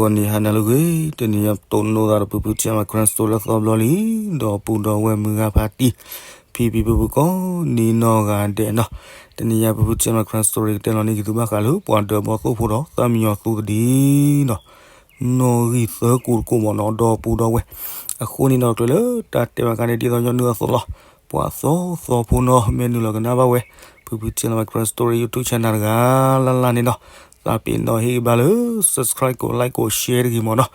ဂီၤနံၤဟါနၤလၢအဂ့ၤ, တနံၤညါပတိၢ်နီၣ်သးဒီးဖုဖု Chin Live Karen Story လၢသီဘျီလံ, ဒီပုၢ်ဒီဝဲၢ်မုၢ်ဂၤဖါတံၢ်, ဖံဖံဖုဖုကိးနံၤနီၢ်ဂၤဒဲးနီၤ, တနံၤညါဖုဖု Chin Live Karen Story ကတဲလီၤန့ၢ်က့ၤသုဘၣ်ဃးလၢပှၤဒၢးဘီသိၣ်ဖိဒီးသၣ်မံညီၤသူသဒံနီၤ, နီၣ်ဂံၢ်သၢကိးတကိးမ့ၢ်နီၤ ဒီပုၢ်ဒီဝဲၢ်, အဃိန့ၣ်ဒီးကျဲလၢတၢ်တဲဘၣ်ခါန့ၣ် ဒ်သိးညီနုၢ်အသိးလီၤ, ပှၤသီသီဖိနီၤ မ့ၢ်နုာ်လီၤကနၣ်ဘၣ်ဝဲ ဖုဖု Chin Live Karen Story YouTube channel တဂၤလၢ်လၢ်န့ၣ်နီၤ, သးပ့ၤနီၣ်ဟ့ၣ်ဂံၢ်ဘါလၢ subscribe ကိး like ကိး share တဂ့ၤမ့ၢ်နီၤ,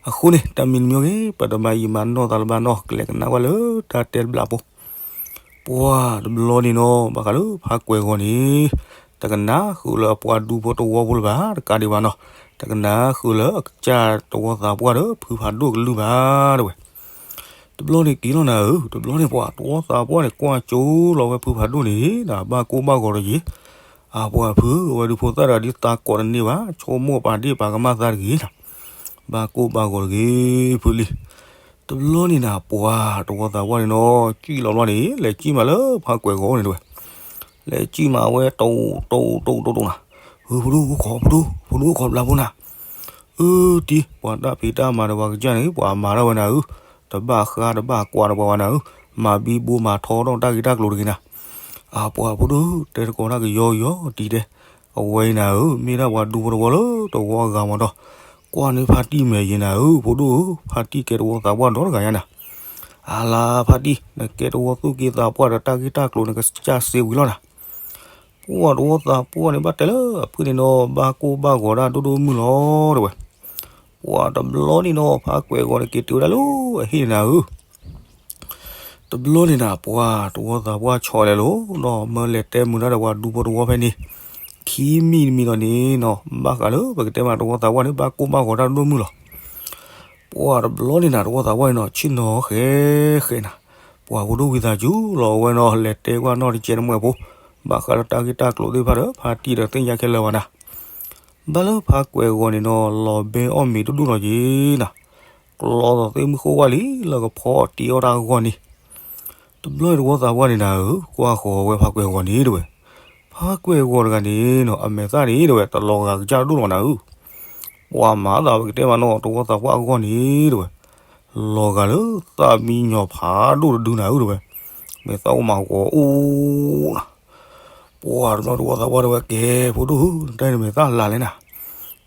အဃိန့ၣ် တၢ်မံၤတမံၤဂ့ၤ ပတမၤယံာ်မၤနီၢ်သးလၢၤဘၣ်နီၤ ကလဲၤကနၣ်ဝဲလၢတၢ်တဲတဘျီဖိ ပှၤတဘျီန့ၣ်နီၤ ဘၣ်ဃးလၢဖးကွဲၤဂီၤန့ၣ်, တကနၣ်ဃုာ်လၢအပှၤဒူဖိတဝီဖိလၢၤဘၣ် တကးဒံးဘၣ်နီၤ, တကနၣ်ဃုာ်လၢအကစၢ်တဝီသးပှၢ်ဒီးဖုဖးဒိၣ်ကလုၢ်ဘၣ်တဲဝဲ, တဘျီန့ၣ်က့ၤလီၤနၤဧၢ, တဘျီန့ၣ်ပှၤတဝီသးပှၢ်န့ၣ် ကွၢ်ကၠိလီၤဝဲဖုဖးဒိၣ်န့ၣ် နဘၣ်ကိၢ်ဘၣ်ဂီၤတယံၤ, အပှၤဖု အဝဲဒူဖိသၣ်တဂၤဒ်သးကိးတန့ၢ်ဘၣ် ဆိကမိၣ်ပာ်ဒ့ၣ်ပာ်ကမၣ်သးတဂ့ၤနီၤ, ဘၣ်ကိၢ်ဘၣ်ဂီၤတဂ့ၤဖုလံ တဘျီန့ၣ်နၤ ပှၤတဝီသးပှၢ်န့ၣ်နီၤ ကံၣ်လီၤဘျီန့ၣ် လဲၤကံၣ်မးလၢဖးကွဲၤဂီၤန့ၣ်တဲဝဲ, လဲၤကံၣ်မးဝဲ တိၢ်တိၢ်တိၢ်တိၢ်နၤ, ဧၢ ဖိဒိၣ်အိၣ်ခိး ဖိဒိၣ် ဖိဒိၣ်အိၣ်ခိးဘျါဖိနၤ, အၢ တံၤ ပှၤတၢ်ဖံးတၢ်မၤဒီးပှၤကစၢ်န့ၣ် ပှၤမၤထီၣ်ဝဲနၤဧၢ, တဘၣ်ဃးတဘၣ်ကွၢ်ဒီးပှၤဝဲနၤဧၢ, မၤဘံဘူမၤထီဒီးတၢ်ဂ့ၢ်တၢ်ကျိၤတဂ့ၤနၤ, အပှၤဖိဒိၣ် တဲတကိးတၢ်ကယီကယီတံၤတဲ, အဝဲအံၤနၤဧၢ မ့ၢ်ဒၣ်ပှၤဒူဖိတဝီလၢတဝီအဂၤမ့ၢ်ဒီး, ကွၢ်န့ၢ်ဖါတံၢ်မဲာ်ယံၤနၤဧၢ ဖိဒိၣ်ဧၢ, ဖါတံၢ်ကဲတဝီသးပှၢ်ဒီတဂၤညါနၤ, အလါဖါတံၢ် နကဲတဝီသူၣ်က့သးပှၢ်ဒီးတၢ်ဂ့ၢ်တၢ်ကျိၤနကစၢ်စ့ဝံၤလီၤနၤ ပှၤတဝီသးပှၢ်န့ၣ် ဘၣ်တဲလၢအဖုန့ၣ်နီၤ ဘၣ်ကိၢ်ဘၣ်ဂီၤဒၣ်ဒိၣ်ဒိၣ်မုၢ်လီၤတဲဝဲ, ပှၤတဘျီန့ၣ်နီၤ ဖးကွဲၤဂီၤန့ၣ်က့ၤတုၤဝဲဒၣ်လၢအဟံၣ်န့ၣ်နၤဧၢ, တဘျီန့ၣ်နၤ ပှၤတဝီသးပှၢ်ဆီလဲၤလီၤနီၤ မၢလဲၤတဲမုာ်တၢ်ဒီးပှၤဒူဖိတဝီဖဲန့ၣ်, ခံမံၤတမံၤဒီးန့ၣ်နီၤ ဘၣ်ဃးလၢပကတဲမးတဝီသးပှၢ်န့ၣ် ဘၣ်ကိၢ်ဘၣ်ဂီၤဒၣ်ဒိၣ်မုၢ်လီၤ ပှၤတဘျီန့ၣ်နၤ တဝီသးပှၢ်န့ၣ်နီၤ ဆ့ၣ်နီၤဃဲဃဲနၤ, ပှၤဖိဒိၣ်ဝံသးစူၤလီၤဝဲနီၤ လဲၤတဲကွၢ်နီၢ်တကဲတမှဲၢ်ဖိ, ဘၣ်ဃးလၢတၢ်ဂ့ၢ်တၢ်ကျိၤသ့ၣ်တဖၣ်ဒီး ဖါတံၢ်ဒီးသ့ၣ်ညါခဲလၢာ်ဘၣ်နၤ, ဘၣ်လၢဖးကွဲၤဂီၤန့ၣ်နီၤ လီၤဘဲအီၣ်မ့ၤဒိၣ်ဒိၣ်လီၤက့ၤနၤ, ကျီသးသ့ၣ်မုၢ်ဃိဝၢ်လံ လၢကဖီအီၣ်တ့အီၣ်တၢ်အဂီၢ်န့ၣ် တဘျီတဝီသးပှၢ်န့ၣ်နၤဧၢ ကွၢ်ဃီၤဝဲဖးကွဲၤဂီၤန့ၣ်တဲဝဲ, ဖးကွဲၤဂီၤတဂၤန့ၣ်နီၤ အမဲာ်သၣ်န့ၣ်တဲဝဲ တလီၤဂာ်ကစၢ်ဒိၣ်လီၤနၤဧၢ, ပှၤမၤသးပကတဲမးနီၤ တဝီသးပှၢ်အဂီၢ်န့ၣ်တဲဝဲ, လီၤဂာ်လၢသၣ်မံညီၤဖးဒိၣ်တဒုနၤဧၢတဲဝဲ, မဲာ်သၣ်အိၣ်မးဂီၤအိၣ်နၤ ပှၤတဘျီတဝီသးပှၢ်တဲဝဲ ကဲ ဖိဒိၣ်ဧၢ နတၢ်အံၤနမဲာ်သၣ်လၤလဲၣ်နၤ,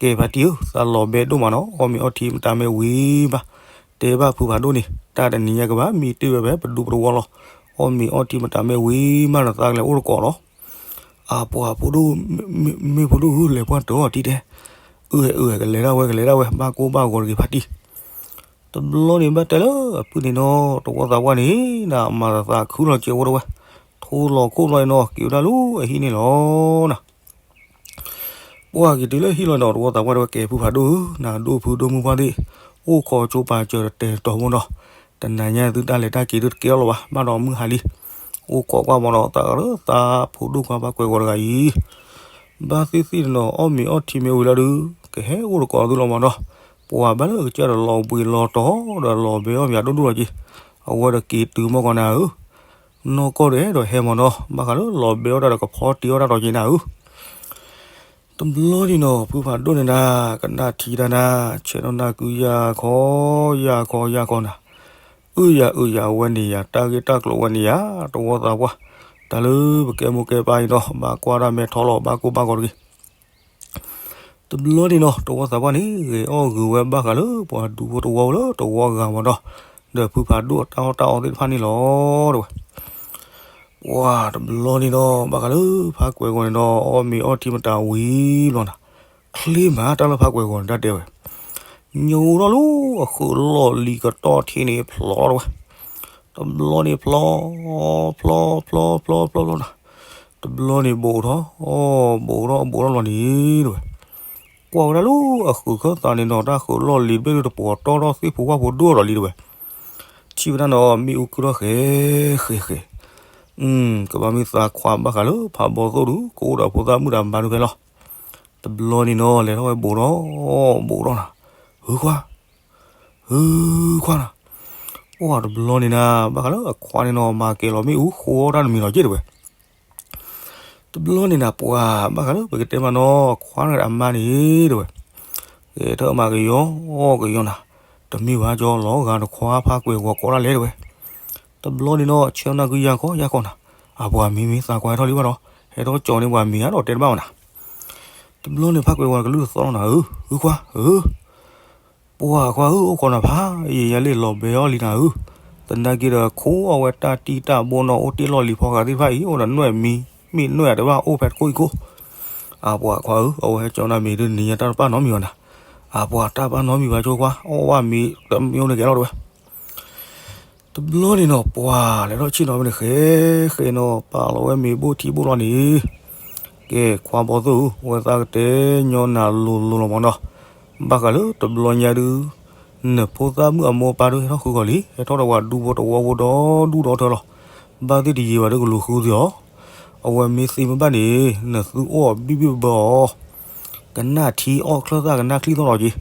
ကဲဖါတံၢ်ဧၢ သးလီၤဘဲဒိၣ်မးနီၤ အီၣ်မ့ၤအီထံမတၤမ့ၢ်ဝံၤဘၣ်, တဲဘၣ်ဖုဖးဒိၣ်န့ၣ် တၢ်တနံၤညါကဘၣ် မ့ၢ်တ့ၢ်ဝဲဖဲပဒူပတဝီလီၤ, အီၣ်မ့ၤအီထံမတၤမ့ၢ်ဝံၤမးဒီးသးကလဲၤအိၣ်တကိးလီၤ, အပှၤဖိဒိၣ် မ့ၢ်ဖိဒိၣ်ဧၢ လဲၤပှၢ်တၢၤအီၤတံၤတဲ, အၢ အၢ ကလဲၤဒၣ်ဝဲ ကလဲၤဒၣ်ဝဲ ဘၣ်ကိၢ်ဘၣ်ဂီၤတဂ့ၤဖါတံၢ် တဘျီန့ၣ်ဘၣ်တဲလၢအဖုန့ၣ်နီၤ တဝီသးပှၢ်န့ၣ် နမၤသးခုလီၤကဲဝဲတဝဲ, ထိလီၤခိၣ်လီၤနီၤ က့ၤဝဲဒၣ်လၢအဟံၣ်န့ၣ်လီၤနၤ, ပှၤက့ၤတုၤလၢဟံၣ်လီၤဒီး တဝီသးပှၢ်တဲဝဲ ကဲဖုဖးဒိၣ်ဧၢ နဒိၣ်ဖုဒိၣ်မုၢ်ပှၢ်သ့ၣ်, အိၣ်ခိးကၠိပာ်စၢၤတတဲာ်တတီၤဖိနီၤ, တနၤညါသုတၢ်လဲၤတၢ်က့ၤသုတကဲလီၤဘၣ် ဘၣ်ဒီးမုၢ်ဟါလံ, အိၣ်ခိးကွၢ်မးဒီး သးလၢသးဖိဒိၣ်ခွါဖးကွဲၤဂီၤတဂၤအံၤ ဘၣ်သ့ၣ်သ့ၣ်တနီၤ အီၣ်မ့ၤအီထံမ့ၢ်ဝံၤလီၤဒီး ကဟဲအိၣ်တကိးသုလီၤမးနီၤ, ပှၤဘၣ်လၢအကစၢ်ဒီးလီၤဘှံးလီၤတီၤဒီးလီၤဘဲအီၣ်မ့ၤအဒိၣ်ဒိၣ်လီၤက့ၤ, အဝဲဒီးက့ၤတုၤမီၢ်ကီးနၤဧၢ, နီၢ်ကီၢ်ဒီးအဲၣ်ဒိးဟဲမးနီၤ ဘၣ်ဃးလၢလီၤဘဲအီၣ်တၢ်ဒီးကဖီတ့အီၣ်တၢ်ဒီးက့ၤနၤဧၢ တဘျီန့ၣ်နီၤ ဖုဖးဒိၣ်န့ၣ်နၤ ကနၣ်ထံတၢ်နၤ ဆဲးနီၣ်နၢ်ကုယၤခီ ယၤခီယၤခီနၤ, အုယၤအုယၤ အဝဲန့ၣ်ယၤ တၢ်ဂ့ၢ်တၢ်ကျိၤဝဲန့ၣ်ယၤ တဝီသးပှၢ်, တၢ်လၢပကဲမိၢ်ကဲပၢ်အံၤနီၤ ဘၣ်ကွၢ်တၢ်မဲာ်ထီလီၤ ဘၣ်ကိၢ်ဘၣ်ဂီၤတဂ့ၤ တဘျီန့ၣ်နီၤ တဝီသးပှၢ်န့ၣ် ဂဲၤအီၣ်ဂုာ်ဝဲဘၣ်ဃးလၢပှၤဒူဖိတဝီလၢတဝီအဂၤမးဒီး, ဒီးဖုဖးဒိၣ်အတၢ်အီၣ်တၢ်အီသ့ၣ်တဖၣ်န့ၣ်လီၤ တဲဝဲ. ပှၤတဘျီန့ၣ်နီၤ ဘၣ်ဃးလၢဖးကွဲၤဂီၤန့ၣ်ဒီး အီၣ်မ့ၤအီထံမတၤဝံၤဘျီနီၤ, ချ့မးတၢ်လၢဖးကွဲၤဂီၤန့ၣ် တၢ်တဲဝဲ ညိထီၣ်လၢအဃုာ်လီၢ်လံၤကတီၢ်ထံန့ၣ်ဖျီထီၣ်ဝဲ, တဘျီန့ၣ်ဖျီ, ဖျီဖျီဖျီဖျီဖျီနီၤ, တဘျီန့ၣ်ဘိးထီၣ်, ဘိးထီၣ်ဘိးထီၣ်လီၤန့ၣ်တဲဝဲ, ကွၢ်ဝဲဒၣ်လၢအဃုာ်ခၢၣ်သးန့ၣ်နီၤ တၢ်ဃုာ်လီၢ်လံၤတဘ့ၣ်ဒုးတပှီၤတီထီၣ်သ့ၣ်ဖိဝၣ်ဖိဒိၣ်ဒီးလံတဲဝဲ, ထံၣ်ဝဲဒၣ်နီၤ မ့ၣ်အူကုၢ်ထီၣ်ဃဲဃဲဃဲ, ကဘၣ်မ့ၢ်သးခွါဘၣ်ဃးလၢဖးဘီသိၣ်ဒုး ကအိၣ်ဒီးဖိသၣ်မုၣ်ဒီးမါဒုးဖဲလီၤ. တဘျီန့ၣ်နီၤ လဲၤထီၣ်ဝဲဘိးထီၣ်, ဘိးထီၣ်နီၤ, ဟုခွါ, ဟုခွါနီၤ, အိၣ်တဘျီန့ၣ်နၤ ဘၣ်ဃးလၢအခွါန့ၣ်နီၤ မၤကဲၤလီၤမ့ၣ်အူဃိတၢ်တမံၤလီၤက့တဲဝဲ. တဘျီန့ၣ်နၤ ပှၤဘၣ်ဃးလၢပကတဲမးနီၤ အခွါန့ၣ်အမါန့ၣ်တဲဝဲ, ကဲထီၣ်မၤကယီကယီနၤ, တမ့ၢ်ဘၣ်ကၠီလီၤဂာ်တခွါဖးကွဲးဂီၤကိးဒၣ်လဲၣ်တဲဝဲ. တဘျီန့ၣ်ဒီး ဆဲးနၢ်ကွံာ်ယၤခီယၤခီနၤ, အပှၤမ့မ့ၢ်သးကွၢ်ထီၣ်လံဘၣ်ဒီး ဟဲထီၣ်ကၠီန့ၢ်ပှၤမ့ၤဧါဒီးတဲတဘၣ်ဘၣ်နၤ. တဘျီန့ၣ်ဖးကွဲးဂီၤကလုၢ်သီၣ်လီၤနၤဧၢ, ဧၢခွါဧၢ ပှၤခွါဧၢ, အိၣ်ခိးနၤဖးယံာ်ယၤလံာ်လီၤဘဲအီၤလံနၤဧၢ, သနာ်က့ဒီးခိးအဝဲတၢ်တံၢ်တၢ်ဘိနီၤ အိၣ်တ့ၢ်လီၢ်လံၤဖီဃးသ့ၣ်တဖၣ်အံၤ အိၣ်ဒီးနွဲၣ်မံၤ, မ့ၢ်နွဲၣ်တဘၣ်အိၣ်ဖဲတခိၣ်အံၤခိၣ်. အပှၤခွါဧၢ, အဝဲဟဲကၠီနၤမ့ၤဒုးနံၤညါတၢ်တပၣ်နီတမံၤဘၣ်နၤ. အပှၤတၢ်ပၣ်နီတမံၤဘၣ်ကၠီခွါ, အီၣ်ဘၣ်မ့ၤတမံၤအိၣ်န့ၣ်ကဲလီၤတဲဝဲ. တဘျီန့ၣ်နီၤ ပှၤလဲၤထီၣ်ဆ့ၣ်နီၤဖဲန့ၣ်ဃဲဃဲနီၤ ပာ်လီၤဝဲမ့ၤဘိၣ်ထံဘိၣ်လီၤန့ၣ်, ကဲခွါဘီသိၣ်ဧၢ, အဝဲသးကတဲညီနၤလိၤလိၤလီၤမးနီၤ. ဘၣ်ဃးလၢတဘျီညါဒုး နဖိသၣ်မုၣ်အမိၢ်ပၢ်ဒုးဟဲထီၣ်ဃုဂီၤလံ, ဟဲထီၣ်ဒီးပှၤဒူဖိတဝီဖိဒီဒူၣ်ဒီထၢလီၤ. ဘၣ်သ့ၣ်တယံာ်ဘၣ်ဒုးကလူၤဃုသ့ၣ်အီၤ, အဝဲမ့ၢ်သ့မ့ၢ်ဘၣ်န့ၣ် နသုအိၣ်အီၤဘံၣ်ဘံၣ်ဘၢအီၤ ကနၣ်ထံအီၣ်ချၢၣ်သၣ်ကနၣ်ချံသီၣ်လီၤက့ၤ.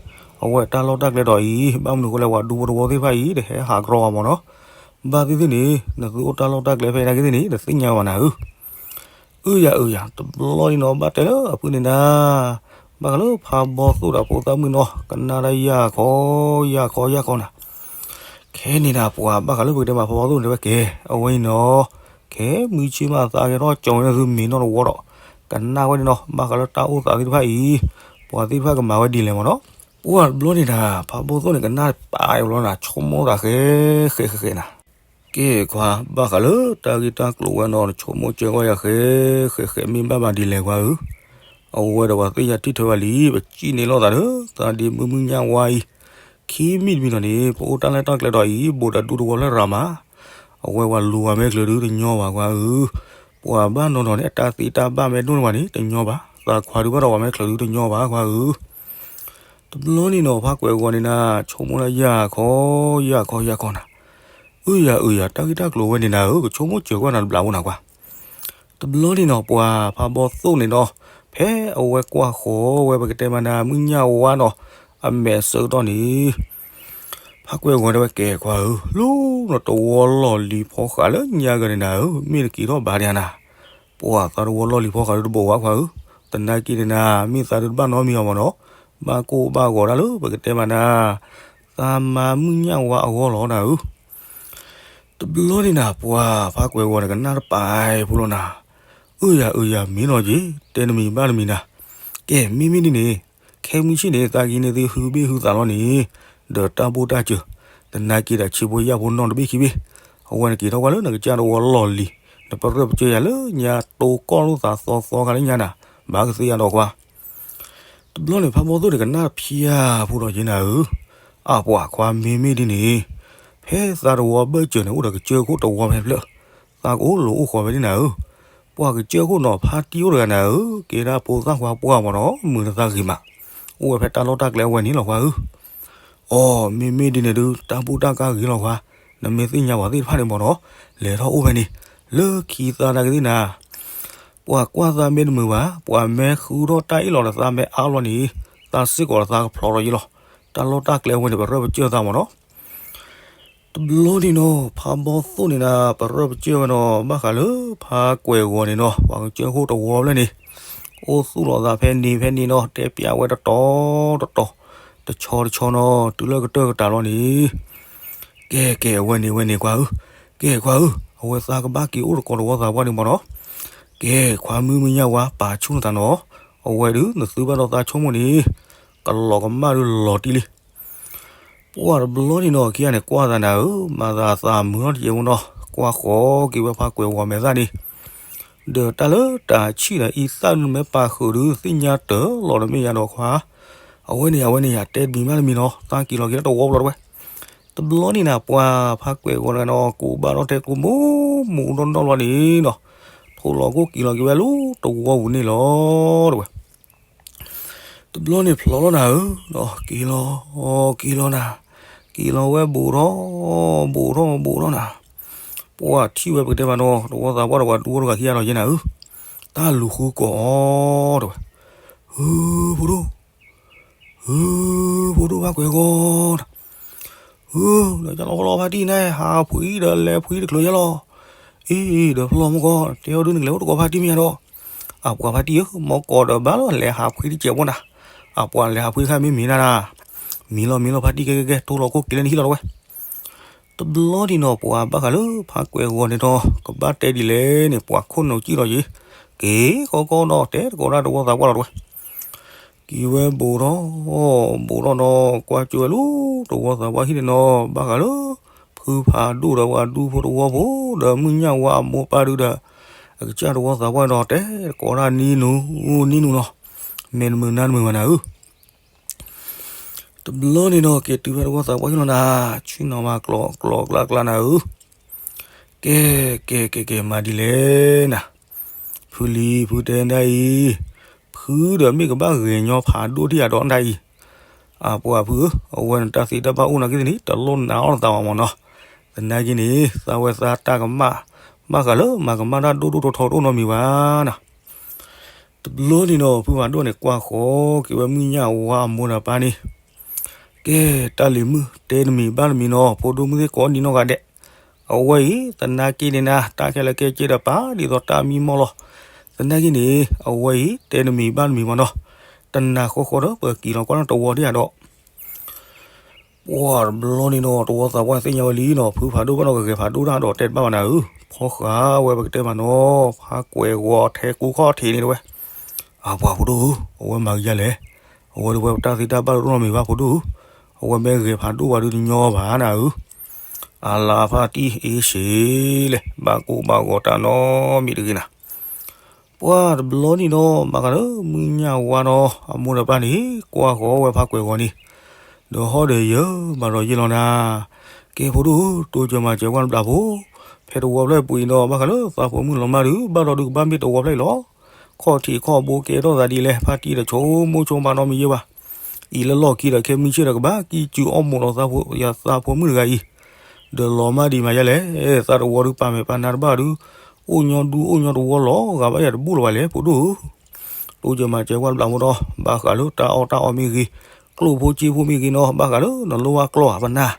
အဝဲတၢ်လီၢ်တၢ်ကျဲဒီးအံၤ ဘၣ်မနုၤဃိလဲၣ် ပှၤဒူဖိတဝီသ့ၣ်တဖၣ်အံၤ တဟဲဟးကရီအီၤမးနီၤ. ဘၣ်သ့ၣ်သ့ၣ်န့ၣ် နသုအိၣ်တၢ်လီၢ်တၢ်ကျဲဖဲအံၤနာ်က့သ့ၣ်န့ၣ် တသ့ၣ်ညါဘၣ်နၤဧၢ. အုယၤအုယၤ တဘျီန့ၣ်နီၤ ဘၣ်တဲလၢအဖုန့ၣ်နၤ, ဘၣ်ဃးလၢဖးဘီသိၣ်ဒီးဖိသၣ်မုၣ်နီၤ ကနၣ်တၢ်ယၢ်ခီယၢ်ခီယၢ်ခီနၤ. ခဲန့ၣ်နၤ ပှၤဘၣ်ဃးလၢပကတဲမးဖးဘီသိၣ်န့ၣ်တဲဝဲကဲ အဝဲအံၤနီၤ ခဲမုၢ်ဆ့ၣ်မးသးကဲထီၣ်ကၠီဝဲန့ၣ်သုမ့ၤနီၣ်တဝီဒီး ကနၣ်ဝဲန့ၣ်နီၤ ဘၣ်ဃးလၢတၢ်အိၣ်သးသ့ၣ်တဖၣ်အံၤ ပှၤသ့ၣ်တဖၣ်ကမၤဝဲဒ်လဲၣ်မးနီၤ. ပှၤတဘျီန့ၣ်နၤ ဖးဘီသိၣ်န့ၣ် ကနၣ်ပာ်အီၤလီၤနၤ ဆိကမိၣ်သးဃဲဃဲဃဲဃဲနၤ. ကဲခွါ ဘၣ်ဃးလၢတၢ်ဂ့ၢ်တၢ်ကျိၤဝဲနီၤ နဆိကမိၣ်စၢၤကွၢ်ယၤဃဲဃဲဃဲ မ့ၢ်ဘၣ်မးဒ်လဲၣ်ခွါဧၢ. အဝဲဒီးပှၤသ့ၣ်ညါထံၣ်ထွဲဝဲလံ ပစံၣ်န့ၢ်လိာ်သးဒီး သးဒ့မုၢ်မုၢ်ညၣ်ဝါအံၤ ခံမံၤတမံၤလီၤန့ၣ် ပအိၣ်တၢ်လၢတၢ်ကျဲဒီးအံၤ ဘူးဒီးဒူတဝီဖျၢၣ်ရၤမး အဝဲပှၤလူၤဝဲမဲာ်ချၢဒုးတညီဘၣ်ခွါဧၢ. ပှၤဘၣ်နီၢ်နီၢ်န့ၣ် အတၢ်သ့တၢ်ဘၣ်မ့ၢ်ဒိၣ်န့ၢ်ဘၣ်န့ၣ် တညီဘၣ်. သးခွါဒုးဘၣ်ဒီးပှၤမဲာ်ချၢဒုးတညီဘၣ်ခွါဧၢ. တဘျီန့ၣ်နီၤ ဖးကွဲးဂီၤန့ၣ်နၤ ဆိကမိၣ်လၢယၢ်ခီ ယၢ်ခီ ယၢ်ခီနၤ. အုယၤအုယၤ တၢ်ဂ့ၢ်တၢ်ကျိၤဝဲန့ၣ်နၤဧၢ ကဆိကမိၣ်စၢၤကွၢ်နၤတဘျးဖိနၤကွၢ်. တဘျီန့ၣ်နီၤ ပှၤဖးဘီသိၣ်န့ၣ်နီၤ ဖဲအဝဲကွၢ်ဃီၤဝဲပကတဲမးနၤ မုၢ်ညၣ်ဝါနီၤ အမဲာ်အဆၢကတီၢ်န့ၣ် ဖးကွဲးဂီၤတဲဝဲကဲခွါဧၢ လူၤနီၤ တဝီလီၢ်လံၤဖီဃးလၢညါကန့ၣ်နၤဧၢ မ့ၢ်တက့ၤထီၣ်ဘၣ်ဒံးနၤ. ပှၤသးတဝီလီၢ်လံၤဖီဃးဒုးတဘိးဝဲခွါဧၢ. သနာ်က့န့ၣ်နၤ မ့ၢ်သးဒုးတဘၣ်နီတမံၤအီၤမးနီၤ ဘၣ်ကိၢ်ဘၣ်ဂီၤတၢ်လၢပကတဲမးနၤ သးမၤမုၢ်ညၣ်ဝါအဂီၢ်လီၤနၤဧၢ. တဘျီန့ၣ်နၤ ပှၤဖးကွဲးဂီၤန့ၣ် ကနၣ်တပာ်ဖိလီၤနၤ. အုယၤအုယၤ မ့ၢ်နီၤက့ၤ တဲတမံၤဘၣ်တမံၤနၤ. ကဲ မ့မ့ၢ်ဒ်န့ၣ် ခဲမုၢ်ဆ့ၣ်န့ၣ် သးကဟံးန့ၢ်သုဟုဘ့ၣ်ဟုသးလီၤန့ၣ် ဒီးတၢ်ဘိၣ်တၢ်စၢၤ သနာ်က့ဒီးဆံးဖိယာ်ဖိနီၢ်တဘ့ၣ်ခံဘ့ၣ် အဝဲန့ၣ်က့ၤထီၣ်ကွၢ်လၢနကစၢ်တဝီလီၢ်လံၤ နပရၢၢ်ပစၢၤယၤလၢညါတိကိၢ်လိာ်သးသီသီခါလၢညါနၤ ဘၣ်ကသ့ယၤဒီးကွၢ် တဘျီန့ၣ် ဖးဘီသိၣ်န့ၣ် ကနၣ်ဖျါဖိဒီးက့ၤနၤဧၢ. အပှၤခွါမ့မ့ၢ်ဒ်န့ၣ် ဖဲသးတဝီဘၢၣ်စၢၤန့ၣ် အိၣ်ဒီးကစၢၢ်ခိၣ်တဝီဖဲဖျၢၣ် သးကအိၣ်လိၤအိၣ်ဃီၤဖဲန့ၣ်နၤဧၢ. ပှၤကစၢၢ်ခိၣ်နီၤ ဖါတံၢ်အိၣ်တဂၤနၤဧၢ ကဲဒၣ်ဖိသၣ်ခွါပှၢ်မးနီၤ မုာ်နသးဂ့ၤမး အိၣ်ဝဲဖဲတၢ်လီၢ်တၢ်ကျဲအဝဲန့ၣ်လီၤခွါဧၢ. အိ မ့မ့ၢ်ဒ်န့ၣ်ဒုး တၢ်ဘူၣ်တၢ်ကါဂ့ၤလီၤခွါ, နမ့ၢ်သ့ၣ်ညါပှၤသ့ၣ်တဖၣ်န့ၣ်မးနီၤ, လဲၤထီၣ်အိၣ်ဖဲန့ၣ်, လၢခံသးနာ်က့သ့ၣ်နၤ, ပှၤကွၢ်သးမ့ၢ်တမုာ်ဘၣ်, ပှၤမ့ၢ်ဃုထီၣ်တၢ်အ့ၣ်လိာ်ဒီးသးမ့ၢ်အါလီၤန့ၣ်, သးစ့ၢ်ကီးဒီးသးကဖျိးထီၣ်ယံၤလီၤ. တၢ်လီၢ်တၢ်ကျဲအဝဲန့ၣ် ပရၢပကျၢၢ်သးမးနီၤ. တဘျီန့ၣ်နီၤ ဖးဘီသိၣ်န့ၣ်နၤ ပရၢပကျၢၢ်ဝဲနီၤ, ဘၣ်ဃးလၢဖးကွဲးဂီၤန့ၣ်နီၤ ပှၤကစၢၢ်ခိၣ်တဝီဖျၢၣ်န့ၣ် အိၣ်သူၣ်လီၤသးဖဲန့ၣ်ဖဲန့ၣ်နီၤ, တဲပျးဝဲတတီၤတတီၤ, တဆီတဆီနီၤ, တုၤလၢကတၢၢ်ကတၢၢ်လီၤန့ၣ်, ကဲ ကဲ အဝဲန့ၣ် အဝဲန့ၣ် ခွါဧၢ, ကဲ ခွါဧၢ, အဝဲသးကဘၣ်က့ၤအိၣ်တကိးတဝီသးပှၢ်န့ၣ်မးနီၤ. ကဲ ခွါမုၢ်မုၢ်ညၣ်ဝါ ပာ်ဆူၣ်နသးနီၤ, အဝဲဒုး နသုဘၣ်ဒီးသးဆိကမိၣ်န့ၣ် ကလီၤကမၣ်ဒုးလီၤတံၢ်လံ. ပှၤတဘျီန့ၣ်နီၤ ခံဂၤန့ၣ် ကွၢ်သးနၤဧၢ, မၤသးသးမုာ်ထီၣ်တကဲဖိနီၤ, ကွၢ်ဃီၤက့ၤဝဲဖးကွဲးဂီၤမဲာ်သၣ်န့ၣ်, ဒီးတၢ်လၢတၢ်ဆံၣ်ဒီးအံသၣ်ဒုး နမ့ၢ်ပာ်ဃုာ်ဒုး သ့ၣ်ညါတၢ်လီၤတမ့ၢ်ယၤဒီးခွါ, အဝဲန့ၣ် အဝဲန့ၣ်ယၤ တဲတမံၤမးတမံၤနီၤ, သးက့ၤလီၤက့ၤလၢတဝီဘျီတဝဲ. တဘျီန့ၣ်နၤ ပှၤဖးကွဲးဂီၤတဂၤနီၤ ကူးဘၣ်ထီၣ်ထဲကျိမူးမူးဒီၣ်ဒီၣ်လီၤန့ၣ်နီၤ, ထိၣ်လီၤခိၣ်က့ၤလီၤက့ၤဝဲလၢတဝီပူၤန့ၣ်လီၤတဝဲ. တဘျီန့ၣ်ဖျိးလီၤနၤဧၢ, က့ၤလီၤ, က့ၤလီၤနၤ, က့ၤလီၤဝဲဘူးထီၣ်, ဘူးထီၣ် ဘူးထီၣ်နၤ, ပှၤထံၣ်ဝဲပကတဲမးနီၤ, တဝီသးပှၢ်ဒီးပှၤဒူဖိတဂၤခံဂၤလီၤယဲနၤဧၢ, တၢ်လူၤဃုကိးအီၤတဝဲ, ဧၢ ဖိဒိၣ် ဧၢ ဖိဒိၣ်ဖးကွဲးဂီၤနၤ, ဧၢ ဒီးယလီၤလီၤဖါတံၢ်န့ၣ် ဟးဖှံဒီးလဲၤဖှံတချုးယဲလီၤ. အံၤ ဒီးဖျီမီၢ်ကီၢ် တဲအီၤဒုးနကလဲၤအိၣ်တကိးဖါတံၢ်မ့ၢ်ယါဒီး, အပှၤဖါတံၢ်ဧၢ မီၢ်ကီၢ်ဒီးဘၣ်လီၤလဲၤဟးဖှံတစဲးဖိနၤ, အပှၤလဲၤဟးဖှံတခါမ့ၢ်မံၤနၤ, မံၤလီၤမံၤလီၤ ဖါတံၢ်ကဲကဲကဲ ထိလီၤခိၣ်က့ၤလၢနဟံၣ်လီၤတဝဲ. တဘျီန့ၣ်နီၤ ပှၤဘၣ်ဃးလၢဖါကွဲးဂီၤန့ၣ်ဒီး ကဘၣ်တဲဒ်လဲၣ်န့ၣ် ပှၤခိၣ်နူာ်စံၣ်လီၤယံၤ, က့ၤကီကီဒီး တဲတကိးဒၣ်တဝီသးပှၢ်လီၤတဝဲ. က့ၤဝဲဘူးထီၣ်, ဘူးထီၣ်ဒီး ကွၢ်ကၢဝဲလၢတဝီသးပှၢ်ဟံၣ်န့ၣ်နီၤ ဘၣ်ဃးလၢ ဖုဖးဒိၣ်ဒီးပှၤဒူဖိတဝီဖိ ဒီးမုၢ်ညၣ်ဝါအမိၢ်ပၢ်ဒုဒီး အကစၢ်တဝီသးပှၢ်ဒီး တဲတကိးဒၣ်နံနူၤ, နံနူၤနီၤ, မဲာ်တမုာ်နါတမုာ်ဘၣ်နၤဧၢ. တဘျီန့ၣ်ဒီး က့ၤတုၤဖဲတဝီသးပှၢ်ဟံၣ်လီၤနၤ, ဆ့ၣ်နီၤမၤကျိးကျိးကျါကျါနၤဧၢ. ကဲ ကဲ ကဲ ကဲ မၤဒ်လဲၣ်နၤ, ဖုလံၤဖုတဲဒၣ်အံၤ, ဖုဒီးမ့ၢ်ကဘၣ်ဂဲၤညီဖးဒိၣ်ထံၣ်အဒီးဒၣ်အံၤ, အပှၤဖုဧၢ, အဝဲန့ၣ်တၢ်သ့တၢ်ဘၣ်အိၣ်နာ်က့သန့ၣ် တလိၣ်နၤအီၣ်နသးဘၣ်မၢ်နီၤ. သနာ်က့န့ၣ် သးဝဲသးတၢ်ကမၣ် ဘၣ်ဃးလၢမၤကမၣ်တၢ်ဒိၣ်ဒိၣ်ထီထီတအိၣ်နီတမံၤဘၣ်နၤ. တဘျီန့ၣ်ဒီး ဖုဖးဒိၣ်န့ၣ် ကွၢ်ဃီၤက့ၤဝဲမုၢ်ညၣ်ဝါအမိၢ်ဒီးပၢ်န့ၣ်, ကဲ တၢ်လံၤမုၣ်တဲတမံၤဘၣ်တမံၤနီၤ ဖိဒိၣ်မုၣ်သ့ၣ်ကိးဒံနီၢ်ဂၤဒဲး, အဝဲအံၤ သနာ်က့န့ၣ်နၤ တၢ်ခဲလၢာ်ခဲဆ့ဒီးပာ်ဒ်သိးတၢ်မံမီၢ်လီၤ. သနာ်က့န့ၣ် အဝဲအံၤ တဲတမံၤဘၣ်တမံၤမၢ်နီၤ, တနၤဃီဃီဒီး ပကက့ၤလီၤကွၢ်နီၣ်တဝီဒံးဧါဒီး ပှၤတဘျီန့ၣ်ဒီး တဝီသးပှၢ်သ့ၣ်ညါဝဲလံနီၤ, ဖုဖးဒိၣ်ဘၣ်ဒီးကဂဲၤဖးဒိၣ်တၢ်ဒီးတဲတဘၣ်ဘၣ်နၤဧၢ, ဖီဃာ်ဝဲပကတဲမးနီၤ, ဖါကွဲးဂီၤထဲကူခီၣ်ထံးန့ၣ်တဝဲ, အပှၤဖိဒိၣ်ဧၢ, အဝဲမၤကယၤလဲၣ်, အဝဲဒၣ်ဝဲပတၢ်သ့တၢ်ဘၣ်တအိၣ်နီတမံၤဘၣ်ဖိဒိၣ်ဧၢ, အဝဲမ့ၢ်ဂဲၤဖးဒိၣ်ဝဲဒုးတညီဘၣ်နၤဧၢ, အလၤဖါတံၢ်အ့ၣ်စ့လဲၣ်, ဘၣ်ကိၢ်ဘၣ်ဂီၤတၢ်နီတမံၤတဂ့ၤနၤ ပှၤတဘျီန့ၣ်ဒီး ဘၣ်ဃးလၢမုၢ်ညၣ်ဝါဒီး အမိၢ်ဒီးပၢ်န့ၣ် ကွၢ်ဃီၤဝဲဖါကွဲးဂီၤန့ၣ်, ဒီးဟီၣ်ဒီးယၢၤ မၤဒီးယ့ၢ်လီၤနၤ, ကဲဖိဒိၣ်ဧၢ, တိစၢၤမၤစၢၤကွၢ်နဘျးဖိ, ဖဲတဝီဖျၢၣ်ပူၤအံၤဒီး ဘၣ်ဃးလၢသးဖိမုၣ်လီၤမၢ်ဒုး ဘၣ်ဒီးဒုးကဘၣ်မ့ၢ်တဝီဖျၢၣ်အံၤလီၤ, ခီၣ်ထံးခီၣ်ဘိကဲထီၣ်သးဒ်လဲၣ်, ဖါတံၢ်ဒီးဆိကမိၣ်ဆိကမးနီတမံၤယ့ၢ်ဘၣ်, အံၤလၢလီၢ်ခံဒီးခဲမုၢ်ဆ့ၣ်ဒီးကဘၣ်ကံၣ်စုအီၣ်မိာ်လီၤသးဖိမုၣ်တဂၤအံၤ, ဒီးလီၤမၢ်ဒံးမးယဲလဲၣ်, သးတဝီဒုးပာ်မဲာ်ပာ်နါတဘၣ်ဒုး, အိၣ်ညီဒူအိၣ်ညီတဝီလီၤဂာ်ဘၣ်ယၤတဘူၣ်လၢၤဘၣ်လဲၣ် ဖိဒိၣ်ဧၢ, တိစၢၤမၤစၢၤကွၢ်တဘျးဖိဒီး ဘၣ်ဃးလၢတၢ်အီၣ်တၢ်အီမ့ၢ်ဂ့ၤ, ကျိၣ်ဖိစ့ဖိမ့ၢ်ဂ့ၤနီၤ, ဘၣ်ဃးလၢနလိၣ်ဘၣ်ကျီၢ်ဧါပနၢ်,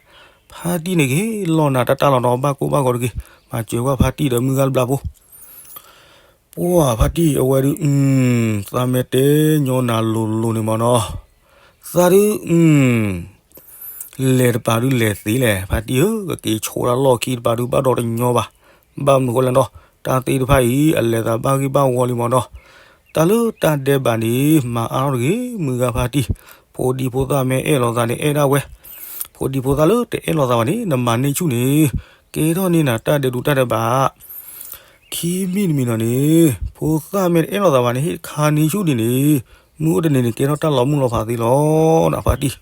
ဖါတံၢ်န့ၣ်က့ၤလီၢ်နၤတၢ်တၢ်လီၤနီၤ, ဘၣ်ကိၢ်ဘၣ်ဂီၤတဂ့ၤ, မၤစၢၤကွၢ်ဖါတံၢ်ဒီးမုၢ်ဂၤတဘျးဖိ ပှၤဖါတံၢ်အဝဲဒုး, သးမ့ၢ်တဲညီနၤလိၤလိၤန့ၣ်မးနီၤ, သးဒုး, လဲၤတပၤဒုးလဲၤသ့လဲၣ်, ဖါတံၢ်ဧၢ, ကက့ၤဆိးတၢ်လီၢ်ခံတပၤဒုးဘၣ်ဒီးတညီဘၣ်, ဘၣ်မနုၤဃိလဲၣ်နီၤ, တၢ်သ့ၣ်တဖၣ်အံၤ အလဲၤသးဘၣ်ဂံၢ်ဘၣ်ဝီလံမးနီၤ, တၢ်လၢတၢ်ဒဲးဘးန့ၣ် မၤအါထီၣ်တဂ့ၤ, မုၢ်ဂၤဖါတံၢ်, ဖိဒံဖိသၣ်မ့ၢ်အဲၣ်လိာ်သးန့ၣ်အဲၣ်ဒၣ်ဝဲ, ဖိဒံဖိသၣ်လၢတအဲၣ်လိာ်သးဘၣ်န့ၣ် နမၤန့ၢ်ဆူၣ်န့ၣ်, ကဲထီၣ်န့ၢ်နၤတၢ်ဒဲးဒူးတၢ်ဒဲးဘး ခံမံၤတမံၤနီၤန့ၣ်, ဖိသၣ်မ့ၢ်တအဲၣ်လိာ်သးဘၣ်န့ၣ် ဟ့ၣ်ခါန့ၢ်ဆူၣ်ဒ်န့ၣ်, မုၢ်အိၣ်တနံၤန့ၣ် ကဲထီၣ်တၢ်လီၤမုၢ်လီၤဖးသ့လီၤ, နဖါတံၢ်.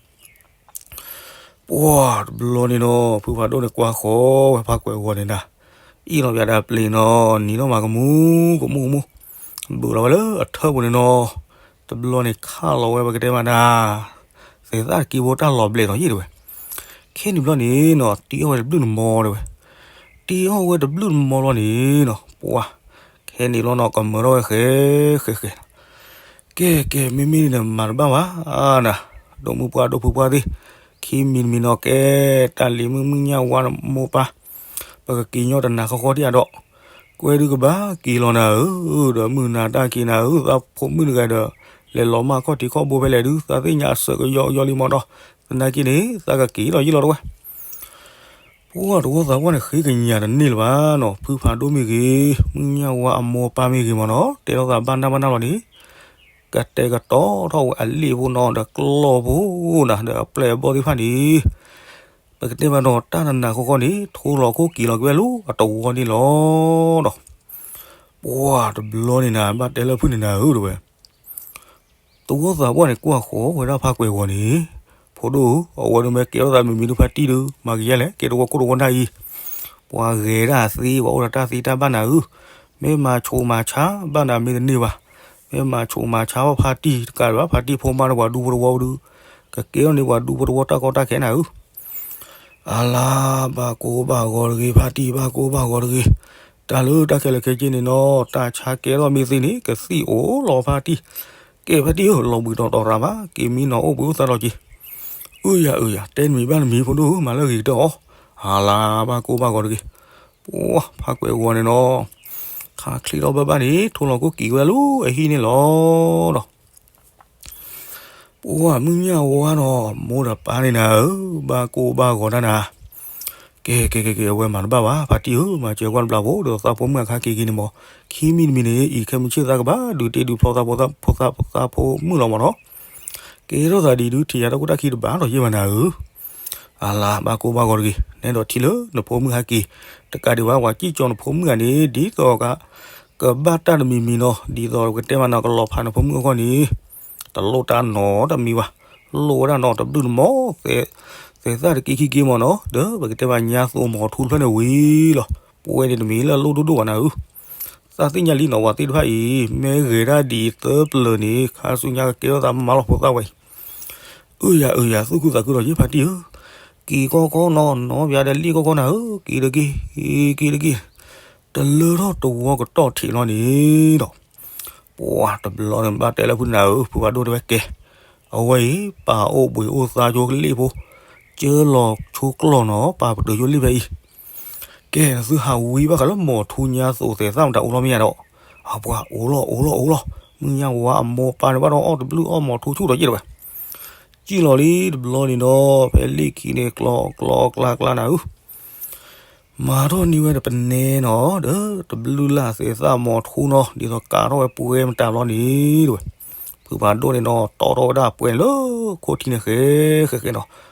ပှၤတဘျီန့ၣ်နီၤ ဖုဖးဒိၣ်န့ၣ်ကွၢ်ဃီဝဲဖါကွဲးဂီၤန့ၣ်နၤ, အ့ၣ်လီၤပၠးဒီးပျ့ၤနီၤ နံၤနီၣ်မးကမူကမူကမူ, ဘုးလီၤဝဲလၢအထၢၣ်ပူၤန့ၣ်နီၤ, တဘျီန့ၣ်ခးလီၤဝဲပကတဲမးနၤ သဲးသၣ်တကံဖိတၢ်လီၤဘျဲးနီၤယ့ၣ်တဲဝဲ, ခဲန့ၣ်ဘျီန့ၣ်နီၤ တ့အီၣ်ဝဲတဘျုးတမီၤတဲဝဲ, တ့အီၣ်ဝဲတဘျုးတမီၤလီၤန့ၣ်နီၤ ပှၤ, ခဲန့ၣ်လီၤနီၤ ကမၢထီၣ်ဝဲဃဲဃဲဃဲ, ကဲကဲ မ့မ့ၢ်န့ၣ်မၤတဘၣ်ဘၣ်နၤ, ဒီးမုၢ်ပှၢ်ဒိၣ်ဖုပှၢ်သ့ၣ်, ခံမံၤတမံၤနီၤ ကဲတၢ်လံၤမုၣ်မုၢ်ညၣ်ဝါမိၢ်ပၢ်, ပကက့ၤညီတနၤဃီဃီဒံးဧါဒီး, ကွဲဒုကဘၣ်က့ၤလီၤနၤဧၢ, ဒီးမုၢ်နၤတၢ်က့ၤနၤဧၢ, သးဖိမုၣ်တဂၤဒီး လဲၤလီၤမၢ်ခီၣ်ထံးခီၣ်ဘိဖဲလဲၣ်ဒုး သးသ့ၣ်ညါအစၢၤကယီကယီလံမးနီၤ, သနာ်က့န့ၣ် သးကက့ၤလီၤယ့ၢ်လီၤတဝဲ ပှၤတဝီသးပှၢ်န့ၣ် ဃ့ကညးတန့ၢ်လၢၤဘၣ်နီၤ, ဖုဖးဒိၣ်မ့ၢ်ဂ့ၤ, မုၢ်ညၣ်ဝါအမိၢ်ပၢ်မ့ၢ်ဂ့ၤမးနီၤ, တဲထီၣ်သးဘၣ်နၢ်ဘၣ်နၢ်လီၤန့ၣ်, ကတဲာ်ကတီၤထီၣ်ဝဲအလ့ၣ်ဖိနီၤ ဒီးကျီၢ်ဖိနၤ ဒီးအပျဲၢ်အဘီၣ်သ့ၣ်တဖၣ်န့ၣ်, ပကတဲမးနီၤ တၢ်နနၤဃီဃီန့ၣ် ထိလီၤခိၣ်က့ၤလီၤက့ၤဝဲလၢအတဝီန့ၣ်လီၤနီၤ. ပှၤတဘျီန့ၣ်နၤ ဘၣ်တဲလၢဖုန့ၣ်နၤဧၢတဲဝဲ တဝီသးပှၢ်န့ၣ် ကွၢ်ဃီဝဲဒၣ်ဖါကွဲးဂီၤန့ၣ်, ဖိဒိၣ်ဧၢ, အဝဲဒၣ်မ့ၢ်ကဲထီၣ်သးမံၤမံၤဒုးဖါတံၢ်ဒုး မၤကယဲၢ်လဲၣ် ကဲတဝီကိၢ်တဝီနၢ်အံၤ, ပှၤဂဲၤဒၣ်သ့ ပှၤအိၣ်ဒီးတၢ်သ့တၢ်ဘၣ်နၤဧၢ, မ့ၢ်မၤဆူးမၤဆါဘၣ်နၤမ့ၢ်တန့ၢ်ဘၣ်, မ့ၢ်မၤဆူးမၤဆါဘၣ်ဖါတံၢ်တကးဒံးဘၣ် ဖါတံၢ်ဖိမါဒီးပှၤဒူဖိတဝီဒုး, ကကဲထီၣ်န့ၢ်ပှၤဒူဖိတဝီတၢ်ကီတၢ်ခဲနၤဧၢ. အလၤ ဘၣ်ကိၢ်ဘၣ်ဂီၤတဂ့ၤ ဖါတံၢ် ဘၣ်ကိၢ်ဘၣ်ဂီၤတဂ့ၤ, တၢ်လၢတၢ်ခဲလၢာ်ခဲဆ့န့ၣ်နီၤ တၢ်ဆါကဲထီၣ်မ့ၢ်သ့န့ၣ် ကသံၣ်အိၣ်လီၤဖါတံၢ်, ကဲဖါတံၢ်ဧၢ လီၤဘှံးတီၤတီၤရၤမး က့ၤမံနီၤအိၣ်ဘှံးအိၣ်သါလီၤက့ၤ, အုယၤအုယၤ တဲနမံၤဘၣ်နမံၤဖိဒိၣ်ဧၢ မၤလၢဂ့ၤကတၢၢ်အီၤ, အလၤ ဘၣ်ကိၢ်ဘၣ်ဂီၤတဂ့ၤ, ပှၤဖါကွဲးဂီၤန့ၣ်နီၤ, ခးချံထီၣ်ဘၣ်ဘၣ်န့ၣ် ထိလီၤခိၣ်က့ၤဝဲလၢအဟံၣ်န့ၣ်လီၤဒီး ပှၤ ပှၢ်မုၢ်ညၣ်ဝါဒီး မိၢ်ဒီးပၢ်န့ၣ်နၤဧၢ, ဘၣ်ကိၢ်ဘၣ်ဂီၤတၢ်နၤ, ကဲကဲကဲကဲ အဝဲမၤတဘၣ်ဘၣ် ဖါတံၢ်ဧၢ, မၤစၢၤကွၢ်တဘျီဖိ ဒ်သိးသးဖိမုၣ်အခါက့ၤက့ၤန့ၣ်မး, ခံမံၤတမံၤန့ၣ် အံၤခဲမုၢ်ဆ့ၣ်သးကဘၣ်ဒုးတ့ဒုးဖျီသးဖိသးဖိသးဖိမုၣ်လီၤမးနီၤ, ကဲထီၣ်သးဒ်ဒုးထံၣ်ယၤတၢ်ခိၣ်တၢ်ခံတဘၣ်ဒီးယဲၢ်ဘၣ်နၤဧၢ, အလၤ ဘၣ်ကိၢ်ဘၣ်ဂီၤတဂ့ၤ, နဲဒိးထံၣ်လၢနဖိမုၣ်ဟဲက့ၤ, တကးဒံးဘၣ် ပှၤစံၣ်ကၠီၤနဖိမုၣ်ဂၤန့ၣ် ဒ်သိးက ကဘၣ်တၢ်တမံၤမံၤနီၤ, ဒ်သိးကတဲမးနီၤ ကလီၤဖးနဖိမုၣ်အဂီၢ်န့ၣ်, တလိၣ်တၢ်နီတမံၤဘၣ်, လိၣ်ဝဲဒၣ်နီၤတဘျုးတမီၤ, သဲးသၣ်တက့ခံက့မးနီၤ, ဒီးပကတဲဘၣ်ညါသိးမီၤထူတဖျၢၣ်န့ၣ်ဝံၤလီၤ, ပဝဲန့ၣ်တမ့ၢ်လၢအလိၣ်ဒိၣ်ဒိၣ်ဘၣ်နၤဧၢ, သးသ့ၣ်ညါလံနီၤ ပှၤသ့ၣ်တဖၣ်အံၤ မ့ၢ်ဂဲၤတၢ်ဒ်အံၤသၢပျၢၤန့ၣ် ခါဆူညါကကဲထီၣ်သးမါလီၤဖိသၣ်ဝဲအံၤ အၢယၤအၢယၤ သူၣ်ခုသးခုဒီးယဲၢ်ဖါတံၢ်ဧၢ, က့ၤကီကီနီၤ နီၢ်ပၠးဒီးလ့ၣ်ကီကီနၤဧၢ, က့ၤတက့ၢ်, က့ၤတက့ၢ်, တလၢထီၣ်တဝီကတီၢ်ထံးလီၤန့ၣ်ဒီး, ပှၢ်တဘျီန့ၣ်ဘၣ်တဲလၢဖုနၤဧၢ, ဖုဖးဒိၣ်တဲဝဲကဲ, အဝဲအံၤ ပာ်အိၣ်ဘှံးအိၣ်သါဆိလ့ၣ်ဖိ, ကၢလီၤဆိကျီၢ်နီၤ ပာ်ပတုာ်ဆိလ့ၣ်ဖဲအံၤ ကဲ နသုဟးဝံၤဘၣ်ဃးလၢမီၤထူညါသိးသဲးသၣ်မတၤအိၣ်လီၤမ့ၢ်ဧါဒီး, အပှၤအိၣ်လီၤအိၣ်လီၤအိၣ်လီၤ, မုၢ်ညၣ်ဝါအမိၢ်ပၢ်န့ၣ်ဘၣ်ဒီးအီၣ်တဘျုးအီၣ်မီၤထူဆူၣ်ဒီးယဲၢ်တဝဲ, စံၣ်လီၤလံတဘျီန့ၣ်ဒီး ဖဲလ့ၣ်ခံန့ၣ်ကျီကျီကျါကျါနၤဧၢ မၤထီၣ်န့ၢ်ဝဲဒီးပနဲနီၤ ဒီးတဘျုးလၢ်သဲးသၣ်မီၤထူနီၤ ဒ်သိးကးထီၣ်ဝဲပှဲၤမတၤဘျီန့ၣ်တဝဲ, ဖုဖးဒိၣ်န့ၣ်နီၤ တီထီၣ်ဝဲဒၣ်ပှဲၤလၢခိၣ်ထံန့ၣ်ဃဲဃဲဃဲနီၤ,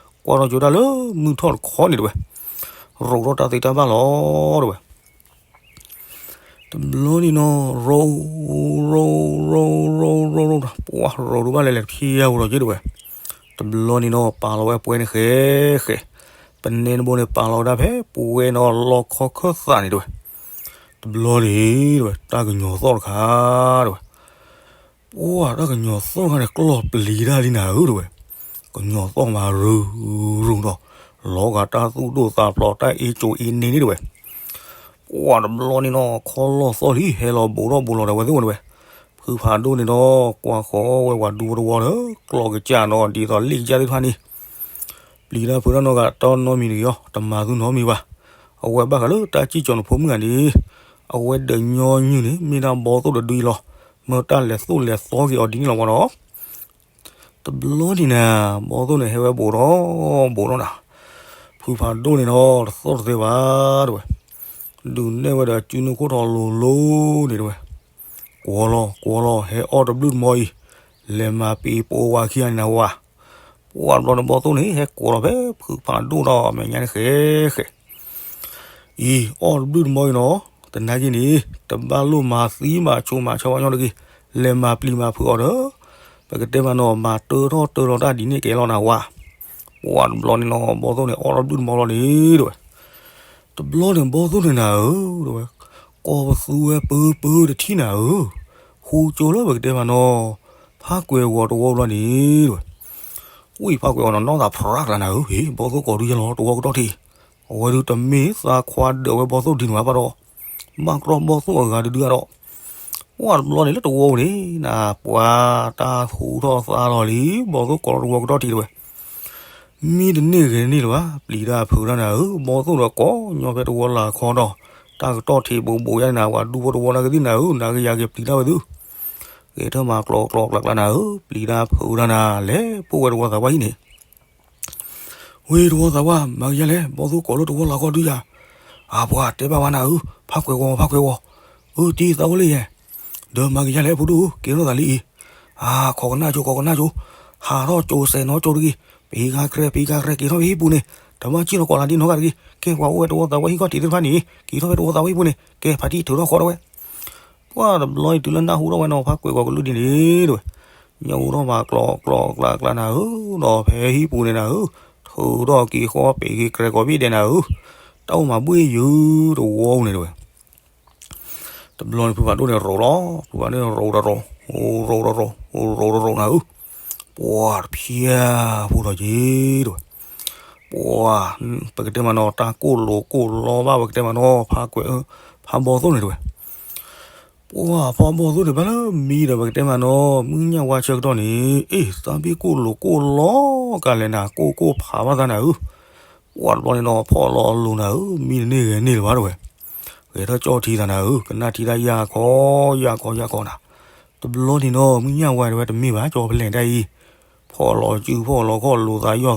ကွၢ်ထီၣ်ကၠိတၢ်လၢမုၢ်ထီၣ်တခီန့ၣ်တဝဲ, ရိးထီၣ်တၢ်သ့တၢ်ဘၣ်လီၤတဝဲ တဘျီန့ၣ်နီၤ ရိး ရိး ရိး ရိး ရိး ရိး ပှၤရိးဒိၣ်ဘၣ်လဲၤလဲၤဖျဲၣ်ဧိၤဒီးက့ၤတဝဲ, တဘျီန့ၣ်နီၤ ပာ်လီၤဝဲပှဲၤန့ၣ်ဃဲဃဲ, ပနဲတဘိန့ၣ် ပာ်လီၤဝဲဒၣ်ဖဲပှဲၤနီၤလီခီခၢၣ်သးန့ၣ်တဝဲ, တဘျီန့ၣ်တဝဲ တၢ်ကညီၤသီၣ်တခါတဝဲ ပှၢ်တၢ်ကညီၤသီၣ်တခါန့ၣ် ကျီၢ်ပျံၤတၢ်လံနၤဧၢတဝဲ, ကညီၤသီၣ်မၤရူၤရူၤဒီး လီၤဂာ်တၢ်သူၣ်ဒိၣ်သးဖျိးတၢ်အ့ၣ်ကၠိအ့ၣ်န့ၣ်န့ၣ်တဝဲ, ပှၢ်တဘျီန့ၣ်နီၤ ခီလီၢ်သီၣ်လံ ဟဲလီၤဘူးထီၣ်ဘူးလီၤဒီးဝဲသ့ၣ်ဝဲတဝဲ, ဖုဖးဒိၣ်န့ၣ်ဒီး ကွၢ်ဃီဝဲပှၤဒူဖိတဝီဒီး ကျီၢ်ကစၢ်နီၤ ဒ်သိးလ့ၣ်ကစၢ်သ့ၣ်တဖၣ်န့ၣ် ပျံၤတၢ်ဖုးတၢ်နီတဂၤတီနီတမံၤတဂ့ၤအီၤ တမၤသုနီတမံၤဘၣ်. အဝဲဘၣ်ဃးလၢတၢ်စံၣ်ကၠီၤနဖိမုၣ်ဂၤန့ၣ် အဝဲဒီးညီနုၢ်န့ၣ် မ့ၢ်ဒၣ်ဘီသိၣ်တဒုအံၤလီၤ. မ့ၢ်တၢ်လဲၤသိၣ်လဲၤသီက့ၤအီၤဒ်န့ၣ်လီၤမးနီၤ. တဘျီန့ၣ်နၤ ဘီသိၣ်န့ၣ်ဟဲဝဲဘူးထီၣ်ဘူးထီၣ်နၤ ဖုဖးဒိၣ်န့ၣ်ဒီး တသီၣ်တသဲဘၣ်တဝဲ ဒုးနဲၣ်ဝဲဒီးအစုနုၢ်ခိၣ်ထီၣ်လိၤလိၤန့ၣ်တဝဲ ကွီၤလီၤကွီၤလီၤ ဟဲအီၣ်တဘျုးတမီၤအံၤ လဲၤမၤပံၤပိာ်ဝၤခံဂၤန့ၣ်နဝၤ. ပှၢ်တဘျီန့ၣ် ဘီသိၣ်န့ၣ် ဟဲကွီၤလီၤဖဲဖုဖးဒိၣ်ဒီးမဲာ်ညါန့ၣ်ဃဲဃဲ အံၤ အီၣ်တဘျုးတမီၤအံၤနီၤ တနာ်က့န့ၣ် တဘၣ်လိၣ်မၤသံမၤဆိမၤဆၢဝဲညီတဂ့ၤ လဲၤမၤပျံၤမၤဖုးအီၤဒီး ပကတဲမးနီၤ မၤတၢထီၣ်တၢလီၤတၢ်ဒ်န့ၣ်ကဲလီၤနဝၤ. ပှၢ်တဘျီန့ၣ်နီၤ ဘီသိၣ်န့ၣ် အီၣ်တဘျုးတမီၤလီၤန့ၣ်တဝဲ တဘျီန့ၣ် ဘီသိၣ်န့ၣ်နၤဧၢ တဝဲ ကိးပသူဝဲပၢပၢတထံၣ်နၤဧၢ ဟူကၠိလၢပကတဲမးနီၤ ဖးကွဲးဂီၤတဝီဘျီန့ၣ်တဝဲ ဝံၢ်ဖးကွဲးဂီၤနီၤ နီၢ်သးဖြးကျါနၤဧၢ ဟ့ၣ် ဘီသိၣ်ကိးဒုယဲလီၤ တဝီကတီၢ်ထံး အဝဲဒုးတမ့ၢ်သးခွါဒၢးဝဲဘီသိၣ်ဒ်န့ၣ်ဘၣ်ဒီး ဘၣ်ကြီဘီသိၣ်အဂၤတဒုဒီး ပှၢ်တဘျီန့ၣ်လၢတဝီပူၤန့ၣ် နပှၤတၢ်ဟူထီၣ်သါလီၤလံ ဘီသိၣ်ကိးလီၤတဝီကတီၢ်ထံးတဝဲ မ့ၢ်တန့ၢ်ဂ့ၤတန့ၢ်လၢၤဘၣ် ပျံၤတၢ်ဖုးတၢ်နၤဧၢ ဘီသိၣ်ဒီးကိးညီဖဲတဝီလၢ်ခီဒီး တၢ်ကတီၢ်ထံးဘူးဘူးယါန့ၣ်နၤ ပှၤဒူဖိတဝီနာ်က့သ့ၣ်နၤဧၢ နာ်က့ယၤက့ၤပျံၤတၢ်ဝဲသု ဂဲၤထၢၣ်မၤကျိးကျိးကျါကျါနၤဧၢ ပျံၤတၢ်ဖုးတၢ်နၤ လဲၤပိာ်ဝဲတဝီသးဝါဟံၣ်န့ၣ် ဝ့ၢ်တဝီသးဝါ မၤကယၤလဲၣ် ဘီသိၣ်ကိးလၢတဝီလၢ်ခီဒုယၤ အပှၤတဲဘၣ်ဝဲနၤဧၢ ဖးကွဲးဂီၤ ဖးကွဲးဂီၤ အၢ တံၤသးဝဲလၢယဲ ဒီးမၤကယၤလဲၣ် ဖိဒိၣ်ဧၢ ကဲထီၣ်သးလံအံၤ အါ ခိးကနၣ်ကၠိ ခိးကနၣ်ကၠိ ဟးထီၣ်ကၠိစဲးနီၢ်ကၠိတဂ့ၤ ပှၤကါကြဲ ပှၤကါကြဲ က့ၤထီၣ်ဖဲဟံၣ်ပူၤန့ၣ် တဘၣ်စံၣ်လီၤကိးလၢဒ်နီၢ်ဂၤတဂ့ၤ ကဲပှၤအိၣ်ဝဲတဝီသးဝါဟံၣ်ခီၣ်ထံးသ့ၣ်တဖၣ်န့ၣ် က့ၤထီၣ်ဖဲတဝီသးဝါဟံၣ်ပူၤန့ၣ် ကဲဖးတံၢ်ထုးထီၣ်ဃီဒၣ်ဝဲ ပှၢ်တဘျီအံၤတုၤလၢနၢ်ဟူထီၣ်ဝဲနီၤ ဖးကွဲးဂီၤကလုၢ်ဒ်န့ၣ်တဝဲ ညၣ်အူထီၣ်မၤကျိးကျိးကျါကျါနၤဧၢ ဒီးဖဲဟံၣ်ပူၤန့ၣ်နၤဧၢ ထုးထီၣ်က့ၤဃီပ့ၤက့ၤကြဲးကိးဘ့ၣ်ဒဲးနၤဧၢ တၢ်အိၣ်မၤဘှ့ၣ်ယုာ်တဝီပူၤန့ၣ်တဝဲ တဘျီန့ၣ်ဖုဖးဒိၣ်န့ၣ်ရိးလီၤ ဖုဖးဒိၣ်န့ၣ်ရိးတရိး ရိးတရိး ရိးတရိးနၤဧၢ ပှၢ်တဖျၢၣ်ဖိဒီးက့ၤတဝဲ ပှၢ် ပကတဲမးနီၤ တၢ်ကိၢ်လိာ်ကိၢ်လီဘၣ် ပကတဲမးနီၤ ဖးကွဲး ဖးဘီသိၣ်န့ၣ်တဝဲ ပှၢ်ဖးဘီသိၣ်န့ၣ် ဘၣ်လၢမံဒီး ပကတဲမးနီၤ မုၢ်ညၣ်ဝါဆၢကတီၢ်န့ၣ် အ့ၣ် သးဘ့ၣ်ကိၢ်လိာ်ကိၢ်လီကလဲာ်နၤ ကိၢ်ကိၢ်ဖးဘၣ်သးနၤဧၢ ပှၢ်တဘျီန့ၣ်နီၤ ဖီၣ်လီၤအလိၤနၤဧၢ မံတန့ၢ်ဂဲၤန့ၢ်လၢၤဘၣ်တဝဲ ဂဲၤထီၣ်ကၠီၣ်ထံသးနၤဧၢ ကနၣ်ထံတၢ်ယၢ်ခီ ယၢ်ခီ ယၢ်ခီနၤ တဘျီန့ၣ်နီၤ မုၢ်ညၣ်ဝါတဝဲတမ့ၢ်ဘၣ် ကၠီဖဲလဲၣ်တၢ်အံၤ ဖိ ဖီၣ်လီၤစုဖီၣ်လီၤခီၣ် လိာ်သးယီၢ်သးတမ့ၢ်ဝဲလဲၣ်. လိာ်သးယီၢ်သးတမ့ၢ်ဘၣ် ဒ့မုၣ်ဧၢ. ကဲအဝဲအံၤ ပိၢ်ယါတသ့ဘၣ် ဒ့မုၣ်ဧၢ. ပကဘၣ်ထီထီၣ်သ့ၣ်ခံလီၤ. အ့ဟ့ၣ်ဒီးထီထီၣ်သ့ၣ်ခံဒီးထီၣ်ပာ်ဒီး တမ့ၢ်ဘၣ်အံၤနီၤ သ့ၣ်ဖိတခိၣ်နီၤ. ထီၣ်ဆိထီၣ်ဆိ, သနာ်က့ပှၤမၤဝဲဒီးတၢ်သ့တၢ်ဘၣ်ဒီးတဲတဘၣ်ဝဲနၤဧၢ. ဘီသိၣ်လၢသးဒၢးညီနုၢ်တဘျုးလၢညါလဲၤအိၣ်တကိးနၤန့ၣ် ကဟဲဂဲၤသးဒီးတဲတဘၣ်လီၤက့ၤဘၣ် သးဘ့ၣ်ကိၣ်လိၤကိၣ်လီၤရၤမးတဲဝဲ. ပှၢ်တဘျီန့ၣ် မုၢ်ညၣ်ဝါန့ၣ် ခီဖျိလၢအဲၣ်ဘၣ်ဝဲနီၤ ဖးဘီသိၣ်ဒိၣ်လၢလီၤန့ၣ် မၤတဘၣ်လီၤယဲၢ်ဝဲနၤဧၢ ထီၣ်သ့ၣ်လီၤယဲၢ်လီၤတဝဲ. ထီၣ်မးရီၣ်ရီၣ်ရီၣ်ရီၣ်ရီၣ်လီၤန့ၣ် တုၤဝဲဒၣ်လၢသ့ၣ်သရၣ်ပူၤလီၤန့ၣ် ဒၢဖျၢၣ်ကၠီနီၤထီၣ် အိၣ်ခိးဆိဃီၤဆိ တဖျၢၣ်အိၣ်ကၠီထီၣ်တၢ်တၢ်လီၤတဝဲ. ဖးဘီသိၣ်န့ၣ်နီၤ အိၣ်ကသူၣ်ဝဲဘံၣ်ဘၢဘၢ မၤပံာ်ဝဲမုၢ်ဘၣ်ဆါလီၤန့ၣ် မၤသးတၢ်ကိၢ်ဂၤစၢၤကတီၢ်ဒ်န့ၣ်နီၤ ဝဲကတဲမၤနၤလါကပီၤ ဒီးယဲၢ်လီၤနၤပူၤက့ပူၤခီတဝဲ. ပှၢ်တဘျီန့ၣ် တၢ်ခီၣ်လီၢ်သီၣ်လံနီၤ လၢတဝဲကတဲမၤနၤ ထိလီၤခိၣ်နၤဧၢ တဝီလၢ်ခီဝဲလဲၣ် လၢကျဲတဝီတပၤန့ၣ်ဘၣ်နီၤ တၢ်ခီၣ်လီၢ်ထီၣ်ဘူးထီၣ် ဘူးထီၣ်ဘူးထီၣ်လီၤန့ၣ်တဝဲ ပှၢ်ယီၢ်ဘၣ်သ့ၣ်လၢအူဝဲလီၤ ပြးပြးပြးပြးပြးပြးနၤဧၢ. ပှၢ်တဘျီန့ၣ် ဘၣ်ဃးလၢပကတဲမၤနီၤ ဖးဘီသိၣ်န့ၣ် တၢ်သ့တၢ်ဘၣ်အိၣ်ဒီးက့ၤတဝဲ ပှၢ်ထၢထီၣ်ဝဲတဘျုးညါတဘီနၤဧၢ ရိးထီၣ်တၢ်သ့တၢ်ဘၣ်တဖံးအါဘိနၤ ထီၣ်ဝဲဒၣ်လၢသ့ၣ်ခံန့ၣ်ဃဲဃဲနၤ ဘီသိၣ်န့ၣ် တၢ်လူၤနၢခီၣ်လီၢ်တဝဲ တၢ်လူၤနၢခီၣ်လီၢ်လီၤန့ၣ် တၢ်လဲၤထီၣ်လၢအအိၣ်န့ၣ် ဘူးထီၣ်ဘူးထီၣ်နၤဧၢ, ပှ့ၢ်မုၢ်ညၣ်ဝါတဂၤန့ၣ် ပျံၤတၢ်ဖုးတၢ်နၤဧၢ, ကနီၤကစုစုလၢာ်ပျီတဝဲ. တဘျီန့ၣ်နီၤ ဘၣ်ဃးလၢဖးဘီသိၣ်န့ၣ်တဝဲ, ထံၣ်လီၤဝဲဘီသိၣ်န့ၣ်နီၤ ပျိခိၣ်ကွံာ်လီၤဒီးတဘျုးယါ, ကနၣ်ဒုးဘၣ်တဘၣ်န့ၣ်ဒီး ပှၤမၤထီၣ်တၢ်သ့တၢ်ဘၣ်လီၤန့ၣ်တဝဲ ကွံာ်လီၤဘီသိၣ်န့ၣ်နၤဧၢ, တီတီဖဲပျိခိၣ်ဒီးတဘျုးယါန့ၣ် ဖီကလီၤနၤ. ပှၤဘီသိၣ်န့ၣ်လီၤဂာ်ပကတဲမးနီၤ တၢ်ဆူးတၢ်ဆါဘၣ်ဒီးက့တဝဲ, ပျံၤတၢ်ဖုးတၢ်လီၤန့ၣ်ဒီး ထိလီၤခိၣ်လီၤန့ၣ် စံၣ်ဝဲဒၣ်လၢပှၢ်ယွၤပူၤန့ၣ်လီၤတဝဲ. ပှၤတဘျီန့ၣ် ဖဲတၢ်သ့တၢ်ဘၣ်ဒီးသရၣ်မၤဝဲကိးဝဲ ဘီသိၣ်တဂၤန့ၣ်တဝဲ. ပှၤလီခီတဘ့ၣ်န့ၣ် ထံၣ်မိ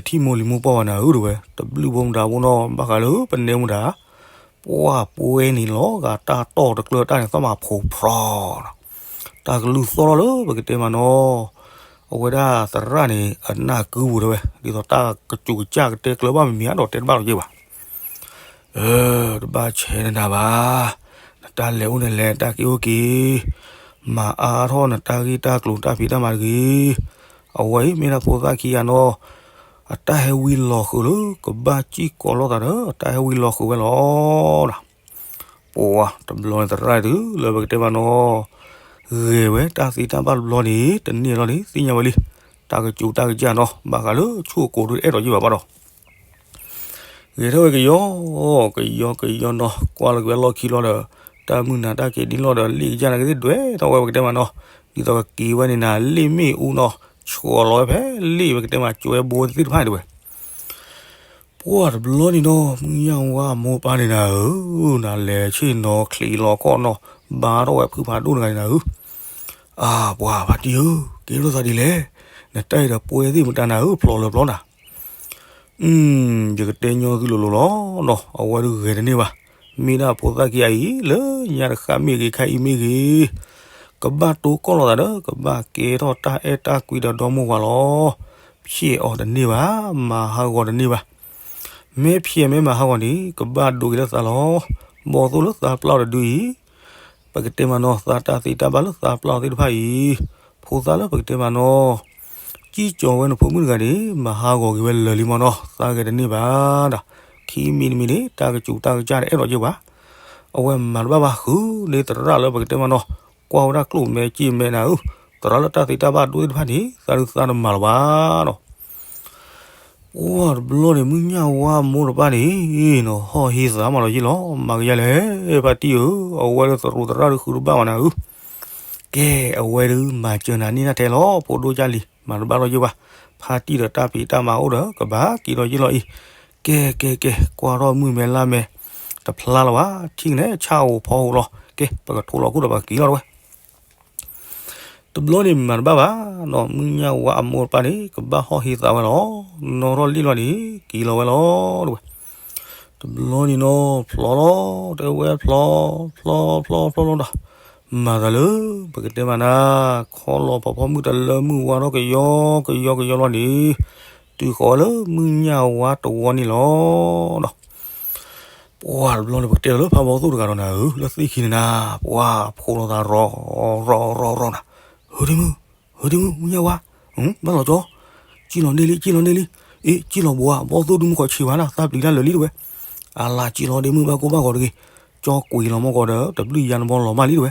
ၢ်လံၤမိၢ်ပှၢ်ဝဲနၤဧၢတဝဲ, တဘျုးဘိမတၤဘိနီၤ ဘၣ်ဃးလၢပနဲမူဒါ ပှၤပှဲၤန့ၣ်လီၤဂာ်တၢ်တီၢ်တကျၢၤတၢ်န့ၣ် သီၣ်မးဖိဖြီနီၤ. တၢ်ကလုၢ်သီၣ်ထီၣ်လၢပကတဲမးနီၤ အဝဲဒၣ်သရၣ်န့ၣ် အနၢ်ကုပူၤတဝဲ, ဒ်သိးတၢ်ကစူးကစၢ်ကတဲကျၢၤဘၣ်မံၤမံၤဧါဒီးတဲတဘၣ်လီၤက့ဘၣ်. တဘၣ်ဆဲးနနၤဘၣ်, နတၢ်လဲၤအိၣ်န့ၣ်လဲၤ တၢ်က့ၤအိၣ်က့ၤ, မၤအါထီၣ်နတၢ်ဂ့ၢ်တၢ်ကျိၤတၢ်ဖံးတၢ်မၤတဂ့ၤ. အဝဲအံၤမ့ၢ်ဒၣ်ဖိသၣ်ခံဂၤနီၤ အတၢ်ဟဲဝံၤလီၤဃုာ်လၢကဘၣ်စံၣ်ကိးလိာ်သးဒီး အတၢ်ဟဲဝံၤလီၤဃုာ်ဝဲလီၤ. ပှၤတဘျီန့ၣ်သရၣ်ဒုး လၢပကတဲမးနီၤ ဂဲၤဝဲတၢ်သ့တၢ်ဘၣ်တဘျီန့ၣ် တန့ၢ်လီၤန့ၣ် သ့ၣ်ညါဝဲလံ, တၢ်ကစူးတၢ်ကစၢ်နီၤ ဘၣ်ဃးလၢဆူၣ်ကိးဒုးတအဲၣ်ဒိးယံာ်ဘၣ်ဘၣ်ဒီး ဂဲၤထီၣ်ဝဲကယီ, ကယီကယီနီၤ ကွၢ်လီၤက့ၤဝဲလီၢ်ခံလီၤဒီး တၢ်မုၢ်နၤတၢ်က့ၤဒ်လီၤဒီး လ့ၣ်ကစၢ်နၤကသ့ၣ်ဒွဲထီၣ်ဝဲပကတဲမးနီၤ, ဒ်သိးကက့ၤဝဲန့ၣ်နၤ လ့ၣ်မ့ၣ်အူနီၤ ဆှီလီၤဝဲဖဲလ့ၣ်ပကတဲမး ကၠွဲဘိသ့ၣ်တဖၣ်န့ၣ်တဝဲ. ပှၤတဘျီန့ၣ်နီၤ မုၢ်ညၣ်ဝါအမိၢ်ပၢ်န့ၣ်နၤဧၢ, နၤလဲၤဆ့ၣ်နီၤချံးလီၤခီၣ်နီၤ ဘါထီၣ်ဝဲဖုဖးဒိၣ်တဂၤန့ၣ်နၤဧၢ, အါ ပှၤဖါတံၢ်ဧၢ, ကဲထီၣ်သးဒ်လဲၣ်, နတၢ်အံၤဒီးပှဲၤသ့ၣ်မတၤနၤဧၢ ဖျိးလၢာ်ပျီနၤ ယကတဲညီသုလိၤလိၤလီၤနီၤ, အဝဲဒုးဂဲၤတန့ၢ်ဘၣ်. မ့ၢ်ဒၣ်ဖိသၣ်ခံဂၤအံၤ လၢညါတဃၣ်မ့ၢ်ဂ့ၤ ခါအံၤမ့ၢ်ဂ့ၤ, ကဘၣ်တိကိၢ်လိာ်သးဒီး ကဘၣ်ကဲထီၣ်တၢ်အဲၣ်တၢ်ကွံဒီးဒီမါဝၤလီၤ. ဖျဲးအီၤတန့ၢ်ဘၣ်, မၤဟးဂီၤတန့ၢ်ဘၣ်. မ့ၢ်ဖျဲးမ့ၢ်မၤဟးဂီၤန့ၣ် ကဘၣ်ဒိက့ၤလၢသးလီၤ. ဘီသိၣ်လၢသးပျၢ်အီၤတဒုအံၤ ပကတဲမးနီၤ သးတၢ်သ့တၢ်ဘၣ်လၢသးပျၢ်အီၤသ့ၣ်တဖၣ်အံၤ, ဖိသၣ်လၢပကတဲမးနီၤ ကံၣ်ကၠီၤဝဲနဖိမုၣ်တဂၤန့ၣ် မၤဟးဂီၤက့ၤဝဲလၢာ်လံမးနီၤ, သးဂဲၤတန့ၢ်ဘၣ်ဒီး ခံမံၤတမံၤန့ၣ် တၢ်ကစူးတၢ်ကစၢ်တအဲၣ်ဒိးက့ၤဘၣ်. အဝဲမၤတဘၣ်ဘၣ်ဃုာ်န့ၣ်သရၣ်လၢပကတဲမးနီၤ, ကွၢ်ဝဲဒၣ်ကျိၣ်မဲက့ၣ်မဲနၤဧၢ, သရၣ်လၢတၢ်သ့တၢ်ဘၣ်ဒိၣ်သ့ၣ်တဖၣ်န့ၣ် သးဒုးသးတမၤလၢၤဘၣ်နီၤ. ပှၤတဘျီန့ၣ် မုၢ်ညၣ်ဝါမိၢ်တပၢ်န့ၣ်နီၤ ဟီၣ်ဟ့သးမးလီၤယ့ၣ်လီၤ, မၤကယါလဲၣ် ဖါတံၢ်ဧၢ, အဝဲဒၣ်သရူးသရၣ်ဒုးဃုတဘၣ်မးနၤဧၢ. ကဲ အဝဲဒုးမၤစၢၤနၤန့ၢ်တၢ်ထဲလီၤ ဖိဒိၣ်ကၢ်လံၤ, မၤတဘၣ်လီၤယ့ၣ်ဘၣ်, ဖါတံၢ်ဒီးတၢ်ဖံးတၢ်မၤအိၣ်ဒီး ကဘၣ်က့ၤလီၤယ့ၣ်လီၤအံၤ. ကဲ ကဲ ကဲ ကွၢ်ထီၣ်မုၢ်မဲလါမဲ တဖျါလၢၤဘၣ်, ထံၣ်ကနဲဆၣ်ဧိၤဖီဧိၤလီၤ. ကဲ ပကထိလီၤခိၣ်ဒီးပကက့ၤလီၤတဝဲ တဘျီန့ၣ်မၤတဘၣ်ဘၣ်နီၤ, မုၢ်ညၣ်ဝါအမိၢ်တပၢ်န့ၣ် ကဘၣ်ဟီၣ်ဟ့သးဝဲလီၤ. နီၣ်ထီၣ်လံၣ်လီၤန့ၣ် က့ၤလီၤဝဲလီၤတဝဲ. တဘျီန့ၣ်နီၤ ဖျီလီၤ တဲဝဲဖျီ ဖျီဖျီဖျီလီၤဒီး မၤသးလၢ ပကတဲမးနၤ ခီလီၤဖီဖီမုၢ်တလၢမုၢ်ဝါထီၣ်ကယီကယီကယီလီၤန့ၣ် တုၤဃီၤဝဲလၢမုၢ်ညၣ်ဝါတဝီန့ၣ်လီၤဒီး ပှၤတဘျီန့ၣ် ပကတဲလီၤလၢဖးဘီသိၣ်တဂၤဒီးနၤဧၢ, လၢသ့ၣ်ခံန့ၣ်နၤ, ပှၤဖိးလိာ်သးရီၤရီၤရီၤရီၤနၤ, ဟ့ၣ်ဒ့မုၣ်, ဟ့ၣ်ဒ့မုၣ် မုၢ်ညၣ်ဝါ, ဘၣ်လီၤကၠီ, ကံၣ်လီၤန့ၢ်လံ ကံၣ်လီၤန့ၢ်လံ, အ့ ကံၣ်လီၤဘိးဧါ, ဘီသိၣ်ဒုးမုၢ်ခီၣ်ဆံးဝဲနၤ, သးပျံၤတၢ်လၢာ်လံတဝဲ, အလၤကံၣ်လီၤဒ့မုၣ် ဘၣ်ကိၢ်ဘၣ်ဂီၤတဂ့ၤ, ကၠီကွံာ်လီၤမီၢ်ကီးဒီး တဘျုးယါနဘီလီၤမၢ်လံတဝဲ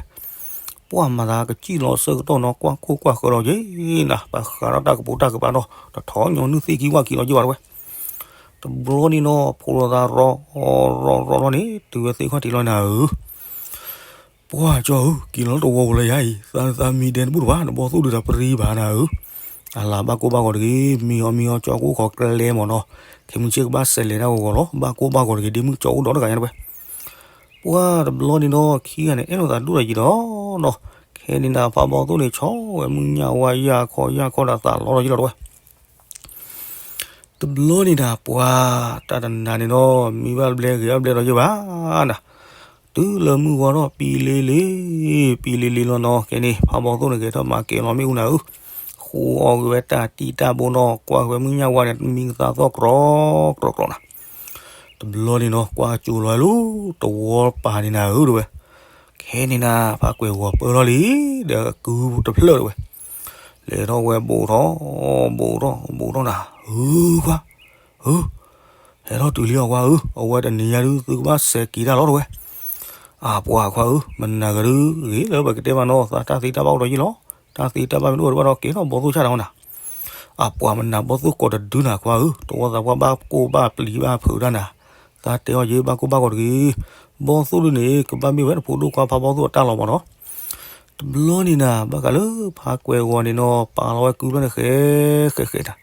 ပှၤမၤသးကစံၣ်လီၤဆၢကတီၢ်နီၤ ကွၢ်ခိၣ်ကွၢ်ဃၢၤလီၤက့ၤနၤ, ပဃးထီၣ်တၢ်ကပိာ်တၢ်ကပၤနီၤ တထီၣ်ညီနုၢ်သ့ၣ်ခံဝၣ်ခံလီၤက့ၤဘၣ်တဝဲ, တဘျီန့ၣ်နီၤ ဖိးလိာ်သးရီၤရီၤရီၤရီၤန့ၣ် တုၤဝဲသ့ၣ်ခီၣ်ထံးလီၤနၤဧၢ, ပှၤကၠီဧၢ, က့ၤလီၤတဝီပူၤလၢယၤအံၤ, သးမံဒဲတဘူၣ်တဘၣ် နဘီသိၣ်ဒုးတၢ်ပရံဘၣ်နၤဧၢ, အလၤဘၣ်ကိၢ်ဘၣ်ဂီၤတဂ့ၤ, မံအီၤမံအီၤ ကၠီကအိၣ်ခိးကျဲလဲမၢ်နီၤ, ခဲမုၢ်ဆ့ၣ်ကဘၣ်စဲးလဲၤတၢ်ဂီၤဂီၤလီၤ, ဘၣ်ကိၢ်ဘၣ်ဂီၤတဂ့ၤ ဒ့မုၣ်ကၠီအိၣ်ဒီးတဂၤညါတဝဲ ပှၤတဘျီန့ၣ်နီၤ ခံဂၤန့ၣ် အဲၣ်လိာ်သးဒိၣ်ဒီးယံၤဒီးနီၤ, ခဲန့ၣ်နၤ ဖးဘီသိၣ်န့ၣ် ဆီဝဲမုၢ်ညၣ်ဝါ ယၢ်ခီယၢ်ခီဒီးသးလီၤဒီးယံၤလီၤတဝဲ တဘျီန့ၣ်နၤ ပှၤတၢ်တနၤန့ၣ်နီၤ မံဘၣ်ဘျဲဂ့ၤဘၣ်ဘျဲဒီးယံၤဘၣ်နၤ, တုၤလၢမုၢ်ဂီၤထီၣ်ပံလ့လ့, ပံလ့လ့လီၤနီၤ, ခဲန့ၣ် ဖးဘီသိၣ်န့ၣ် ကဲထီၣ်မၤကဲၤလီၤမ့ၣ်အူနၤဧၢ, ဃိအီၣ်က့ၤဝဲတၢ်တံၢ်တၢ်ဘိနီၤ, ကွၢ်ဃဲမုၢ်ညၣ်ဝါန့ၣ် မံကသါသီၣ်ကြီကြီကြီနၤ တဘျီန့ၣ်နီၤ ကွၢ်ကၠိလီၤလၢတဝီပၤန့ၣ်နၤဧၢတဝဲ, ခဲန့ၣ်နၤ ဖးကွဲၤဂီၤပၢလီၤလံ, ဒီးကုတဖျၢၣ်တဝဲ, လဲၤထီၣ်ဝဲဘူးထီၣ်, ဘူးထီၣ်ဘူးထီၣ်နၤ, ဧၢခွါ, ဧၢ, ဟဲထီၣ်တုၤလံအီၤခွါဧၢ, အဝဲတနံၤညါဒုးသုကဘၣ်စဲးက့ၤတၢ်လီၤတဝဲ, အပှၤခွါဧၢ, မနၤဂၤဒုးဂ့ၤလၢပကတဲမးနီၤ သးတၢ်သ့တၢ်ဘၣ်အိၣ်ဒီးယံၤလီၤ, တၢ်သ့တၢ်ဘၣ်မ့ၢ်တအိၣ်တဘၣ်ဒီးကဲထီၣ်ဘီသိၣ်ဆၣ်တၢ်ဝဲနၤ အပှၤမနၤဘီသိၣ်ကိးတဒုနၤခွါဧၢ, တဝီသးပှၢ်ဘၣ်ကိၢ်ဘၣ်ပျံၤဘၣ်ဖုးတၢ်နၤ, သးတဲအီၤယ့ဘၣ်ကိၢ်ဘၣ်ဂီၤတဂ့ၤ, ဘီသိၣ်ဒုန့ၣ် ကဘၣ်မ့ၢ်ဝဲတဖိဒိၣ်ခွါဖးဘီသိၣ်အတၢ်လီၤမၢ်နီၤ, တဘျီန့ၣ်နၤ ဘၣ်ဃးလၢဖးကွဲၤဂီၤန့ၣ်နီၤ ပာ်လီၤဝဲကုဖျၢၣ်န့ၣ်ဃဲဃဲဃဲတၢ်,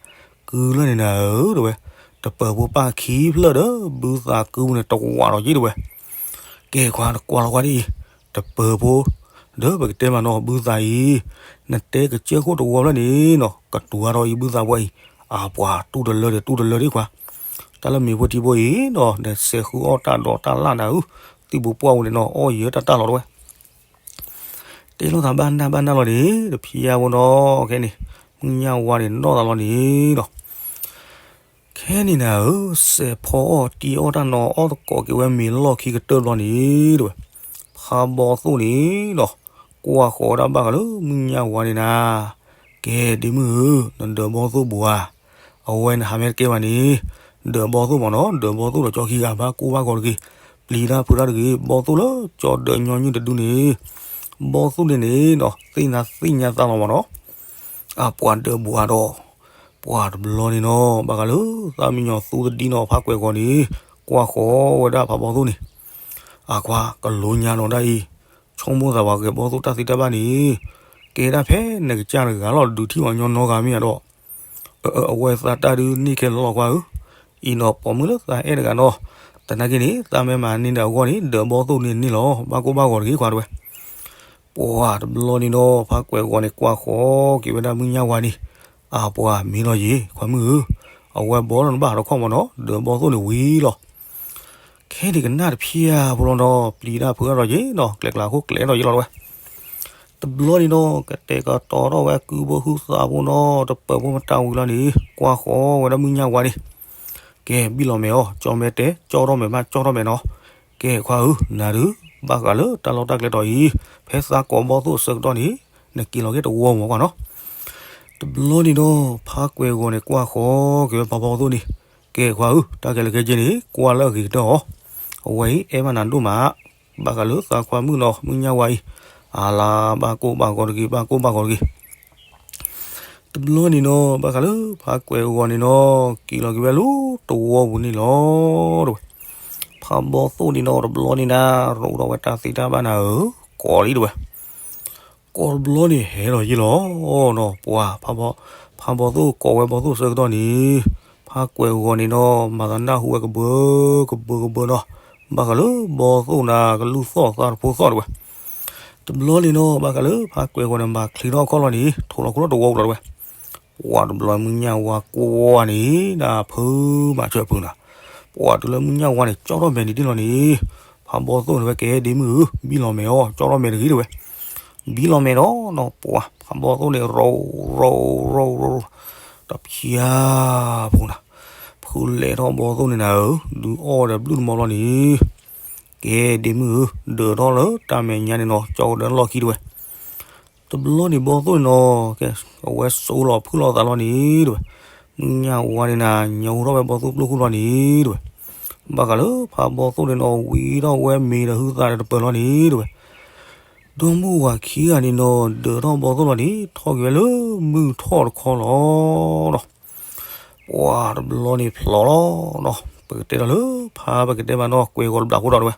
ကုဖျၢၣ်န့ၣ်နၤဧၢတဝဲ, တပၢၤဖိပာ်ခံဖျၢၣ်ဒီး ဘုသးကုန့ၣ်တဝးဒီးယ့တဝဲ ကဲခွါနကွၢ်လီၤကွၢ်ဒ်အံၤ, တပၢၤဖိ, ဒီးပကတဲမးနီၤ ဘုသးအံၤ, နတဲကစၢၢ်ခိၣ်တဝီဖျၢၣ်န့ၣ်နီၤ ကတူၤအါထီၣ်အံၤဘုသးပှၤအံၤ, အပှၤတူၢ်တလၢဒီးတူၢ်တလၢဒံးခွါ, တၢ်လၢမ့ၤဖိထံဖိအံၤနီၤ နစဲးဃုအီၣ်တၢ်ဒီးတၢ်လၢ်နၤဧၢ, သံၣ်ဘိပှၢ်ဝဲန့ၣ်နီၤ အီၣ်ယၢၤတၢ်တၢ်လီၤတဝဲ တဲလိာ်သးဘၣ်နၢ်ဘၣ်နၢ်လီၤန့ၣ် တဖျါဖိနီၤ ခဲန့ၣ်, မုၢ်ညၣ်ဝါန့ၣ်နီၢ်သးလီၤန့ၣ်ဒီး ခဲန့ၣ်နၤဧၢ, စဲးဖီအီၣ်တံၤအီၣ်တၢ်နီၤ အီၣ်သကိးက့ၤဝဲမ့ၤလီၢ်ခံကတၢၢ်တဘျီန့ၣ်တဝဲ, ဖးဘီသိၣ်န့ၣ်ဒီး ကွၢ်ဃီၤဝဲဒၣ်ဘၣ်ဃးလၢမုၢ်ညၣ်ဝါန့ၣ်နၤ, ကဲဒ့မုၣ်ဧၢ, နဒၢးဘီသိၣ်ဘိဧါ, အဝဲနဟးမ့ၢ်တကဲဘၣ်န့ၣ်, ဒၢးဘီသိၣ်မၢ်နီၤ ဒၢးဘီသိၣ်ဒီးကၠီခံဂၤဘၣ်ကိၢ်ဘၣ်ဂီၤတဂ့ၤ, ပျံၤတၢ်ဖုးတၢ်တဂ့ၤ, ဘီသိၣ်လၢကၠီဒၢးညီနုၢ်တဒုန့ၣ်, ဘီသိၣ်န့ၣ်န့ၣ်နီၤ သ့ၣ်နၤသ့ၣ်ညါသးလီၤမၢ်နီၤ အပှၤဒၢးဘိဧါဒီး, ပှၤတဘျီန့ၣ်နီၤ ဘၣ်ဃးလၢသးမံညီၤသူတဒံနီၤ ဖးကွဲၤဂီၤန့ၣ် ကွၢ်ဃီၤဝဲဒၣ်ဖးဘီသိၣ်န့ၣ်, အခွါကလိညါနီၤဒၣ်အံၤ, ဆိကမိၣ်သးပှၤဂဲၤဘီသိၣ်တၢ်သ့တၢ်ဘၣ်န့ၣ်, ကဲဒၣ်ဖဲနကစၢ်တဂၤလီၤ ဒုးထံၣ်ပှၤညီနီတဂၤမ့ၢ်ဧါဒီး, အဝဲသးတၢ်ဒုးန့ၢ်ခဲလၢာ်လီၤခွါဧၢ, အံၤနီၤပိာ်မုၣ်လၢသးအဲၣ်တဂၤနီၤ, သနာ်က့န့ၣ် သးမ့ၢ်မၤန့ၢ်ဒီးအဂီၢ်န့ၣ် ဒၢးဘီသိၣ်န့ၣ်န့ၣ်လီၤ ဘၣ်ကိၢ်ဘၣ်ဂီၤတဂ့ၤခွါတဝဲ ပှၤတဘျီန့ၣ်ဒီး ဖးကွဲၤဂီၤန့ၣ် ကွၢ်ဃီၤက့ၤဝဲဒၣ်မုၢ်ညၣ်ဝါန့ၣ်, အပှၤမ့ၢ်လီၤယ့ၤ ခွါမုၣ်ဧၢ, အဝဲဘီလီၤနဘၣ်တခီမၢ်နီၤ ဒၢးဘီသိၣ်န့ၣ်ဝံၤလီၤ. ခဲန့ၣ်ကနၣ်တဖျၢၣ်ဖိလီၤနီၤ ပျံၤတၢ်ဖုးတၢ်ဒီးယ့ၤနီၤ ကျဲကျးခိၣ်ကျဲထီၣ်ယ့ၤလီၤတဝဲ တဘျီန့ၣ်ဒီး ကတဲာ်ကတီၤထီၣ်ဝဲကုဘိဟုသးဖိနီၤ တပၢၤဖိမတၤဝံၤလီၤန့ၣ် ကွၢ်ဃီၤဝဲဒၣ်မုၢ်ညၣ်ဝါန့ၣ်, ကဲဘံၣ်လီၤမဲာ်အီၤ ကၠီမဲာ်တဲ ကၠီထီၣ်မဲာ်မး ကၠီထီၣ်မဲာ်နီၤ, ကဲခွါဧၢ နၤဒုး ဘၣ်ဃးလၢတၢ်လီၢ်တၢ်ကျဲတီၤအံၤ ဖဲသးကိးဘီသိၣ်အဆၢကတီၢ်န့ၣ် နက့ၤလီၤက့ၤတဝီမၢ်ကွၢ်နီၤ. တဘျီန့ၣ်ဒီး ဖးကွဲၤဂီၤန့ၣ် ကွၢ်ဃီၤက့ၤဝဲဖးဘီသိၣ်န့ၣ်, ကဲခွါဧၢ တၢ်ခဲလၢာ်ခဲဆ့န့ၣ် ကွၢ်လၢအဂ့ၤကတၢၢ်အီၤ, အဝဲအံၤ အဲၣ်ဘၣ်နၤဒိၣ်မး ဘၣ်ဃးလၢသးခွါမုၣ်နီၤ မုၢ်ညၣ်ဝါအံၤ, အလၤဘၣ်ကိၢ်ဘၣ်ဂီၤတဂ့ၤ ဘၣ်ကိၢ်ဘၣ်ဂီၤတဂ့ၤ တဘျီန့ၣ်နီၤ ဘၣ်ဃးလၢဖးကွဲၤဂီၤန့ၣ်နီၤ က့ၤလီၤက့ၤဝဲလၢတဝီပူၤန့ၣ်လီၤ တဝဲ. ဖးဘီသိၣ်န့ၣ်နီၤ တဘျီန့ၣ်နၤ ရိးထီၣ်ဝဲတၢ်သ့တၢ်ဘၣ်နၤဧၢ, ကိးလံတဝဲ. ကိးတဘျီန့ၣ်ဟဲလီၤယ့ၤလီၤနီၤ ပှၤ ဖးဘီသိၣ်ကိးဝဲဘီသိၣ်ဆၢကတီၢ်န့ၣ်, ဖးကွဲၤဂီၤန့ၣ်နီၤ မၤသးနၢ်ဟူဝဲကဘၢကဘၢကဘၢနီၤ, ဘၣ်ဃးလၢဘီသိၣ်နၤကလုၢ်သီၣ်သးတဖိသီၣ်တဝဲ. တဘျီန့ၣ်နီၤ ဘၣ်ဃးလၢဖးကွဲၤဂီၤန့ၣ် မၤချ့ထီၣ်အခီၣ်လီၤန့ၣ် ထိးလီၤခိၣ်လီၤတဝီပူၤလီၤတဝဲ. ပှၤတဘျီမုၢ်ညၣ်ဝါကွၢ်ဝဲန့ၣ် နဖုမၤဆၢဖုနၤ, ပှၤတုၤလၢမုၢ်ညၣ်ဝါန့ၣ် ကၠီထီၣ်မဲာ်န့ၣ်ဒ်လီၤန့ၣ်, ဖးဘီသိၣ်န့ၣ်ဝဲကဲဒ့မုၣ်ဧၢ ဘံၣ်လီၤမဲာ်အီၤ ကၠီထီၣ်မဲာ်တဂ့ၤတဝဲ. ဘံၣ်လီၤမဲာ်ဒီးနီၤ ပှၤဖးဘီသိၣ်န့ၣ် ရိရိရိရိ တဖျါဖိနၤ, ဖုလဲၤထီၣ်ဘီသိၣ်န့ၣ်နၤဧၢ, ဒုးအီၣ်ဒီးဘျုၣ်တမီၤဘျီန့ၣ် ကဲဒ့မုၣ်ဧၢ, ဒၢးထီၣ်လၢတၢ်မဲာ်ညါန့ၣ်နီၤ ကၠီကဒၢလီၢ်ခံတဝဲ. တဘျီန့ၣ်ဘီသိၣ်န့ၣ်နီၤ ကဲ အဝဲစိလီၤဖုၣ်လီၤသးလီၤန့ၣ်တဝဲ. မုၢ်ညၣ်ဝါန့ၣ်နၤ ညိထီၣ်ဝဲဘီသိၣ်ပျိၢ်ခိၣ်လီၤန့ၣ်တဝဲ. ဘၣ်ဃးလၢဖးဘီသိၣ်န့ၣ်နီၤ ဝံထီၣ်ဝဲမ့ၤဒီးဟုသးဒီးတပၢၤလီၤန့ၣ်တဝဲ. ဒီမုၢ်ဝၤခံဂၤန့ၣ်နီၤ ဒၢးထီၣ်ဘီသိၣ်လီၤန့ၣ် ထီၣ်က့ၤဝဲလၢမုၢ်ထီၣ်တခီလီၤနီၤ. ပှၤတဘျီန့ၣ်ဖျိးလီၤနီၤ, ပကတဲဒီးလၢဖးပကတဲမးနီၤ ကွဲးဂီၤတဘျးဃိဒီးတဝဲ.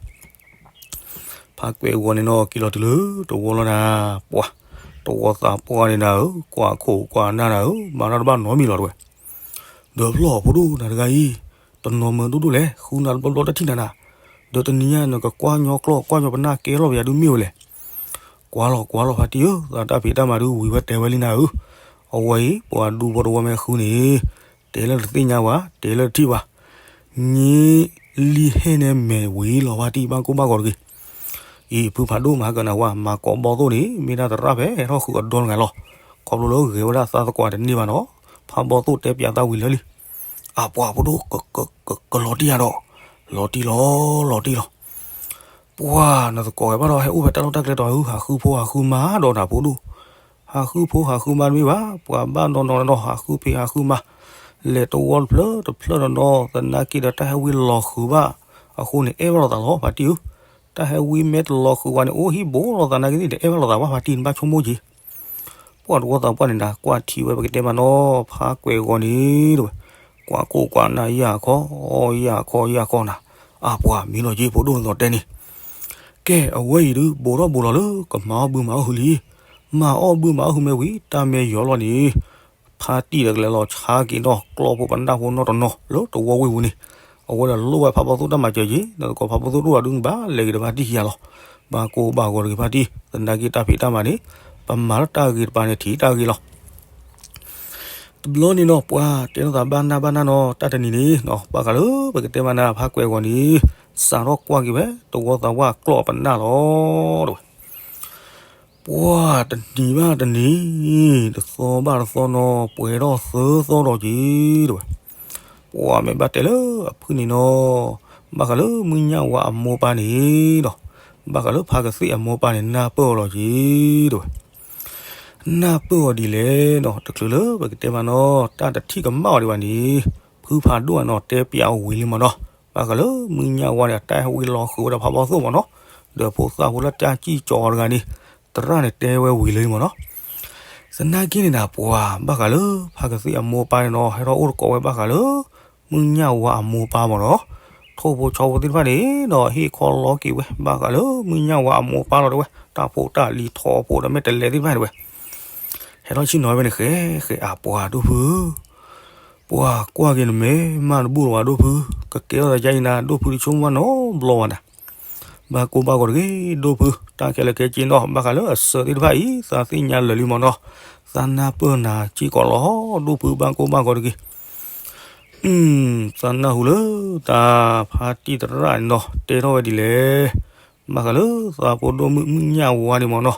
ဖးကွဲးဂီၤန့ၣ်နီၤ က့ၤလီၤတုၤလၢတဝီလီၤနၤ, ပှၤ တဝီသးပှၢ်န့ၣ်နၤဧၢ, ကွၢ်ခိၣ်ကွၢ်နၢ်နၤဧၢ, မၤတၢ်တဘၣ်နီတမံၤလီၤတဝဲ. ဒီးဖျီၣ်ဖိဒိၣ်နၤတဂၤအံၤ, တနီၤမၢဒိၣ်ဒိၣ်လဲၣ်, ဃုနၤတဘျီဘျီတထံၣ်နၤနၤ, ဒီးတနံၤညါနကကွၢ်ညီကျီၢ် ကွၢ်ညီပနၢ်ကဲလီၤပယၤဒုမ့ၢ်ဝဲလဲၣ်. ကွၢ်လီၤကွၢ်လီၤဖါတံၢ်ဧၢ, သးတၢ်ဖံးတၢ်မၤဒုဝံၤဝဲတဲဝဲလံနၤဧၢ. အဝဲအံၤ ပှၤဒူဖိတဝီမ့ၢ်ဃုန့ၣ် တဲလၢတသ့ၣ်ညါဝဲ, တဲလၢတထံၣ်ဘၣ်. ည့လံဟဲန့ၣ်မဲာ်ဝံၤလီၤဖါတံၢ် ဘၣ်ကိၢ်ဘၣ်ဂီၤတဂ့ၤ. အံၤ ဖုဖးဒိၣ်မၤကနၣ်ဝဲ မၤကိးဘီသိၣ်န့ၣ် မ့ၢ်ဒၣ်သရၣ်ဖဲဟဲထီၣ်ဃုာ်အဒီတဂၤလီၤ. ခီဖျိလၢဂဲၤဝဲဒၣ်သးသကွၢ်တန့ၢ်ဘၣ်နီၤ, ဖးဘီသိၣ်တဲပၠးသးဝံၤလၢလံ. အပှၤဖိဒိၣ် ကလီၤတံၢ်ယၤဒီး, လီၤတံၢ်လီၤ, လီၤတံၢ်လီၤ. ပှၤနသကိးဝဲဘၣ်ဒီး ဟဲအိၣ်ဖဲတၢ်လီၢ်တၢ်ကျဲတီၤဧၢ, ဟးဃုဖိဟးဃုမါဒီးနၤဖိဒိၣ်. ဟးဃုဖိဟးဃုမါတမ့ၢ်ဘၣ်, ပှၤဘၣ်နီၢ်နီၢ်နီၢ် ဟးဃုဖံးဟးဃုမါ, လဲၤတဝီတဖျၢၣ်တဖျၢၣ်နီၢ်နီၢ် သနာ်က့ဒီးတၢ်ဟဲဝံလီၤဃုာ်ဘၣ်အဃိန့ၣ် အဲၣ်ဘၣ်လိာ်သးလီၤဖါတံၢ်ဧၢ. တၢ်ဟဲဝံမ့ၢ်တလီၤဃုာ်ဝဲန့ၣ် အိၣ်ဟံၣ်ဘိလိာ်သးနာ်က့သ့ၣ်ဒီး အဲၣ်ဘၣ်လိာ်သးဝဲဖါတံၢ် နဘၣ်ဆိကမိၣ်က့ၤ ပှၤတဝီသးပှၢ်န့ၣ်နၤ ကွၢ်ထံဝဲပကတဲမးနီၤ ဖးကွဲးဂီၤန့ၣ်တဝဲ. ကွၢ်ကိၢ်ကွၢ်နၢ်ယၢ်ခီ, ယၢ်ခီယၢ်ခီနၤ, အပှၤမံလီၤက့ၤဖိဒိၣ်နသီတဲန့ၣ်. ကဲ အဝဲအံၤဒုး ဘိးထီၣ်ဘိးလီၤလၢကမၤအီၣ်ဘုမၤအီၣ်ဟုလံ. မၤအီၣ်ဘုမၤအီၣ်ဟုမ့ၢ်ဝံၤ တၢ်မ့ၢ်ယီၤလီၤန့ၣ် ဖါတံၢ်ဒီးကလဲၤလီၤဆါက့ၤနီၢ်ကျီၢ်ဖိပနၢ်ဖိနီၢ်တနီၤ လၢတဝီဝ့ၢ်ပူၤန့ၣ်, အဝဲဒီးလိၣ်ဝဲဖးဘီသိၣ်တၢ်မၤစၢၤက့ၤ, နသကိးဖးဘီသိၣ်တအိၣ်ဒီးဒုး နဘၣ်လဲၤက့ၤဒီးဖါတံၢ်ခံဂၤလီၤ. ဘၣ်ကိၢ်ဘၣ်ဂီၤတဂ့ၤဖါတံၢ်, သနာ်က့တၢ်ဖံးတၢ်မၤန့ၣ် ပမၤလၢတၢ်ဂ့ၤတပၤန့ၣ် ထံၣ်တၢ်ဂ့ၤလီၤ. တဘျီန့ၣ်နီၤ ပှၤတဲလိာ်သးဘၣ်နၢ်ဘၣ်နၢ်နီၤ တၢ်တနံၤန့ၣ်နီၤ ဘၣ်ဃးလၢပကတဲမးနၤ ဖးကွဲးဂီၤန့ၣ် စးထီၣ်ကွၢ်က့ၤဝဲ တဝီသးပှၢ်ကျီၢ်ပနၢ်လီၤတဝဲ. ပှၤတနံၤဘၣ်တနံၤ, တသီဘၣ်တသီနီၤ ပှဲၤထီၣ်သၢသီဒီးက့ၤတဝဲ. ပှၤမ့ၢ်ဘၣ်တဲလၢအဖုၣ်န့ၣ်နီၤ, ဘၣ်ဃးလၢမုၢ်ညၣ်ဝါအမိၢ်ပၢ်န့ၣ်ဒီး, ဘၣ်ဃးလၢဖါကသ့ၣ်အမိၢ်ပၢ်န့ၣ် နၢ်ပၢၢ်အီၤလီၤက့ၤတဝဲ. နၢ်ပၢၢ်အီၤဒ်လဲၣ်နီၤ တချုးလၢပကတဲမးနီၤ တၢ်တထံၣ်ကမၣ်အီၤဒံးဘၣ်န့ၣ်, ဖုဖးဒိၣ်အနီၤတဲပၠးအီၤဝံၤလံမးနီၤ, ဘၣ်ဃးလၢမုၢ်ညၣ်ဝါန့ၣ် အတၢ်ဟဲဝံလီၤဃုာ်ဝဲဒီးဖးဘီသိၣ်မးနီၤ, ဒီးဖိသၣ်ဖိလၢတၢ်စံၣ်ကၠီၤအီၤတဂၤန့ၣ်, သရၣ်န့ၣ်တဲဝဲဝံၤလံမးနီၤ. သနာ်က့န့ၣ်နၤ ပှၤဘၣ်ဃးလၢဖါကသ့ၣ်အမိၢ်ပၢ်န့ၣ်နီၤ ဟဲထီၣ်အိၣ်သကိးဝဲဘၣ်ဃးလၢ မုၢ်ညၣ်ဝါအမိၢ်ပၢ်မးနီၤ, ထိၣ်ဖိဆီဖိသ့ၣ်တဖၣ်န့ၣ်ဒီး ဟ့ၣ်ခီလီက့ၤဝဲ ဘၣ်ဃးလၢမုၢ်ညၣ်ဝါအမိၢ်ပၢ်လီၤတဲဝဲ, တၢ်ဖိတၢ်လံၤထီဖိဒီးမ့ၢ်တလဲၤသ့ၣ်တဖၣ်န့ၣ်ဝဲ ဟဲထီၣ်ဆ့ၣ်နီၤဝဲန့ၣ် ဃဲဃဲအပှၤဒိၣ်ဖု, ပှၤကွၢ်က့ၤနမဲာ်မးတဘူၣ်လီၤဝဲဒိၣ်ဖု, ကကဲထီၣ်သးယါအံၤနၤ ဒိၣ်ဖုတဆိကမိၣ်နီတဘျီဘၣ်နၤ. ဘၣ်ကိၢ်ဘၣ်ဂီၤတဂ့ၤ ဒိၣ်ဖု, တၢ်ခဲလၢာ်ခဲဆ့နီၤ ဘၣ်ဃးလၢအစၢၤသ့ၣ်တဖၣ်အံၤ သးသ့ၣ်ညါလၢာ်လံမးနီၤ, သးနၢ်ပၢၢ်နၤစ့ၢ်ကီးလီၤ ဒိၣ်ဖု ဘၣ်ကိၢ်ဘၣ်ဂီၤတဂ့ၤ. သးနၢ်ဟူလၢတၢ်ဖါတံၢ်သရၣ်န့ၣ်နီၤ တဲထီၣ်ဝဲဒ်လဲၣ်. ဘၣ်ဃးလၢသးဖိဒိၣ်မုၣ် မုၢ်ညၣ်ဝါန့ၣ်မးနီၤ,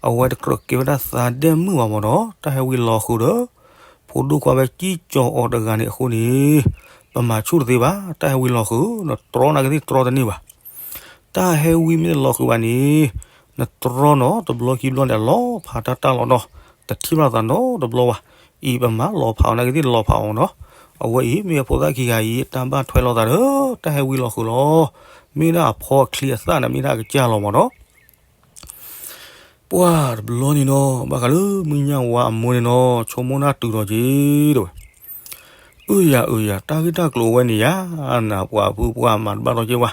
အဝဲတကြၢးကဲဝဲဒၣ်သးဒဲမုၣ်ဘၣ်မးနီၤ, တၢ်ဟဲဝံလီၤဃုာ်ဒီး ဖိဒိၣ်ခွါဝဲစံၣ်ကၠီၤအီၤတဂၤန့ၣ်အဃိန့ၣ်, ပမၤဆူၣ်တသ့ဘၣ်, တၢ်ဟဲဝံလီၤဃုာ် နတြီနာ်က့သ့ၣ်တြီတန့ၢ်ဘၣ်. တၢ်ဟဲဝံမ့ၢ်တလီၤဃုာ်ဘၣ်န့ၣ်, နတြီနီၤ တဘျီခံဘျီန့ၣ် အလီၤဖးတၢ်တၢ်လီၤနီၤ, တထံၣ်ဘၣ်သးနီတဘျီဘၣ်. အံၤပမၤလီၤဖးအီၤနာ်က့သ့ၣ်လီၤဖးအီၤနီၤ, အဝဲအံၤမ့ၢ်အဖိသၣ်ခံဂၤအံၤ တၢ်ဘၣ်ထွဲလိာ်သးဒီး တၢ်ဟဲဝံလီၤဃုာ်လီၤ. မ့ၢ်ဒၣ်အဖီအချံအသၣ်န့ၣ် မ့ၢ်ဒၣ်အကစၢ်လီၤမးနီၤ. ပှၤတဘျီန့ၣ်နီၤ ဘၣ်ဃးလၢမုၢ်ညၣ်ဝါအမိၢ်န့ၣ်နီၤ ဆိကမိၣ်နၢ်တုၤဒီးက့ၤတဲဝဲ, အၢယၤအၢယၤ တၢ်ဂ့ၢ်တၢ်ကျိၤအဝဲန့ၣ်ယၤ, နပှၤဖုပှၤမၤတဘၣ်ထီၣ်က့ၤဝဲ,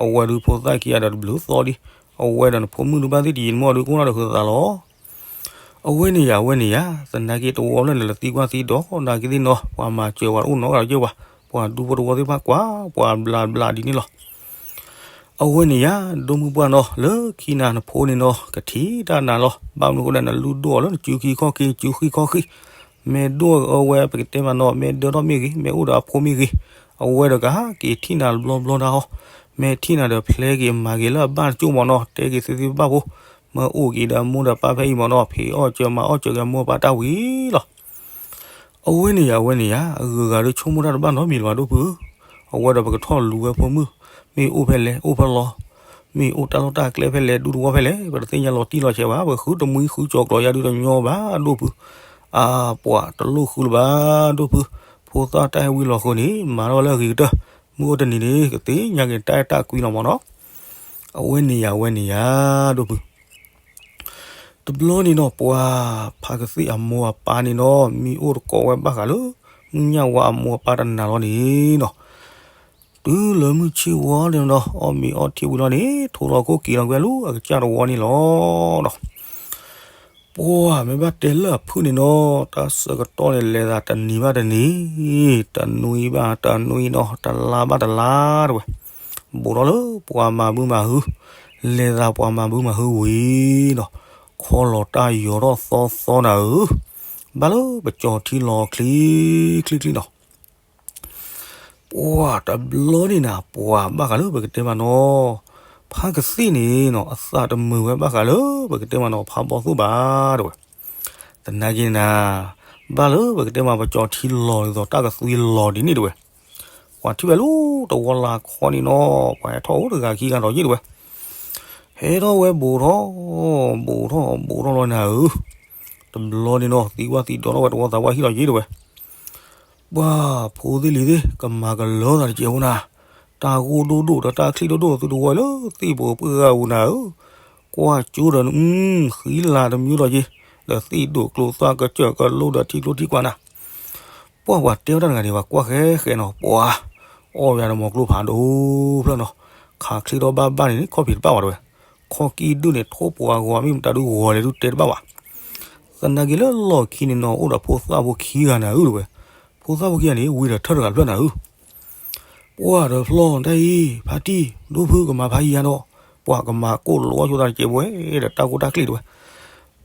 အဝဲဒုးဖိသၣ်ခံဂၤဒီးတဘျုးသီလံ, အဝဲဒီးနဖိမုၣ်ဒုးဘၣ်သ့ၣ်တယံာ်တမီၢ်ဒုး ကအိၣ်ထီၣ်ဒီးဃုာ်သးလီၤ. အဝဲန့ၣ်ယၤ အဝဲန့ၣ်ယၤ, သနာ်က့တဝီလၢန့ၣ် လၢသံကွၢ်သံဒိးနာ်က့သ့ၣ်နီၤ ပှၤမၤစၢၤဝဲတအိၣ်နီတဂၤလီၤက့ၤဝဲ, ပှၤဒူဖိတဝီသ့ၣ်တဖၣ်ကွၢ် ပှၤဘျးဘျးဒ်န့ၣ်လီၤ. အဝဲန့ၣ်ယၤ ဒိၣ်မုၢ်ပှၢ်နီၤ လၢခံနၤနဖိန့ၣ်နီၤ ကထံၣ်တၢ်နၤလီၤ. ဘၣ်မနုၤအဃိဒီး နလုၢ်ဒိၣ်အီၤလၢနစုခံခီၣ်ခံ စုဃံခီၣ်ဃံ, မ့ၢ်ဒိၣ်အဝဲပကတဲမးနီၤ မ့ၢ်ဒၢထီၣ်မ့ၢ်ဂ့ၤ မ့ၢ်အိၣ်ဒီးအဖိမ့ၢ်ဂ့ၤ, အဝဲဒီးကဟးက့ၤထံၣ်နၤတဘျီဘျီဒၣ်အီၤ, မ့ၢ်ထံၣ်နၤဒီးဖျဲက့ၤမၤက့ၤလၢအဘၣ်တကၠိၢ်မးနီၤ တဲက့ၤသ့သ့ဘၣ်ဖိ, မ့ၢ်အိၣ်က့ၤဒီးမိၢ်ဒီးပၢ်ဖဲအံၤမးနီၤ ဖံးအီၣ်စၢၤမၤအီၣ်စၢၤက့ၤမိၢ်ပၢ်တၢ်ဝံၤလီၤ. အဝဲန့ၣ်ယၤ အဝဲန့ၣ်ယၤ အဂုၤအဂၤဒုးဆိကမိၣ်တၢ်တဘၣ်နီတမံၤလၢၤဘၣ်ဒိၣ်ဖု, အဝဲဒီးပကထီၣ်လူၤဝဲဖိမုၣ်, မ့ၢ်အိၣ်ဖဲလဲၣ် အိၣ်ဖဲလီၤ, မ့ၢ်အိၣ်တၢ်လီၢ်တၢ်ကျဲဖဲလဲၣ် ဒူသဝီဖဲလဲၣ် ပတသ့ၣ်ညါလီၤတံၢ်လီၤဆဲးဘၣ်, ပဃုတမှံဃုကၠီၤကျိးယါဒုတညီဘၣ် ဒိၣ်ဖု, အါပှၤတလိၣ်ဃုလၢၤဘၣ် ဒိၣ်ဖု, ဖိသၣ်တၢ်ဟဲဝံၤလီၤဃုာ်န့ၣ် မၤထီၣ်ဝဲလၢအဂ့ၤကတၢၢ်, မုၢ်အိၣ်တနံၤန့ၣ် ကသ့ၣ်ညါက့ၤတၢ်အဲၣ်တၢ်ကွံလီၤမၢ်နီၤ, အဝဲန့ၣ်ယၤ အဝဲန့ၣ်ယၤ ဒိၣ်ဖု တဘျီန့ၣ်နီၤ ပှၤဖါကသ့ၣ်အမိၢ်အပၢ်န့ၣ်နီၤ မံအိၣ်တကိးဝဲဘၣ်ဃးလၢ မုၢ်ညၣ်ဝါအမိၢ်အပၢ်တနၤလီၤန့ၣ်နီၤ, တုၤလၢမုၢ်ဆ့ၣ်ဝါန့ၣ်ဒီး အီၣ်မ့ၤအီထံဝံၤလီၤန့ၣ် ထိလီၤခိၣ်က့ၤလီၤကွံာ်လၢအကစၢ်တဝီန့ၣ်လီၤနီၤ. ပှၤမ့ၢ်ဘၣ်တဲလၢအဖုၣ်န့ၣ်နီၤ တၢ်ဆၢကတီၢ်န့ၣ် လဲၤသးတနံၤဘၣ်တနံၤ, တနွံဘၣ်တနွံနီၤ တလါဘၣ်တလါတဝဲ, ဘူးထီၣ်လၢပှၤမၤဘုမၤဟု, လဲၤသးပှၤမၤဘုမၤဟုဝံၤနီၤ, ခီလီၤတၢ်ယီၤထီၣ်သီသီနၤဧၢ, ဘၣ်လၢပကၠီၤထံလီၤချံချံချံနီၤ. ပှၤတဘျီန့ၣ်နၤ ပှၤဘၣ်ဃးလၢပကတဲမးနီၤ, ဖါကသ့ၣ်န့ၣ်နီၤ အသးတမုာ်ဝဲဘၣ်ဃးလၢပကတဲမးနီၤ ဖးဘီသိၣ်ဘၣ်တဝဲ, သနာ်က့န့ၣ်နၤ, ဘၣ်လၢပကတဲမး ပကၠီၤထံလီၤဒ်သိးတၢ်ကသွံလီၤဒ်န့ၣ်တဝဲ, ပှၤထံၣ်ဝဲလၢတဝီလၢခီန့ၣ်နီၤ ပှၤဟဲထီၣ်အိၣ်တဂၤခံဂၤဒီးယ့ၣ်တဝဲ, ဟဲထီၣ်ဝဲဘူးထီၣ်, ဘူးထီၣ်ဘူးထီၣ်လီၤနၤဧၢ, တဘျီန့ၣ်နီၤ သံကွၢ်သံဒိးထီၣ်ဝဲတဝီသးပှၢ်ဟံၣ်ဒီးယ့ၣ်တဝဲ ပှၤဖိသ့ၣ်လံၤသ့ၣ် ကမၤကလၢသးတစဲးဖိနၤ, တၢ်ဂိၢ်ဒိၣ်ဒိၣ်ဒီးတၢ်ချံၣ်ဒိၣ်ဒိၣ် သုတဝီလၢသ့ၣ်ပူၤပှၢ်ပူၤနၤဧၢ, ကွၢ်ကၠိဒီး ဃံလၤတမံၤဒီးက့ၤ, ဒီးသ့ၣ်ဒိၣ်ကျိသၣ်ကစၢၢ်ကလိဒီးထံကျိထံကွၢ်နၤ, ပှၤပှၤတဲဝဲတၢ်တဂၤန့ၣ် ပှၤကွၢ်ဃဲဃဲနီၤ ပှၤ, အီၣ်ဝဲဒၣ်မီၤကျိဖးဒိၣ်ဖျၢၣ်နီၤ, ခးချ့ထီၣ်ဘၣ်ဘၣ်န့ၣ် ခီၣ်ဖံးတဘၣ်ဝဲတဝဲ, ခီၣ်ကံၢ်ဒုၣ်န့ၣ် ထိၣ်ပှၤဂီၤမ့ၢ်မတၤဒုဂီၤလဲၣ်ဒုတဲတဘၣ်ဘၣ် သနာ်က့လၢလီၢ်ခံန့ၣ်နီၤ အိၣ်ဒီးဖိသၣ်ဖိခံဂၤနၤဧၢတဝဲ, ဖိသၣ်ဖိခံဂၤန့ၣ် ဝံၤဒီးထၢၣ်တဂၤဖျၢၣ်နၤဧၢ, ပှၤဒီးဖျီတၢ်အံၤ ဖါတံၢ် ဒိၣ်ဖုကမၤဖးယံၤယၤဒီး ပှၤကမၤကိၢ်လိာ်အီၣ်ဆိသးတစဲးဖိဝဲဒီးတၢ်ကိၢ်တၢ်ကျ့ၣ်တဝဲ,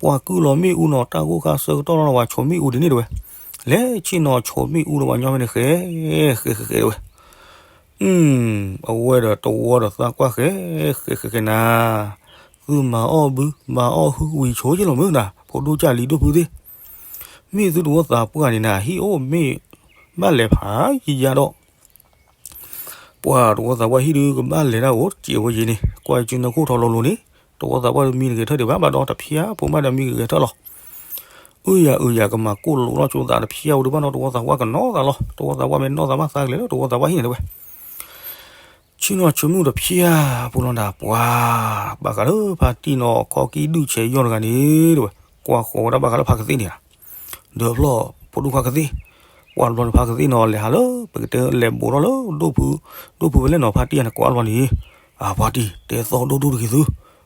ပှၤကုၢ်လီၤမ့ၣ်အူနီၤ တၢ်ဂိၢ်ခါဆၢကတီၢ်လီၤ ပှၤဆိးမ့ၣ်အူဒ်န့ၣ်တဝဲ, လဲၤဆ့ၣ်နီၤဆိးမ့ၣ်အူဒီးပှၤညီဖဲန့ၣ်ဃဲ ဃဲဃဲဃဲတဝဲ အဝဲဒီးတဝီဒီးသးကွၢ်ဃဲ ဃဲဃဲဃဲနၤ, သုမၤအီၣ်ဘု မၤအီၣ်ဟုဝံၤဆိက့လီၤမုၢ်နၤ ဖိဒိၣ်ကၢ်လံၤဒိၣ်ဖုသ့ၣ်, မ့ၢ်သုတဝီသးပှၢ်န့ၣ်နၤ ဟံၣ်အိၣ်မ့ၢ်ဘၣ်လဲၤဖးယံၤယၤဒီး ပှၤတဝီသးပှၢ်ဟံၣ်ဒုကဘၣ်လဲၤတၢ်အိၣ် စဲးဝဲယံၤန့ၣ် ကွၢ်စုနၢခိၣ်ထီၣ်လိၤလိၤန့ၣ် တဝီသးပှၢ်မံတဂဲၤထၢၣ်ဒံးဘၣ် ဘၣ်ဒီးတဖျါဖိမးဒီးမံကဂဲၤထၢၣ်လီၤ. အုယၤအုယၤ ကမၤကိၢ်လိာ်လီၤဆိသးတဖျါဝဲဒုဘၣ်နီၤ တဝီသးပှၢ်ကနီၤသးလီၤ တဝီသးပှၢ်မ့ၢ်နီၢ်သးမးသးကလဲၤလၢတဝီသးပှၢ်ဟံၣ်န့ၣ်တဝဲ ဆ့ၣ်နီၤဆိမ့ၣ်အူတဖျါဖိလီၤနၤ ပှၤဘၣ်ဃးလၢဖါတံၢ်နီၤ ခီကံၢ်ဒုၣ်ဆဲးယီၢ်တဂၤန့ၣ်တဝဲ ကွၢ်ဃီၤဝဲဒၣ်ဘၣ်ဃးလၢဖါကသ့ၣ်န့ၣ်ဧါ ဒီးဖျီၣ်ဖိဒိၣ်ဖါကသ့ၣ် ပှၤတဘျီန့ၣ်ဖါကသ့ၣ်နီၤ လဲၤဟးလၢ ပကတဲလဲၤဘူးထီၣ်လၢဒိၣ်ဖု ဒိၣ်ဖုဝဲလဲၣ်နီၤ ဖါတံၢ်အန့ၣ် ကွၢ်လီၤန့ၣ် အဖါတံၢ် တဲသီဒိၣ်ဒိၣ်တဂ့ၤသု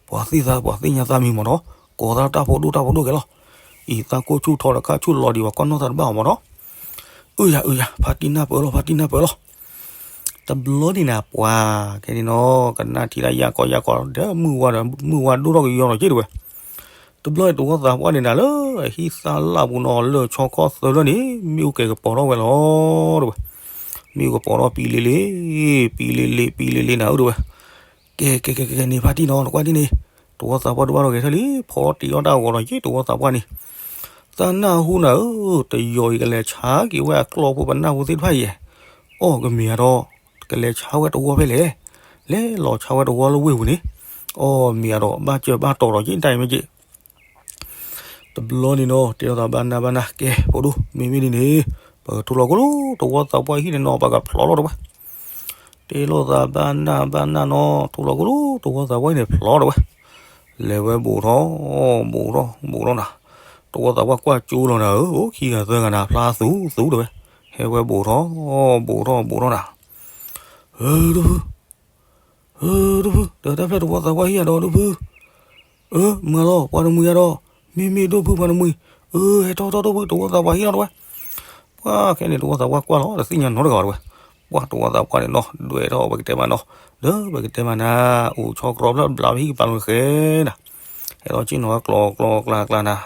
ပှၤသ့ၣ်သး ပှၤသ့ၣ်ညါသးမံၤမးနီၤ ကိးသးတၢ်ဖိဒိၣ်တၢ်ဖိဒိၣ်ကဲလီၤ အံၤသးကိၢ်ဆူၣ်ထီၣ်ဒီးခါဆူၣ်လီၤဒံး ပှၤကွၢ်နီၢ်သးတဘၣ်အီၤမးနီၤ အုယၤအုယၤ ဖါတံၢ်နၢ်ပၢၢ်လီၤ ဖါတံၢ်နၢ်ပၢၢ်လီၤ တဘျီန့ၣ်နၤပှၤ ခဲန့ၣ်နီၤ ကနၣ်ထံၣ်လၢယၤကီယၤကီဒီး မုၢ်ဝါဒီး မုၢ်ဝါဒိၣ်ထီၣ်ကယီနီၤက့တဝဲ တဘျီန့ၣ်တဝီသးပှၢ်န့ၣ်နၤလၢ ဟံၣ်သၣ်လၣ်ပူၤနီၤ လၢာ်ဆီခီၣ်သၢဖျၢၣ်န့ၣ် မ့ၣ်အူကဲၤကပီၤထီၣ်ဝဲလီၤတဝဲ မ့ၣ်အူကပီၤထီၣ်ပံလ့လ့ ပံလ့လ့ ပံလ့လ့နၤဧၢတဝဲ ကဲကဲကဲကဲန့ၣ် ဖါတံၢ်နီၤ နကွၢ်ဒ်န့ၣ် တဝီသးပှၢ်တဘၣ်ထီၣ်ဂဲၤထၢၣ်လံ ဖီတံၢ်အီၣ်တၢ်ဂီၤဒီးက့ တဝီသးပှၢ်န့ၣ် သးနၢ်ဟူနၤဧၢ တယီၤအံၤကလဲၤဆါက့ၤဝဲအကျီၢ်ဖိပနၢ်ဖိသ့ၣ်တဖၣ်အံၤ အီၣ်ကမ့ၢ်အဒီး ကလဲၤဆါဝဲတဝီဖဲလဲၣ် လဲၤလီၤဆါဝဲတဝီလၢဝ့ၢ်ပူၤန့ၣ် အီၣ်မ့ၢ်အဒီး ဘၣ်စၢၤဘၣ်တီၤဒီးက့ တၢ်အံၤမ့ၢ်က့ တဘျီန့ၣ်နီၤ တဲလိာ်သးဘၣ်နၢ်ဘၣ်နၢ် ကဲ ဖိဒိၣ် မ့မ့ၢ်ဒ်န့ၣ် ပကထူလီၤကိၣ်လိ တဝီသးပှၢ်ဟံၣ်န့ၣ်နီၤ ပကဖျိးလီၤတဝဲ တဲလိာ်သးဘၣ်နၢ်ဘၣ်နၢ်နီၤ ထူလီၤကိၣ်လိ တဝီသးပှၢ်ဟံၣ်န့ၣ်ဖျိးတဝဲ လဲၤဝဲဘူးထီၣ် ဘူးထီၣ် ဘူးထီၣ်နၤ တဝီသးပှၢ်ကွၢ်ကၠိလီၤနၤဧၢ အိၣ်ခံဂၤသၢဂၤနၤ ဖျါသူသူတဝဲ ဟဲဝဲဘူးထီၣ် ဘူးထီၣ် ဘူးထီၣ်နၤ ဧၢ ဒိၣ်ဖု ဧၢ ဒိၣ်ဖု ဒီးတၢ်ဖျၢၣ်တဝီသးပှၢ်ဟံၣ်ယၤဒီးဒိၣ်ဖု အၢ မုၢ်လီၤ ပှၤတမှံၤယၤဒီး မ့မ့ၢ်ဒိၣ်ဖုပှၤတမှံၤ အၢ ဟဲထီၣ်ထီၣ်ဒိၣ်ဖု တဝီသးပှၢ်ဟံၣ်လီၤတဝဲ ပှၤခဲန့ၣ် တဝီသးပှၢ်ကွၢ်လီၤ တသ့ၣ်ညါနီတဂၤဘၣ်တဝဲ ပှၤတဝီသးပှၢ်န့ၣ်နီၤ ဒွဲၣ်ထီၣ်ပကတဲမးနီၤ ဒီးပကတဲမးနၤ အိၣ်ဆီကြီဖျၢၣ်ဘျးဝဲဟံၣ်ကပၤလီၤဃဲနၤ ဟဲထီၣ်ဆ့ၣ်နီၤကျီကျီကျါကျါနၤ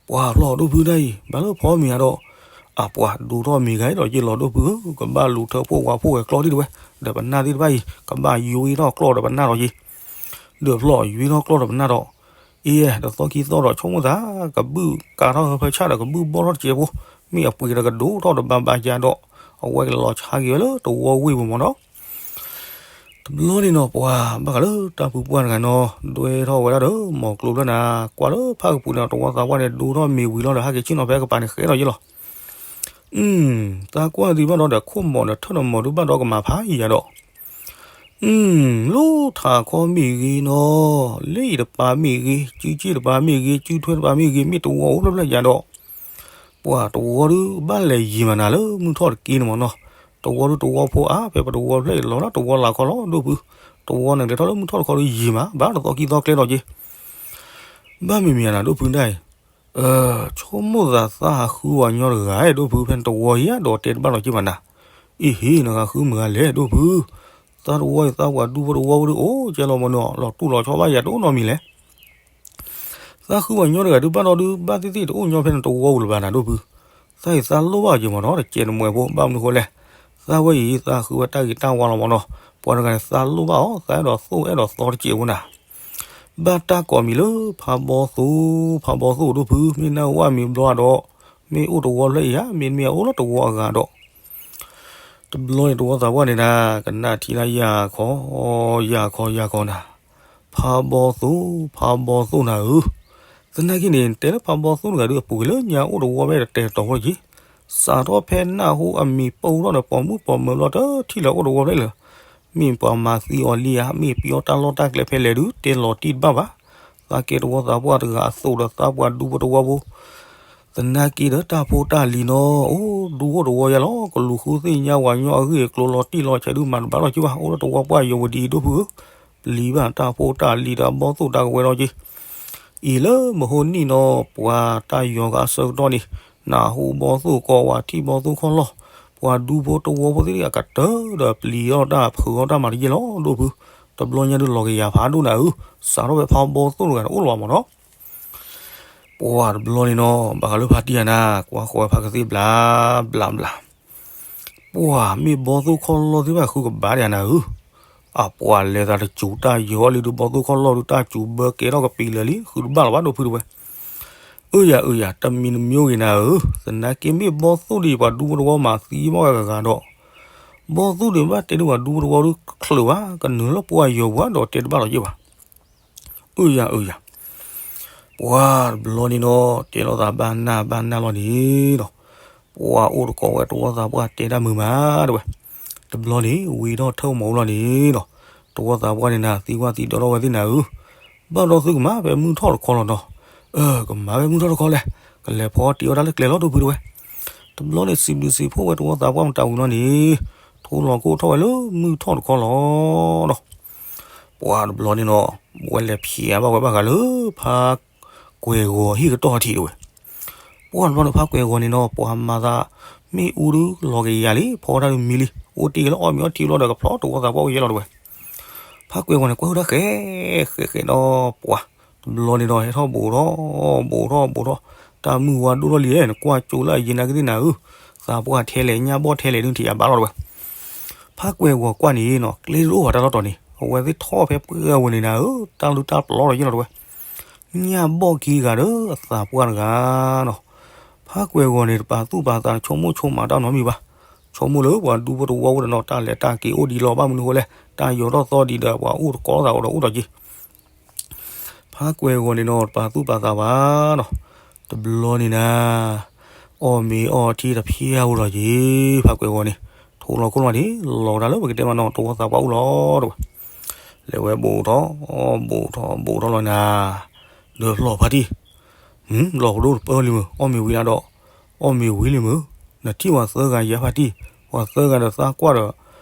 ပှၤဖျီၣ်ဒိၣ်ဖုတၢ်အံၤ ဘၣ်လၢဖီမ့ၤယၤဒီး အပှၤဒိၣ်ထီၣ်မ့ၤဂၤဒီး ယ့ၢ်လီၤဒိၣ်ဖုဧၢ ကဘၣ်လူၤထၢဖှိၣ်ဝါဖှိၣ်ဝဲကျီၢ်ဒံးတဝဲ ဒီးပနၢ်သ့ၣ်တဖၣ်အံၤ ကဘၣ်ယွံထီၣ်ကျီၢ်ဒီးပနၢ်ဒီးယ့ၢ် ဒီးဖျီၣ်ယွံထီၣ်ကျီၢ်ဒီးပနၢ်ဒီး အံၤ တသီခံသီဒီးဆိကမိၣ်သး ကဘုၣ်ကးထီၣ်ဟၢဖၢဆၣ်ဒီးကဘုၣ်ဘီၣ်ထီၣ်တစဲးဖိ မ့ၢ်အပှ့ၤဒီးကဒိၣ်ထီၣ်ဒီးဘၣ်ဘၣ်ယၤဒီး အဝဲကလဲၤလီၤဆါက့ၤဝဲလၢတဝီဝ့ၢ်ပူၤမးနီၤ တဘျီန့ၣ်နီၤ ပှၤဘၣ်ဃးလၢတၢ်ဖုပှၢ်တဂၤနီၤ ဒွဲထီၣ်ဝဲဒၣ်ဒီး မီၤကျိဖျၢၣ်နၤ ကွၢ်လၢဖၣ်ကပူၤန့ၣ် တဝီသးပှၢ်န့ၣ် ဒိထီၣ်မ့ၤဝံၤလီၤဒီး ဟဲက့ၤဆ့ၣ်နီၤဖဲကပၤန့ၣ် ဃဲထီၣ်ယ့လီၤ. သးကွၢ်သံဘၣ်ဒီး ခိၣ်မီၤဒီးထၢၣ်နီၤမီၤဒုးဘၣ်ဒီးကမၤဖးယံၤယၤဒီး လၢထးခီမ့ၢ်ဂ့ၤနီၤ, လၢအံၤတပၤမ့ၢ်ဂ့ၤ, စုစ့ၣ်တပၤမ့ၢ်ဂ့ၤ, စုထွဲတပၤမ့ၢ်ဂ့ၤ, မ့ၢ်တဝီအိၣ်ဖျၢၣ်ဖျၢၣ်ယၤဒီး ပှၤတဝီဒုးဘၣ်လဲၤယံၤမးနၤလၢမုၢ်ထီၣ်တက့ၢ်န့ၣ်မးနီၤ. တဝီဒုးတဝီဖိအါ ဖဲပတဝီဖျၢၣ်အံၤလီၤ တဝီလၢ်ခီလီၤ ဒိၣ်ဖု, တဝီန့ၣ်လဲၤထီၣ်လၢမုၢ်ထီၣ်တခီဒုးယံၤမး ဘၣ်တသီခံသီကျဲလီၤက့ၤ ဘၣ်မ့မ့ၢ်နၤဒိၣ်ဖုဒၣ်အံၤ, ဆိကမိၣ်သးသးဟးဃုပှၤညီတဂၤဒိၣ်ဖု ဖဲနတဝီအံၤဒီးတဲတဘၣ်လီၤက့ၤဘၣ်နၤ. အံၤဟ့ၣ်နကဟးဃုမုၢ်ဂၤလဲၣ်ဒိၣ်ဖု, သးတဝီအံၤသးပှၤဒူဖိတဝီဖိဒုးအိၣ်ကဲလီၤမးနီၤ လီၤတူၢ်လီၤဆီဘၣ်ယၤတအိၣ်နီတမံၤလဲၣ်. သးဃုပှၤညီတဂၤဒုးဘၣ်ဒီးဒုး ဘၣ်သ့ၣ်သ့ၣ်တအိၣ်ညီဖဲနတဝီပူၤလၢၤဘၣ်နၤဒိၣ်ဖု, သးအံၤသးလိၣ်ဘၣ်က့ၤမးနီၤ တကဲးတမှဲၤဖိ ဘၣ်မနုၤဃိလဲၣ်. သးဝဲအံၤ သးဃုဝဲတၢ်ဂ့ၤတၢ်ဝါလီၤမးနီၤ, ပှၤတဂၤန့ၣ်သးလိၣ်ဘၣ်အီၤ သးအဲၣ်ဒိးသိၣ်အဲၣ်ဒိးသီတကဲးဖိနၤ ဘၣ်တၢ်ကိးမံၤလၢ ဖးဘီသိၣ်, ဖးဘီသိၣ်ဒိၣ်ဖု မ့ၢ်နၢ်ဟူအမံၤဘျီဒီး, မ့ၢ်အိၣ်တဝီဖျၢၣ်အံၤဧါ, မ့တမ့ၢ်အိၣ်လၢတဝီအဂၤဒီး, တဘျီန့ၣ်တဝီသးပှၢ်န့ၣ်နၤ ကနၣ်ထံလၢယၤခီ, ယၤခီယၤခီနၤ, ဖးဘီသိၣ်, ဖးဘီသိၣ်နၤဧၢ, သနာ်က့န့ၣ် တဲလၢဖးဘီသိၣ်တဂၤဒုးအပူၤကွံာ်လၢညါအိၣ်တဝီဖျၢၣ်တတဲာ်တီၤဖိလၢက့ၤ, စးထီၣ်ဖဲနၢ်ဟူအမံၤပိၢ်ထီၣ်ဒီး ပိာ်မုၣ်ပိာ်မၢၤဘျီတထံၣ်လၢအိၣ်တဝီဖျၢၣ်လၢ မ့ၢ်ပှၤမၤသံအီၤလံဧါ, မ့ၢ်ပယီၤတၢ်လီၢ်တၢ်ကျဲဖဲလဲၣ်ဒုး တဲလီၤတံၢ်တဘၣ်ဘၣ်. သးကဲတဝီသးပှၢ်တဂၤအသိးဒီးသးပှၤဒူဖိတဝီဖိ, သနာ်က့ဒီးတၢ်ဖိတၢ်လံၤနီၤ, အိၣ်ဒူအိၣ်တဝီယါလီၤ, ကလူၤဃုသ့ၣ်ညါဝၤညီအဂ့ၢ်အကျိၤလီၤတံၢ်လီၤဆဲးဒုးမၤတဘၣ်လီၤက့ၤဘၣ်, အိၣ်လၢတဝီပှၢ်ယိာ်ဝဲဒ်အံၤဒိၣ်ဖုဧၢ, ပျံၤဘၣ်တၢ်ဖိတၢ်လံၤဒီးအဘီသိၣ်တၢ်ကဝဲၤလီၤက့ၤ အံၤလၢမဟိနံၣ်နီၤ ပှၤတၢ်ယီၤကအဆၢကတီၢ်န့ၣ် နၢ်ဟူဘီသိၣ်ကိးဝဲထံၣ်ဘီသိၣ်ခီၣ်လီၢ်, ပှၤဒူဖိတဝီဖိသ့ၣ်အကတၢၢ်ဒီးပျံၤထီၣ်တၢ်ဖုးထီၣ်တၢ်မၤတယဲၢ်လီၤဒိၣ်ဖု, တဘျီညါဒုးလီၤကယၤဖးဒိၣ်နၤဧၢ, စးထီၣ်ဖဲဖးဘီသိၣ်တဂၤန့ၣ်အိၣ်လီၤမးနီၤ ပှၤတဘျီန့ၣ်နီၤ ဘၣ်ဃးလၢဖါတံၢ်ယၤနၤကွၢ်ဃီဖါကသ့ၣ်ဘျးဘျးဘျး ပှၤမ့ၢ်ဘီသိၣ်ခီၣ်လီၢ်သ့ၣ်တဖၣ်ဃုကဘၣ်ဒံးနၤဧၢ, အပှၤလဲၤသးတစူၤတၢ်ယီၤလံဒုး ဘီသိၣ်ခီၣ်လီၢ်ဒုး တၢ်စူၤဘၢကဲထီၣ်ကပံာ်လၢာ်လံ ဃုတဘၣ်လီၤဘၣ်ဒိၣ်ဖုတဝဲ, အၢယၤအၢယၤ တမံၤတမံၤဂ့ၤနၤဧၢ, သနာ်က့မ့ၢ်ဘီသိၣ်ဒံးပှၤဒူဖိတဝီမၤသံဘၣ်ဝဲဂၤဂၤဒီး, ဘီသိၣ်ဒံးဘၣ်တဲဒုးပှၤဒူဖိတဝီဒုးချုးဘၣ် ကနုာ်လၢပှၢ်ယီၤပူၤဒီးတဲတဘၣ်လီၤက့ၤဘၣ် အၢယၤအၢယၤ, ပှၤတဘျီန့ၣ်နီၤ တဲလိာ်သးဘၣ်နၢ်ဘၣ်နၢ်လီၤန့ၣ်ဒီး, ပှၤအိၣ်တကိးဝဲတဝီသးပှၢ်တဲတၢ်မုာ်မးတဝဲ, တဘျီန့ၣ် ဝံၤထီၣ်ထၢၣ်မၤအူလီၤန့ၣ်ဒီး, တဝီသးပှၢ်န့ၣ်နၤသံကွၢ်သံဒိးထီၣ်ဝဲသ့ၣ်နၤဧၢ, ဘၣ်ဒီးသုကမၤဖဲမုၢ်ထီၣ်တခီလီၤနီၤ, အၢ ကမၤဖဲမုၢ်ထီၣ်တခီလဲၣ်, ကလဲၤဖီတံၤအီၣ်တၢ်လၢကျဲလီၤဒိၣ်ဖုတဝဲ, တဘျီန့ၣ် စံးဘျုးစံးဖှိၣ်ဝဲတဝီသးပှၢ်မတၤဝံၤလီၤန့ၣ်, ထိလီၤခိၣ်ထီၣ်ဝဲလၢမုၢ်ထီၣ်တခီလီၤဒီး ပှၤတဘျီန့ၣ်နီၤ, ဝဲလဲၤဖျဲးဘၣ်ဝဲဘၣ်ဃးလၢ ဖါကွဲၤဂီၤဟံၣ်ကတီၢ်ထံးတဝဲ, ပှၤတဘျီန့ၣ် ဖါကွဲၤဂီၤန့ၣ်နီၤ ပှၤမၤသး မ့ၣ်အူဒုးလီၤကယၤလံ ဖီတၢ်ဒုးမံလံ အိၣ်တ့ၢ်လၢအီၣ်မ့ၤအီထံဘျီဒီးကဖျီတဝီသးပှၢ်အိၣ်ယဲလီၤတဝဲ, ဖါကွဲၤဂီၤန့ၣ် ကွၢ်ဟုၣ်တၢ်ဃဲးဃဲးဃဲးဒီးပှၤ, တဘျီန့ၣ်ဒီး ဟဲထီၣ်ဘူးထီၣ် ဘူးထီၣ်ဘူးထီၣ်, တၢ်မုၢ်ဝါဒိၣ်ထီၣ်လံ နကွၢ်ကၠိလၢအယံၤနာ်က့သ့ၣ်နၤဧၢ, သးပှၢ်ထဲလဲၣ် ညၣ်ဘီၣ်ထဲလဲၣ်ဒုးထံၣ်ယၤဘၣ်လီၤတဝဲ ဖါကွဲၤဂီၤကွၢ်န့ၣ်နီၤ ကျဲတအိၣ်ဘၣ်တၢ်လီၢ်တီၤန့ၣ် အဝဲသ့ၣ်ထီၣ်ဖဲပှဲၤဝဲန့ၣ်နၤဧၢ, တၢ်လုၢ်တၢ်ပျီလီၤယဲလီၤတဝဲ, ညၣ်ဘီၣ်ခံဂၤဒီးအသးပှၢ်တဂၤနီၤ, ဖါကွဲၤဂီၤန့ၣ် တပာ်သူၣ်ပာ်သးတဆိကမိၣ်ဆိကမးတၢ်နီတမံၤဘၣ်, ဆိကမိၣ်လၢပှၤဒူဖိတဝီဖိဒီးနီၤ တၢ်လဲၤတၢ်က့ၤအိၣ်ဒံးလီၤ ဘၣ်မနုၤဃိလဲၣ် တၢ်ယီၤထီၣ်သီဒံးဒီး ပှၤအိၣ်တကိးသးအိၣ်ဒီးအိၣ်ဒီးက့ၤ ဖါကွဲၤဂီၤန့ၣ်နီၤ တပာ်သူၣ်ပာ်သးဘၣ်နီၤ, တဘျီန့ၣ်နၤ, အီၣ်မ့ၤအီထံတဖျၢၣ်အိၣ်ဒီးက့ၤ, ဖါကွဲၤဂီၤန့ၣ်, ထိလီၤခိၣ်လီၤန့ၣ် လီၤကဒါလၢပကတဲမးနီၤ တဝီသးပှၢ်အိၣ်လီၤတဝဲ, လဲၤဝဲဘူးထီၣ်, ဘူးထီၣ်ဘူးထီၣ်လီၤနၤ, ဒီးလီၤဖါတံၢ် လီၤပဒိၣ်တပၢၢ်လံမုၢ် အီၣ်မ့ၤဝံၤလၢဒီး, အီၣ်မ့ၤဝံၤလံမုၢ်, နထံၣ်ပှၤသၢဂၤယါဖါတံၢ်, ပှၤသၢဂၤဒီးသးကွၢ်ဒီး,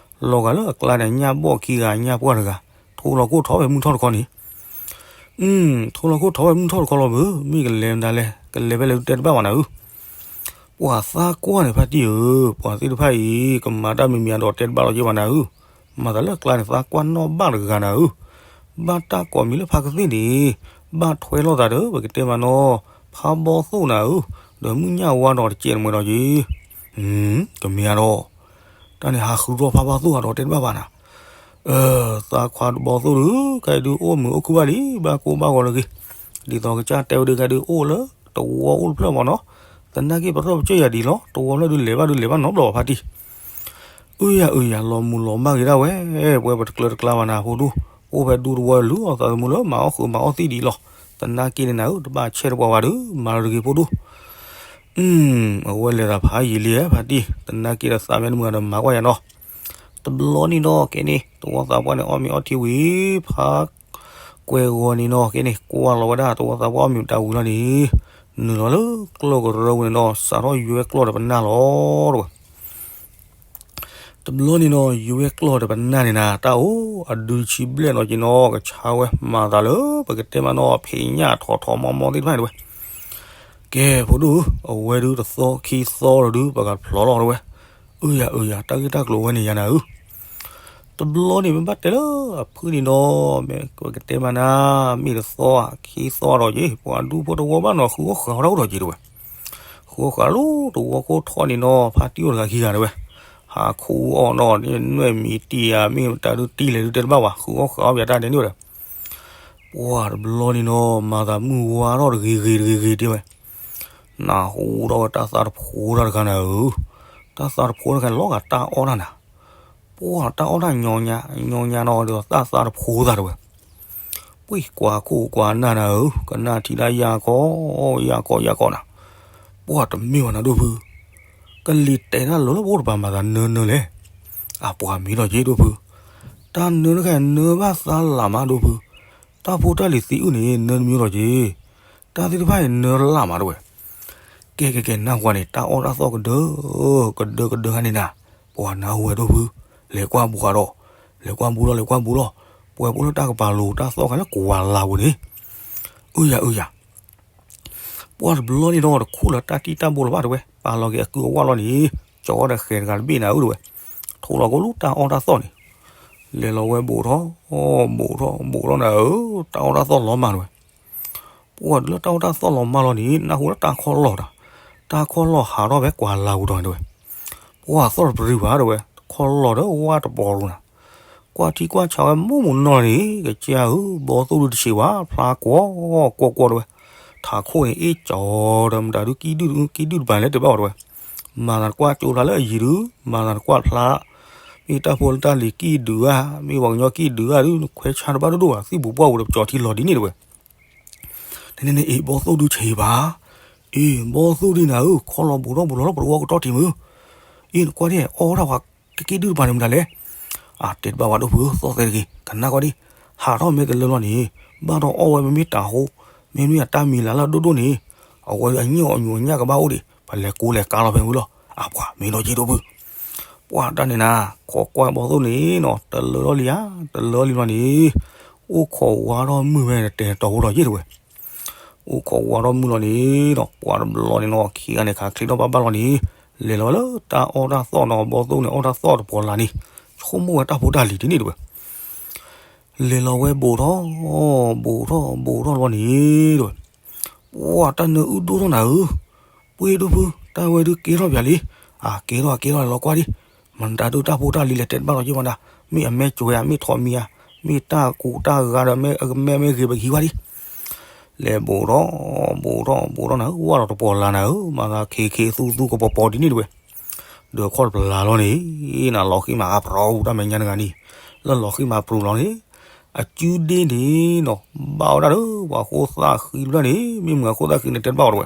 လီၤဂာ်လၢအကျါန့ၣ် ညၣ်ဘီၣ်ခံဂၤညၣ်ပှၢ်တဂၤ, ထိလီၤခိၣ်ထီၣ်ဝဲမုၢ်ထီၣ်တခီန့ၣ်, ထိလီၤခိၣ်ထီၣ်ဝဲမုၢ်ထီၣ်တခီလီၤမုၢ်, မ့ၢ်ကလဲၤမတၤလဲၣ်, ကလဲၤဖဲလဲၣ်ဒုးတဲတဘၣ်ဘၣ်နၤဧၢ ပှၤသးကွၢ်န့ၣ်ဖါတံၢ်ဧၢ, ပှၤသ့ၣ်တဖၣ်အံၤ ကမၤတၢ်မံၤမံၤအဒီးတဲတဘၣ်လီၤက့ၤဘၣ်နၤဧၢ, မၤသးလၢအကျါန့ၣ် သးကွၢ်နီၣ်ဘၣ်တဂၤနၤဧၢ, ဘၣ်တၢ်ကိးမံၤလၢဖါကသ့ၣ်န့ၣ်, ဘၣ်ထွဲလိာ်သးဒီး ပကတဲမးနီၤ, ဖါဘီသိၣ်နၤဧၢ, ဒီးမုၢ်ညၣ်ဝါဒီးတကဲးတမှဲၤဒီးက့ၤ, ကမ့ၢ်ဧါဒီး, တၢ်န့ၣ်ဟးဃုထီၣ်ဖါဘီသိၣ်ဧါဒီးတဲတဘၣ်ဘၣ်နၤ သးခွါဘီသိၣ်ဒုး ခဲအံၤဒုးအိၣ်မုာ်အိၣ်ခုၣ်ဘၣ်လံ ဘၣ်ကိၢ်ဘၣ်ဂီၤလၢက့ၤ, ဒ်သိးကစၢ်တဲဝဲဒုး ခဲအံၤဒုးအိၣ်လၢတဝီအိၣ်တဖျၢၣ်မးနီၤ, သနာ်က့ပရၢပကၢၢ်ယၤဒ်လီၤ တဝီဖျၢၣ်ဒုးလဲၤဘၣ်ဒုးလဲၤဘၣ်နီတဘျီဘၣ်ဖါတံၢ်, အုယၤအုယၤ လီၤမူၤလီၤမၢ်ဂ့ၤဒၣ်ဝဲ, ပဝဲပတကျၢတကျါဘၣ်နၤဖိဒိၣ်, အိၣ်ဖဲဒူသဝီလုၢ်အီၣ်သးသမူလၢမၤအီၣ်ဃုာ်မၤအီၣ်သံၣ်ဒံးလီၤ. သနာ်က့န့ၣ်နၤဧၢ တဘၣ်ဆဲးတပှၤဘၣ်ဒီး မၤလီၤတဂ့ၤဖိဒိၣ်. အဝဲလဲၤသးဖးယံာ်လံဖါတံၢ်, သနာ်က့ဒီးသးမ့ၢ်တမုာ်ဒီးမၤကွၢ်ယၤနီၤ. တဘျီန့ၣ်ဒီး ကဲန့ၣ် သဝီသးပှၢ်န့ၣ် အီၣ်မ့ၤအီထံဝံၤ ဖး ကွဲဂီၤန့ၣ်နီၤ ကဲန့ၣ် ကွၢ်လီၤဝဲဒၣ်သဝီသးပှၢ်အီၣ်မ့ၤတၢ်ဝံၤလီၤန့ၣ်, နုာ်လီၤလၢကျီၢ်ကရၢပူၤန့ၣ်ဒီး စးထီၣ်ယွဲကျီၢ်ဒီးပနၢ်လီၤတဝဲ. တဘျီန့ၣ်နီၤ ယွဲကျီၢ်ဒီးပနၢ်န့ၣ်နၤ တၢ်အိၣ်အဒုဆံဘျဲၣ်နီၤက့နီၤ ကဆါဝဲမၤသးလၢ ပကတဲမးနီၤ ဖံးညၣ်ထီၣ်ထီၣ်မီမီသ့ၣ်တဖၣ်န့ၣ်တဝဲ. ကဲဖိဒိၣ်ဧၢ, အဝဲဒုတသီခံသီဒီးဒု ပကဖျီလီၤတဝဲ. အုယၤအုယၤ တၢ်ဂ့ၢ်တၢ်ကျိၤဝဲန့ၣ်ယၤနၤဧၢ. တဘျီန့ၣ် မ့ၢ်ဘၣ်တဲလၢအဖုန့ၣ်ဒီး မ့ၢ်ကတဲမးနၤ မ့ၢ်တသီဧါ ခံသီဒီးက့ၤ ပှၤဒူဖိတဝီဘၣ်နီၤ ဃုအီၣ်ဃာ်အီၣ်တၢ်အိၣ်ဒီးက့ၤတဝဲ. ဃုအီၣ်ဃာ်လၢတဝီခိၣ်ထီၣ်န့ၣ်ဒီး ဖါတံၢ်အိၣ်တဂၤခံဂၤတဝဲ, ဟးခူအီၣ်နီၤ နွဲၣ်မံၤတံၢ်ဧါ မ့ၢ်တၢ်ဒုတံၢ်လဲၣ်ဒုတဲတဘၣ်ဝဲ ဃုအီၣ်ဃာ်အီၣ်ပှၤတၢ်ဒဲးန့ၣ်ဝဲဒီး ပှၤတဘျီန့ၣ်နီၤ မၤသးမုၢ်ဝါထီၣ်တဂ့ၤဂ့ၤတဂ့ၤဂ့ၤတဲဝဲ. နၢ်ဟူထီၣ်ဝဲတၢ်သးတဖိတၢ်တခါနၤဧၢ, တၢ်သးတဖိတခါန့ၣ် လီၤဂာ်တၢ်အီၣ်တၢ်နၤ, ပှၤတၢ်အီၣ်တၢ်ညီညီညီညီနီၤဒီးတၢ်သးတဖိသးတဝဲ. ပှၤကွၢ်ခိၣ်ကွၢ်နၢ်နၤဧၢ, ကနၣ်ထံတၢ်ယၢ်ကီ ယၢ်ကီ ယၢ်ကီနၤ, ပှၤတမ့ၢ်ဝဲနၤဒိၣ်ဖု, ကလံၤတဲာ်တၢ်လၢလၢပအိၣ်တပၤမၤသးနၢနၢလဲၣ်. အပှၤမ့ၢ်ဒီးက့ၤဒိၣ်ဖု, တၢ်နၢတခါနၢဘၣ်သးလၢ်မးဒိၣ်ဖု, တၢ်ဖိတၢ်လံၤသံအုၣ်န့ၣ် နၢတမံၤဒီးက့ၤ, တၢ်သ့ၣ်တဖၣ်အံၤနၢလၢ်မးတဝဲ. ကဲကဲကဲ နၢ်ဟူန့ၣ် တၢ်အီၣ်တၢ်သီၣ်ကဒၢ ကဒၢကဒၢခါန့ၣ်နၤ, ပှၤနၢ်ဟူဝဲဒိၣ်ဖု, လဲၤကွၢ်ဘူးဃာ်ဒီး, လဲၤကွၢ်ဘူးလီၤ လဲၤကွၢ်ဘူးလီၤ, ပှဲၤပအိၣ်လၢတၢ်ကပၤလိၤတၢ်သီၣ်ခါလၢကွၢ်လၢ်ပူၤန့ၣ်, အုယၤအုယၤ ပှၤတဘျီန့ၣ်ဒီး တခူၣ်လၢတၢ်တံၣ်တၢ်ဘိလၢၤဘၣ်တဝဲ, ပာ်လီၤက့ၤအကုအဝၢ်လီၤန့ၣ်, ကၠီဒီးဃဲၤတဂၤတဘ့ၣ်နၤအုၣ်တဝဲ, ထိၣ်လီၤကအိၣ်လၢတၢ်အီၣ်တၢ်သီၣ်န့ၣ်, လဲၤလီၤဝဲဘူးထီၣ်, ဘူးထီၣ်ဘူးထီၣ်နၤဧၢ, တၢ်အီၣ်တၢ်သီၣ်လီၤမၢ်တဝဲ. ပှၤဒုးလၢတၢ်အီၣ်တၢ်သီၣ်လီၤမၢ်လီၤန့ၣ် နၢ်ဟူလၢတၢ်ခီၣ်လီၢ်ဒီး, တၢ်ခီၣ်လီၢ်ဟးထီၣ်ဖဲကွၢ်လၢ်ပူၤဒီးန့ၣ်တဝဲ, ပှၤသီၣ်တပရံၤဘၣ်တဝဲ, ခီၣ်လီၢ်ဒီးဝါတပီၤလိၤနၤ, ကွၢ်ထံကွၢ်ဆးဝဲမုၢ်မုၢ်နီၢ်နီၢ်န့ၣ် ကစၢ်ဧၢ ဘီသိၣ်ဒုတဆံးဘၣ် ဖျါကွီၢ်ကွီၢ်ကွီၢ်တဝဲ, ထးခိၣ်န့ၣ် အ့ၣ်ကၠီဒီးမတၤဒု ကံၣ်ဒုၣ်တပၤန့ၣ်လၢတဘၣ်အီၤတဝဲ, မၤသးတကွၢ်ကၠိဖျါလၢအယံၤဒု, မၤသးတကွၢ်ဖျါ, မ့ၢ်တၢ်ဖိလၢတၢ်လံၤကံၣ်ဒုဧါ, မ့ၢ်ပှၤကညီကံၣ်ဒုဧါဒု နခွဲးဆါတဘၣ်ဒိၣ်ဒိၣ်ဘၣ် သံၣ်ပူၤပှၢ်ပူၤဒီးပကၠီထံလီၤဒ်န့ၣ်တဝဲ န့ၣ်န့ၣ် အ့ၣ် ဘီသိၣ်ဒုဆံးဘၣ်, အ့ၣ် ဘီသိၣ်ဒုနၤဧၢ ခီၣ်လီၢ်ဘူးထီၣ်ဘူးလီၤလၢပတဝီကတီၢ်ထံးမုၢ်, အ့ၣ် နကွၢ်ဒ်အီၣ်ဝဲဒၣ်ပှၤကကံၣ်ဒုၣ်တပၤန့ၣ်မတၤလဲၣ်, အတဲတဘၣ်ဝဲဒိၣ်ဖုဧၢ သီၣ်သဲတဂ့ၤ ကနၣ်ကွၢ်ဒ်, ဟးထီၣ်မ့ၢ်တလၢလီၤန့ၣ်, ဘၣ်ဒီးအီၣ်ဝဲမ့မ့ၢ်တၤဟိ, မ့မ့ၢ်အတၢ်မံၤလၤလၢအဒိၣ်ဒိၣ်န့ၣ်, အဝဲအညိၣ်အညိၣ်အညၣ်ကဘၣ်အိၣ်ဒံး ပလဲၤကိးလဲၤကါလီၤဖဲမုၢ်လီၤ, အပှၤမ့ၢ်ဒီးက့ၤဒိၣ်ဖု ပှၤတၢ်န့ၣ်နၤ, ခိးကွၢ်ဘီသိၣ်န့ၣ်နီၤ တလၢထီၣ်လံဧါ, တလၢလံလီၤန့ၣ်, အိၣ်ခိးဝါထီၣ်မုၢ်ဖဲန့ၣ် တဲတီၤဖိဒီးယ့ၢ်တဝဲ, အိၣ်ခိးဝါထီၣ်မုၢ်လီၤန့ၣ်နီၤ ပှၤတဘျီန့ၣ်နီၤ ခံဂၤန့ၣ် ခးချ့ထီၣ်ဘၣ်ဘၣ်လီၤန့ၣ်, လဲၤလီၤဝဲလၢတၢ်အီၣ်တၢ်သီၣ်နီၤ ဘီသိၣ်န့ၣ် အီၣ်တၢ်သီၣ်တပီၤလၢ်န့ၣ်, ဆိကမိၣ်ဝဲတၢ်ဖိတၢ်လံၤဒ်န့ၣ်တဝဲ လဲၤလီၤဝဲဘူးထီၣ်, ဘူးထီၣ်ဘူးထီၣ်လီၤန့ၣ်တဝဲ, ပှၤတၢ်နၢအုၣ်ဒိၣ်ထီၣ်နၤဧၢ, ပှ့ၤဒိၣ်ဖု တၢ်ဝဲဒုးကဲထီၣ်ပၠးလံ, အကဲထီၣ်အကဲထီၣ်လီၤကွၢ်ဒံး, မတၤဒုးတၢ်ဖိတၢ်လံၤလဲၤတဲတဘၣ်လီၤက့ၤမတၤ, မ့ၢ်အမဲကွဲးဧါ မ့ၢ်ထိးမံၤဧါ, မ့ၢ်တၢ်ကူးတၢ်ဂၤဒီး မဲမဲဂ့ၤပကဟံးဝဲဒံး လဲၤဘူးထီၣ်, ဘူးထီၣ်ဘူးထီၣ်နၤဧၢ ဝၢ်လီၤတပီၤလၢ်နၤဧၢ, မၤသးခ့ခ့သူသူကပီၤပီၤဒ်န့ၣ်တဝဲ, ဒီးခီၣ်တပလၢ်လီၤန့ၣ်, နလီၤဃံမးအါပြီတၢ်မဲာ်ညါတဂၤန့ၣ်, လၢလီၤဃံမးပြူၤလီၤန့ၣ်, အကုဒ့ၣ်န့ၣ်နီၤ, ဘၣ်ဝဲဒၣ်ဒီး ပှၤဃိသၣ်ဃံတဖျၢၣ်န့ၣ်, မ့ၢ်မုၢ်အဃိသၣ်ဃံန့ၣ်တဲတဘၣ်အီၤတဝဲ,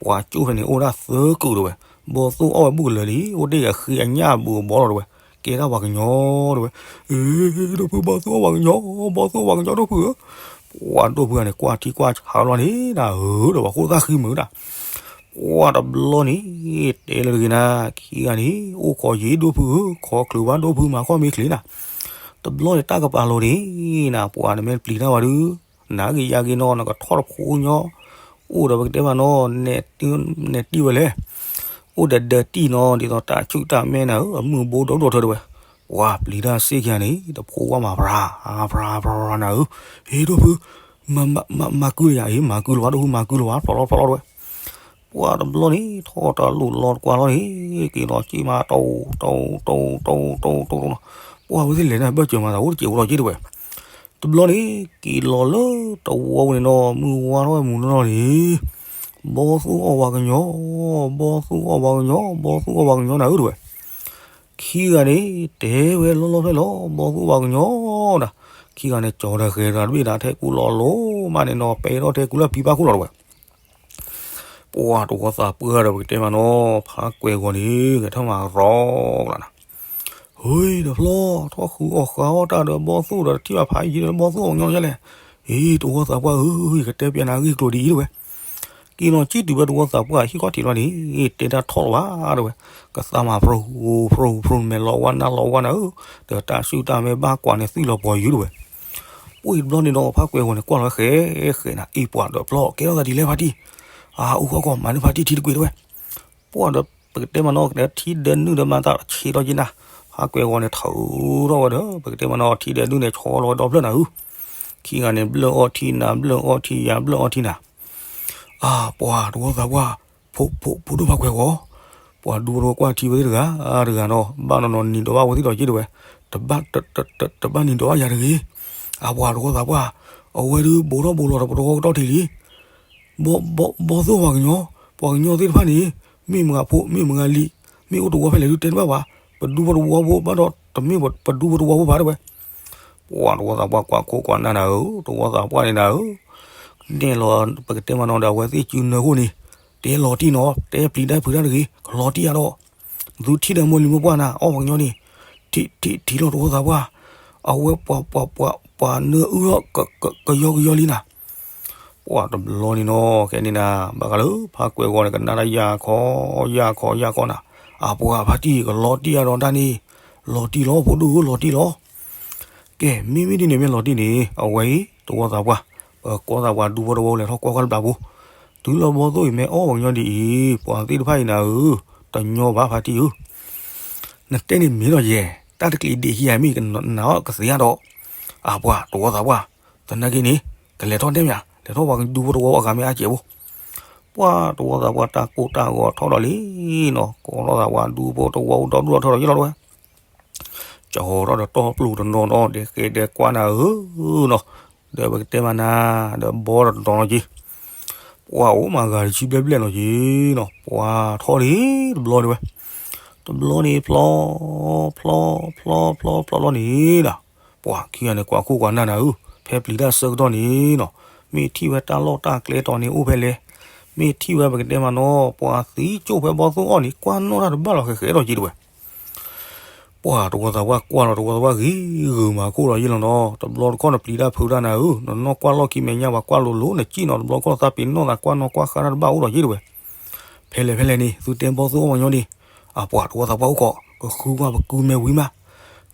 ပှၤကၠိဖဲန့ၣ်အိၣ်ဒၣ်သၢကုာ်တဝဲ, ဘီသိၣ်အီၣ်ဝဲဘူၣ်ကလၢာ်လံ, အိၣ်ဒ့ၣ်အဃံအညၣ်အဘူးအဘီလီၤတဝဲ, ကဲဒၣ်ပှၤကညီတဝဲ, အ့ ဒိၣ်ဖု ဘီသိၣ်အီၣ်ပှၤကညီ, ဘီသိၣ်အီၣ်ပှၤကညီဒိၣ်ဖုဧၢ, ပှၤဒိၣ်ဖုဂၤန့ၣ် ကွၢ်ထံကွၢ်ဆးလီၤန့ၣ် နၤဧၢ ဒီးပှၤဃိသၣ်ဃံမုာ်ဒၣ် ပှၤတဘျီန့ၣ်, တဲလၢတဂ့ၤနၤ, ခံဂၤန့ၣ် အိၣ်ခိးယံၤဒိၣ်ဖုဧၢ, ခိးချုးဘၣ်ဒိၣ်ဖုမၤခီၣ်မ့ၢ်ချ့နၤ, တဘျီန့ၣ်တၢ်ကပာ်လိၤန့ၣ်နၤ, ပှၤနမ့ၢ်ပျံၤတၢ်ဝဲဒုး, နၤဂ့ၤယၤဂ့ၤနီၤ နကထီၣ်တဖိညီ, အိၣ်ဒီးပကတဲဘၣ်နီၤ, နဲၣ်တံၢ်ဝဲလဲၣ်, အိၣ်ဒီးဒၢးတံၢ်နီၤ ဒ်သိးတၢ်ဆူၣ်တၢ်မဲနၤဧၢ, အမုၢ်ဘိဒိၣ်ဒိၣ်ထၢတဝဲ, ပှၤပျံၤတၢ်စ့ၢ်ကီးန့ၣ် တဖိဝါမၤဖြါ, ဖြါဖြါနၤဧၢ, အ့ ဒိၣ်ဖု မၤကုလၢယၤအံၤ မၤကုလၢၤဘၣ် ဒိၣ်ဖုမၤကုလၢၤဘၣ် ဖျီလီၤဖျီလီၤတဝဲ, ပှၤတဘျီန့ၣ် ထီၣ်တၢ်လိၣ်လီၤတကွၢ်လီၤန့ၣ်, က့ၤလီၤက့ၤမး တိၢ်တိၢ်တိၢ်တိၢ်တိၢ်တိၢ်, ပှၤဝဲသ့ၣ်လဲၤန့ၣ် ဘၢၣ်စၢၤမၤသးအိၣ်တစဲးဖိလီၤက့ၤတဝဲ, တဘျီန့ၣ် က့ၤလီၤလၢတဝီပူၤန့ၣ်ဒီး မုၢ်ဝါထီၣ်ဝဲမုၢ်နီၢ်နီၢ်န့ၣ်, ဘီသူၣ်အီၣ်ပှၤကညီ, ဘီသူၣ်အီၣ်ပှၤကညီ, ဘီသူၣ်အီၣ်ပှၤကညီနၤဧၢတဝဲ ခံဂၤန့ၣ် တဲဝဲလီၤလီၤဖဲလီၤ ဘီၣ်သိၣ်ပှၤကညီဒၣ်, ခံဂၤန့ၣ် ကၠီၤတဂဲၤတဂၤတဘ့ၣ်ဒၣ် ထဲကူၣ်လီၤလိၤမးန့ၣ်နီၤ ပဲထီၣ်ထဲကူၣ်လၢဖံဘၣ်ခိၣ်လီၤတဝဲ. ပှၤတဝီသးပှၢ်ဒီး ပကတဲမးနီၤ ဖးကွဲးဂီၤန့ၣ် ဂဲၤထီၣ်မၤရီကျါနၤ, ဟ့ ဒီးဖျီ ထီၣ်ဃုအီၣ်ဃုအီၣ်တၢ်ဒီးဘီၣ်သိၣ်ဒီး တထံၣ်ဘၣ်ဖးယံၤဒီးဘီၣ်သိၣ်ပှၤကညီယဲလဲၣ်. အ့ တဝီသးပှၢ်ဧၢ, ယကတဲပျးနၤအဂ့ၢ်ကျိၤဒ်အံၤတဝဲ. က့ၤလီၤကံၣ်တုၤဖဲတဝီသးပှၢ်ဟံၣ်ခီၣ်ထံးလီၤန့ၣ် တဲတၢ်ထီၣ်လီၤဘၣ်တဝဲ. ကသးမၤ ဖရူဖရူဖရူ မဲာ်လီၤဝါနါလီၤဝါနၤဧၢ, ဒီးတၢ်စုၣ်တၢ်မဲဘၣ်ကွၢ်န့ၣ် သွံၣ်လီၤပှီၤယုၢ်တဝဲ. ပှၤတဘျီန့ၣ်ဒီး ဖးကွဲးဂီၤန့ၣ် ကွၢ်လီၤဃဲဃဲနၤ အ့ ပှၤဒီးဖျီ ကဲထီၣ်သးဒ်လဲၣ်ဖါတံၢ်, အအူဃီကီၢ်မၤန့ၢ်ဖါတံၢ်ထံတကွံာ်တဝဲ. ပှၤဒီး ပကတဲမးနီၤ ကဒဲထံဒဲနုၣ်ဒီးမၤသးဆံးထီၣ်က့နၤ, ဖးကွဲးဂီၤန့ၣ် ထုးထီၣ်ဝဲဒီး ပကတဲမးနီၤ ထံဒဲနုၣ်န့ၣ် ဆီလီၤဝဲဒီဖျၢၣ်နၤဧၢ. ခံဂၤန့ၣ် ဘျၢၣ်အီထံနၤ ဘျၢၣ်အီထံယၤ ဘျၢၣ်အီထံနၤ အါ ပှၤတဝီသးပှၢ်, ဖိ ဖိ ဖိဒိၣ်ဖးကွဲးဂီၤ, ပှၤဒူဖိတဝီကွၢ်ထံဝဲသ့ၣ်တဂၤတဂၤနီၤ ဘၣ်နီၤနီၤနံၤဒီးဘၣ်ဝဲသ့ၣ်ဒီးက့တဝဲ, တဘၣ် တဘၣ်နံၤဒီးဘၣ်ယၤတဂ့ၤ. အါ ပှၤတဝီသးပှၢ်, အဝဲဒုးဘိးထီၣ်ဘိးလီၤတပတီၢ်ကတီၢ်ထံးလံ. ဘီ ဘီ ဘီၣ်သိၣ်ပှၤကညီ, ပှၤကညီသ့ၣ်တဖၣ်န့ၣ် မ့ၢ်မုၢ်ဂၤဖိ မ့ၢ်မုၢ်ဂၤလံၤ, မ့ၢ်အိၣ်တဝီဖဲလဲၣ်ဒုးတဲတဘၣ်ဘၣ်, ပဒူဖိတဝီဖိဘၣ်ဒီး တမ့ၢ်ပဒူဖိတဝီဖိဘၣ်တဝဲ. ပှၤတဝီသးပှၢ်ကွၢ်ခိၣ်ကွၢ်နၢ်နၤဧၢ, တဝီသးပှၢ်န့ၣ်နၤဧၢ, နဲၣ်လီၤ ပကတဲမးနီၤဒီး အဝဲသ့ၣ်စုနၢခိၣ်န့ၣ်, တဲလီၤတံၢ်နီၤ တဲပျံၤတၢ်ဖုးတၢ်တဂ့ၤ, ကလီၤတံၢ်အါဒီး, သုထံၣ်ဒီးမိၢ်လံၤမိၢ်ပှၢ်နၤ အီၣ်ပှၤကညီန့ၣ်, ထံၣ်ထံၣ်ထံၣ်လီၤတဝီသးပှၢ်, အဝဲပှၤပှၤပှၤပှၤနၢအုၣ်ထီၣ် ကယီကယီလံနၤ ပှၤတဘျီန့ၣ်နီၤ ခဲန့ၣ်နၤ ဘၣ်ဃးလၢဖးကွဲးဂီၤန့ၣ် ကနၣ်တၢ်ယၤခီ ယၤခီ ယၤခီနၤ, အပှၤဖါတံၢ် ကလီၤတံၢ်အါဒီးတၢ်န့ၣ်, လီၤတံၢ်လီၤ ဖိဒိၣ်ဧၢ လီၤတံၢ်လီၤ. ကဲ မ့မ့ၢ်ဒ်န့ၣ် မ့ၢ်လီၤတံၢ်န့ၣ် အဝဲအံၤ တဝီသးပှၢ်, ပကွၢ်သးပှၢ်ဒူဖိတဝီလဲၤထီၣ်ကွၢ်ကွၢ်လၢပျၢၤပူၤ, တုၤလၢဘီၣ်သိၣ်အံၤမ့ၢ်အီၣ်ပှၤကညီဒ်အံၤ, ပှၤသ့ၣ်တဖၣ်အံၤနၤဧၢ, တညီဘၣ်ဖါတံၢ်ဧၢ နတဲန့ၣ်မ့ၢ်လီၤယဲ, တၢ်တကျံးဒံးခံဂၤမ့ၢ်ကနၣ်အီၣ်ကသ့ဧါဒီး, အပှၤတဝီသးပှၢ်, သနာ်က့န့ၣ် ကလဲၤထီၣ်တဲမ့ၢ်ဧါ, လဲၤထီၣ်ပှၤဒူဖိတဝီအဂၤမ့ၢ်အါကဲးဖိ, ပှၤတဝီသးပှၢ်တၢ်ကိၢ်တၢ်ဂီၤထီၣ်ဒီးလံနီၤ, ကိးထီၣ်သးပှၢ်ဒူဖိတဝီအိၣ်ဒီဒူၣ်ဒီထၢဒီးယလီၤတဝဲ ကၠီထီၣ်ဒီးတီၢ်ပျူၢ်တနီၤဒီး ဒဲးဃဲဒဲးကွၢ်နၤဧၢနီၤ, ဒီးပကတဲမးနၤ, ဒီးဘီဒီးတတီၤနီၤက့ၤ, ပှၤအိၣ်မးဂၤတဆံဘျဲၣ်ဘျဲၣ်နီၤက့ၤနီၤ, ပှၤထီၣ်လံတဘျီန့ၣ်ဝဲ, တဘျီန့ၣ်ဖျီ, ဖျီ, ဖျီ, ဖျီ, ဖျီလီၤန့ၣ်ဒီး, ပှၤခံဂၤန့ၣ် ကွၢ်ခိၣ်ကွၢ်နၢ်နၤဧၢ, ဖဲပျံၤတၢ်ဆၢကတီၢ်န့ၣ်နီၤ, မ့ၢ်ထံၣ်ဝဲတၢ်လီၢ်တၢ်ကျဲတီၤန့ၣ်အိၣ်ဖဲလဲၣ်, မ့ၢ်ထံၣ်ဝဲပကတဲမးနီၤ, ပှၤသံကၠိၣ်ဖဲဘီၣ်သိၣ်အီၣ်န့ၣ် ကွၢ်နီၣ်တၢ်တဘၣ်လီၤဃဲဃဲဒီးက့ၤတဝဲ ပှၤတဝီသးပှၢ်ကွၢ်လီၤ တဝီသးပှၢ်ဂ့ၤဂုာ်မၤခိၣ်လီၤယ့ၢ်လီၤနီၤ, တဘျီတခီၣ်နပျံၤတၢ်ဖုးတၢ်နၤဧၢ, နနီၢ်ကွၢ်လီၢ်ခံမဲာ်ညါ ပှၤကွၢ်လိၤလိၤ နစံၣ်နီၤ တဘျီတခီၣ်သးပ့ၤနီၣ်သးကွၢ်နီၣ်ကွၢ်ဃါတၢ်တဘၣ်အိၣ်ဒီးယ့ၢ်တဝဲ, ဖဲလဲၣ်ဖဲလဲၣ်န့ၣ် သုတဲဘီၣ်သိၣ်အီၣ်ပှၤကညီန့ၣ်, အပှၤတဝီသးပှၢ်အိၣ်ခိး ကဃုကွၢ်ပကုမဲာ်ဝံၤမး,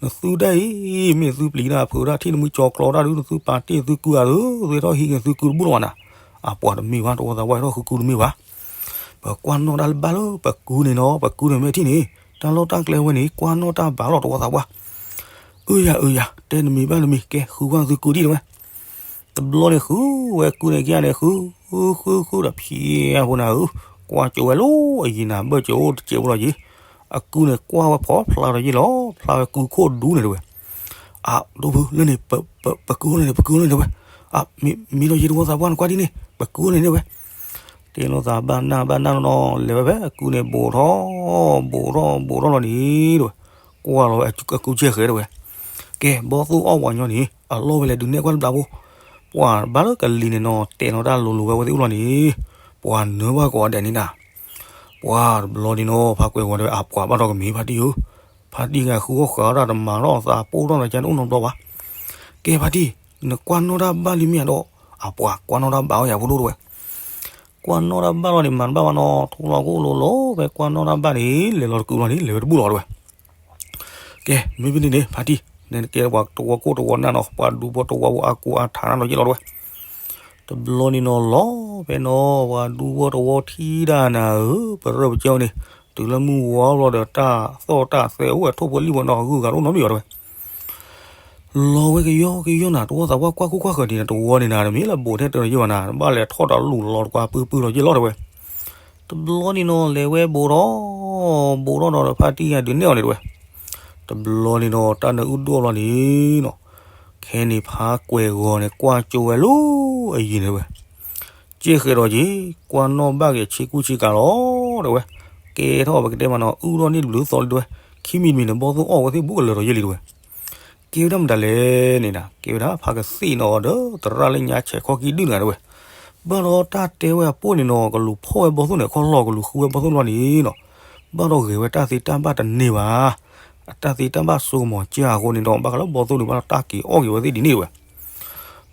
နသုတၢ်အံၤ မ့ၢ်သုပျံၤတၢ်ဖုးတၢ်ထံၣ်နမုၢ်ကၠီကျီတၢ်ဒုး နသုပာ်တ့ၢ်သုကုအသုး သုထီၣ်ဟံးက့ၤသုကုတဘူၣ်လီၤဘၣ်နၤ, အပှၤတမ့ၢ်ဘၣ် တဝီသးပှၢ်ဟဲထီၣ်ဃုကုတမ့ၢ်ဘၣ် ပကွၢ်နီၣ်တၢ်လၢဘၣ်လၢပကုန့ၣ်နီၤ, ပကုန့ၣ်မ့ၢ်ထံၣ်န့ၣ် တၢ်လီၢ်တၢ်ကျဲဝဲန့ၣ် ကွၢ်နီၣ်တၢ်ဘၣ်လီၤတဝီသးပှၢ်, အၢယၤအၢယၤ တဲနမံၤဘၣ်နမံၤ ကဲဃုကွၢ်သုကုဒံးတဝဲ, တဘျီန့ၣ်ဃုဝဲကုန့ၣ်က့ၤန့ၣ် ဃု ဃုဃုဃုဒီးဖံးအဖိနၤဧၢ, ကွၢ်ကၠိဝဲလၢအယံၤနၤ ဘၢၣ်စၢၤအိၣ်တစဲးဖိလီၤယ့ၢ်, အကုန့ၣ်ကွၢ်ဝဲဖီဖျါလီၤယ့ၢ်လီၤ, ဖျါဝဲကုခိၣ်ဒူန့ၣ်တဝဲ အဒိၣ်ဖုလၢန့ၣ် ပကုန့ၣ် ပကုန့ၣ်တဝဲ, အမ့ၢ်လီၤယ့ၢ်တဝီသးပှၢ်နကွၢ်ဒ်န့ၣ် ပကုန့ၣ်တဝဲ, တ့လိာ်သးဘၣ်နၢ်ဘၣ်နၢ်နီၤ လဲၤဝဲဖဲအကုန့ၣ် ဘိးထီၣ် ဘိးထီၣ်ဘိးထီၣ်လီၤန့ၣ်တဝဲ, ကွၢ်လီၤဝဲအကုကဲဃဲတဝဲ, ကဲ ဘီၣ်သိၣ်အီၣ်ပှၤကညီန့ၣ် အလီၢ်ဝဲလဲၤဒုးနဲၣ်ကွၢ်လၢဘျးဖိ, ပှၤဘၣ်လၢကလံၤန့ၣ်နီၤ တဲနီၤတၢ်လိၤလိၤဝဲဝဲသ့ၣ်အိၣ်လီၤန့ၣ်, ပှၤနၢဘၣ်ကိးဂၤဒဲးန့ၣ်နၤ ပှၤတဘျီန့ၣ်နီၤ ဖးကွဲးဝဲတဝဲ အပှၤဘၣ်ဒီးကမ့ၢ်ဖါတံၢ်ဧၢ, ဖါတံၢ်ဂၤဃုအီၣ်ဃုအီတၢ်တမၤထီၣ်သးပိၢ်ထီၣ်နၤကန့ၣ်အိၣ်နီတဘျီဘၣ်, ကဲဖါတံၢ် နကွၢ်နီၣ်တၢ်ဘၣ်လံမ့ၢ်ဧါဒီး, အပှၤကွၢ်နီၣ်တၢ်ဘၣ်အီယၤဖိဒိၣ်တဝဲ, ကွၢ်နီၣ်တၢ်ဘၣ်လီၤန့ၣ် မၤတဘၣ်ဘၣ်နီၤ ထိၣ်လီၤခိၣ်လိၤလိၤ ဖဲကွၢ်နီၣ်တၢ်ဘၣ်န့ၣ် လဲၤလီၤတကုာ်လီၤန့ၣ် လဲၤဝဲတဘူၣ်လီၤတဝဲ ကဲ မ့မ့ၢ်ဒ်န့ၣ် ဖါတံၢ် နကဲပှၤတဝီကိၢ်တဝီနၢ်နီၤ ပှၤဒူဖိတဝီဖိအါကိးအါထးနၢ်နီၤယ့ၢ်လီၤတဝဲ, တဘျီန့ၣ်နီၤလီၤဖဲနီၤ ပှၤဒူဖိတဝီထံၣ်ဒၣ်နၤဧၢ ပရၢပကၠီန့ၣ် တုၤလၢမုၢ်ဝီဘျီဒီးတၢ်သီၣ်တၢ်သဲအိၣ်ဝဲထိၣ်ဖိလံၣ်ဖိနီၤ ဂုၤဂၤတအိၣ်နီတမံၤဘၣ်တဝဲ လီၤဝဲကယီကယီနၤ တဝီသးပှၢ်ကွၢ်ခိၣ်ကွၢ်ဃၢၤဒ်န့ၣ် တဝီန့ၣ်နၤ တမ့ၢ်လၢဘိးထဲတၢ်ယ့ၢ်ဘၣ်နၤ တဘၣ်လဲၤထီၣ်တၢ်လူၢ်လီၤတကွၢ်ပုၢ်ပုၢ်လီၤယ့ၢ်လီၤတဝဲ, တဘျီန့ၣ်နီၤ လဲၤဝဲဘိးထီၣ် ဘိးထီၣ်ဒီးဖါတံၢ်ဂၤဒုးနဲၣ်အီၤန့ၣ်တဝဲ, တဘျီန့ၣ်နီၤ တၢ်နၢအုၣ်ဒိၣ်လီၤန့ၣ်နီၤ, ခဲန့ၣ်ဖးကွဲးဂီၤန့ၣ် ကွၢ်ကၠိဝဲလၢအယံၤန့ၣ်တဝဲ ကဲဃဲဒီးက့ၤ ကွၢ်နီၣ်ဘၣ်က့ၤဆ့ကူဆ့ကၤလီၤတဝဲ, ကဲထီၣ်ပကတဲမးနီၤ အုၣ်ထီၣ်န့ၢ်တဘျုးသီလံတဝဲ, ခံ ခံမံၤတမံၤန့ၣ် ဘီၣ်သိၣ်အီၣ်ဝဲသ့ၣ်ဘူးကလၢၤဒီးယဲၢ်လံတဲဝဲ. ကဲဝဲဒၣ်မတၤလဲၣ်န့ၣ်ဒီး ကဲဝဲဒၣ်ဖါကသ့ၣ်နီၤဒီးသရၣ်လၢညါဆဲးခီၣ်ကံၢ်ဒုၣ်နၤတဲဝဲ. ဘၣ်ဒီးတၢ်တဲဝဲအပိၢ်န့ၣ်နီၤ ကလူၤဖီၣ်ဝဲဘီၣ်သိၣ်န့ၣ်အခီၣ်လီၢ် ကလူၤဃုဝဲဘီၣ်သိၣ်လီၤန့ၣ်နီၤ ဘၣ်ဒီးဂဲၤဝဲတၢ်သ့တၢ်ဘၣ်တန့ၢ်ဘၣ်. အတၢ်သ့တၢ်ဘၣ်စိကမီၤကၢအဃိန့ၣ်ဒီး ဘၣ်ဃးလၢဘီၣ်သိၣ်န့ၣ်ဘၣ်ဒီးတၢ်က့ၤအီၣ်က့ၤဝဲသ့ၣ်ဒ်န့ၣ်တဲဝဲ.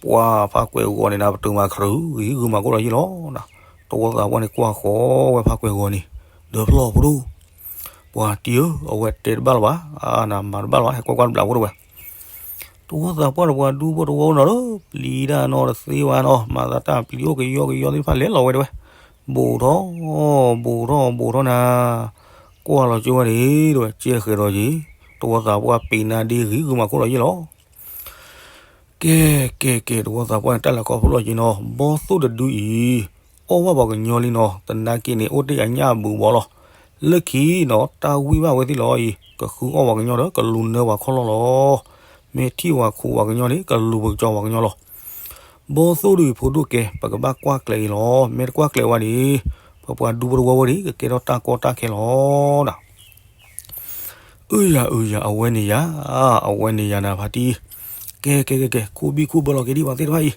ပှၤဖါကွဲးဂီၤန့ၣ်ဒီး ပတုာ်မၤခရူးဂ့ၤဂုာ်မၤကိၢ်လီၤယဲၢ်လီၤ. တဝီသးပှၢ်န့ၣ်ကွၢ်ဃီဝဲဖါကွဲးဂီၤန့ၣ် ဒီးဖျီၣ်ဖိဒိၣ် ပှၤတံၤဧၢ, အဝဲတဲတဘၣ်လၢၤဘၣ်, အနမၤတဘၣ်လၢၤဘၣ်, ဟဲကွၢ်ကွၢ်တဘျီဖိတဲဝဲ. တဝီသးပှၢ်ဒီးပှၤဒူဖိတဝီနီၤဒီး ပျံၤတၢ်နီၤတသ့ဝဲနီၤ, မၤသးတၢ်ပျံၤအိၣ်ကယီကယီသ့ၣ်တဖၣ်လဲၤလီၤဝဲတဲဝဲ. ဘူးထီၣ်, ဘူးထီၣ်, ဘူးထီၣ်နၤ, ကွၢ်လီၤကၠိဝဲန့ၣ်တဲဝဲ, ကဲဃဲၤဒီးက့ၤ, တဝီသးပှၢ်ပ့ၤနါဒ့ဂ့ၤဂုာ်မၤကိၢ်လီၤယဲၢ်လီၤ. ကဲ, ကဲ, ကဲ, တဝီသးပှၢ်န့ၣ် တၢ်လဲၤခီဖျိလီၤက့ၤနီၤ, ဘီၣ်သိၣ်တဒုအံၤ အီၣ်ဘၣ်ပှၤကညီလံနီၤ, သနာ်က့န့ၣ် အိၣ်တ့ၢ်အညၣ်အဘူးဘီလီၤ. လၢခံနီၤ တၢ်ဝံၣ်ဘၣ်ဝဲသ့ၣ်လီၤအံၤ ကဃုအီၣ်ပှၤကညီဒီး ကလူၤနၢပှၤခီၣ်လီၢ်လီၤ. မ့ၢ်ထံၣ်ပှၤခူးပှၤကညီန့ၣ် ကလူၤပကၠီပှၤကညီလီၤ. ဘီၣ်သိၣ်ဒုအံၤဖိဒိၣ်ကဲ ပကဘၣ်ကွၢ်ကျဲၤအံၤလီၤ. မ့ၢ်တကွၢ်ကျဲၤဝဲန့ၣ် ပပှၤဒူဖိတဝီဝဲန့ၣ် ကကဲထီၣ်တၢ်ကီတၢ်ခဲလီၤနၤ. အၢယၤ အၢယၤ အဝဲန့ၣ်ယၤ, အဝဲန့ၣ်ယၤနၤဖါတံၢ်, ကဲ ကဲ ကဲ ကဲ ခိၣ်ဘံၣ်ခိၣ်ဘၢလီၤက့ၤဒံးပှၤသ့ၣ်တဖၣ်အံၤ,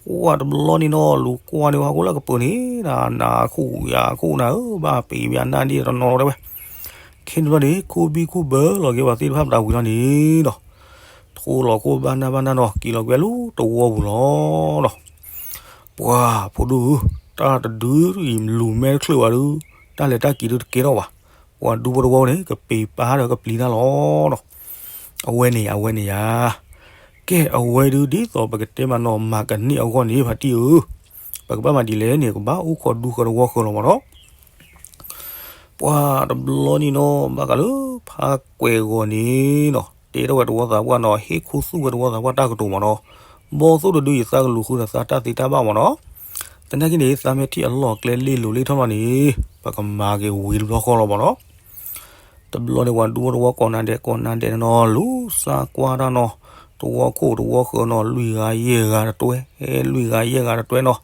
ပှၤတဘျီန့ၣ်နီၤ လူၤကွၢ်န့ၢ်ပှၤဟီၣ်ခိၣ်လၢကပၤန့ၣ် နၤနၤခိၣ်ယၤခိၣ်နၤဧၢ, ဘၣ်ပ့ၤဘၣ်နၢ်ဒ့တနီၤလီၤတဲဝဲ. ခဲန့ၣ်ဘျီန့ၣ် ခိၣ်ဘံၣ်ခိၣ်ဘၢလီၤက့ၤပှၤသ့ၣ်တဖၣ်ပတၢ်ဝံၤလီၤန့ၣ်ဒီး ထိလီၤခိၣ်ဘၣ်နၢ်ဘၣ်နၢ်နီၤ က့ၤလီၤကွံာ်လၢတဝီပူၤလီၤဒီး ပှၤဖိဒိၣ်ဧၢ, တၢ်တဒုအံၤလူၤမဲာ်တချုးဘၣ်ဒုး တၢ်လဲၤတၢ်က့ၤဒုးတကဲထီၣ်ဘၣ်. ပှၤဒူဖိတဝီန့ၣ် ကပ့ၤပာ်ဒီးကပျံၤတၢ်လီၤဒီး အဝဲန့ၣ်ယၤ အဝဲန့ၣ်ယၤ, ကဲအဝဲဒုးဒ်သိးပကတဲမးနီၤ မၤကန့ၢ်အဂီၢ်န့ၣ် ဖါတံၢ်ဧၢ, ပကဘၣ်မၤဒ်လဲၣ်န့ၣ် ကဘၣ်အိၣ်ခိးဒူဃၢၤတဝီဃၢၤလီၤမးနီၤ. ပှၤတဘျီန့ၣ်နီၤ ဘၣ်ဃးလၢဖါကွဲးဂီၤန့ၣ်နီၤ တဲထီၣ်ဝဲတဝီသးပှၢ်နီၤ ဟ့ၣ်ခူသူၣ်ဝဲတဝီသးပှၢ်တၢ်ကတိၤမးနီၤ. ဘီၣ်သိၣ်တဒုအံၤသးကလူၤဃုဒီးသးတၢ်သ့တၢ်ဘၣ်မးနီၤ. သနာ်က့န့ၣ် သးမ့ၢ်ထံၣ်အလီၢ်အကျဲလ့လိၤလ့ထီၣ်လီၤန့ၣ် ပကမၤက့ၤဝံၤတဘျီဃီလီၤမးနီၤ. တဘျီန့ၣ်ပှၤဒူဖိတဝီကိးနၤဒဲးကိးနၤဒဲးနီၤ လူၤစၢ်ကွၢ်တၢ်နီၤ, တဝီခိၣ်တဝီဃၢၤနီၤ လွံၢ်ဂၤယဲၢ်ဂၤတတွဲ, လွံၢ်ဂၤယဲၢ်ဂၤတတွဲနီၤ,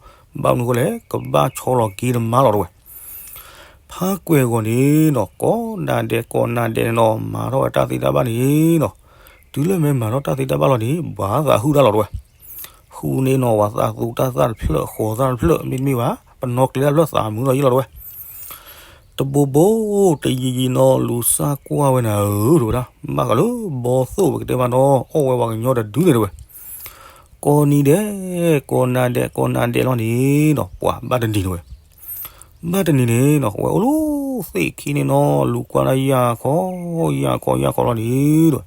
ဘၣ်မနုၤဃိလဲၣ် ကဘၣ်ဆီလီၤက့ၤတမါလီၤတဲဝဲ. ဖါကွဲးဂီၤန့ၣ်နီၤ ကိးနၤဒဲးကိးနၤဒဲးနီၤ မၤထီၣ်ဝဲတၢ်သ့တၢ်ဘၣ်န့ၣ်နီၤ, တုၤလၢမ့ၢ်မၤထီၣ်တၢ်သ့တၢ်ဘၣ်လီၤန့ၣ် ဘၣ်သးဟုၣ်တၢ်လီၤတဲဝဲ. ဟုၣ်န့ၣ်နီၤ ပှၤသးသူတၢ်သၣ်တဖျၢၣ် ဃီၤသၣ်တဖျၢၣ် မ့တမ့ၢ်ဘၣ် ပနီၣ်ကျဲတဖျၢၣ်သးမုာ်လီၤယဲၢ်လီၤတဲဝဲ. တဘိဘိ တယံာ်ယံာ်နီၤ လူၤစၢ်ကွၢ်ဝဲနၤဧၢ တဲဝဲဒၣ်, ဘၣ်ဃးလၢဘီၣ်သိၣ်ပကတဲမးနီၤ အီၣ်ဝဲပှၤကညီတဒုန့ၣ်တဲဝဲ. ကိးနံၤဒဲး ကိးနၤဒဲး ကိးနၤဒဲးလီၤန့ၣ်နီၤ ပှၤဘၣ်တနံၤတဲဝဲ. ဘၣ်တနံၤန့ၣ်နီၤ အဝဲအိၣ်လၢသ့ၣ်ခံန့ၣ်နီၤ လူၤကွၢ်လၢယၤခီ ယၤခီ ယၤခီလီၤန့ၣ်တဲဝဲ.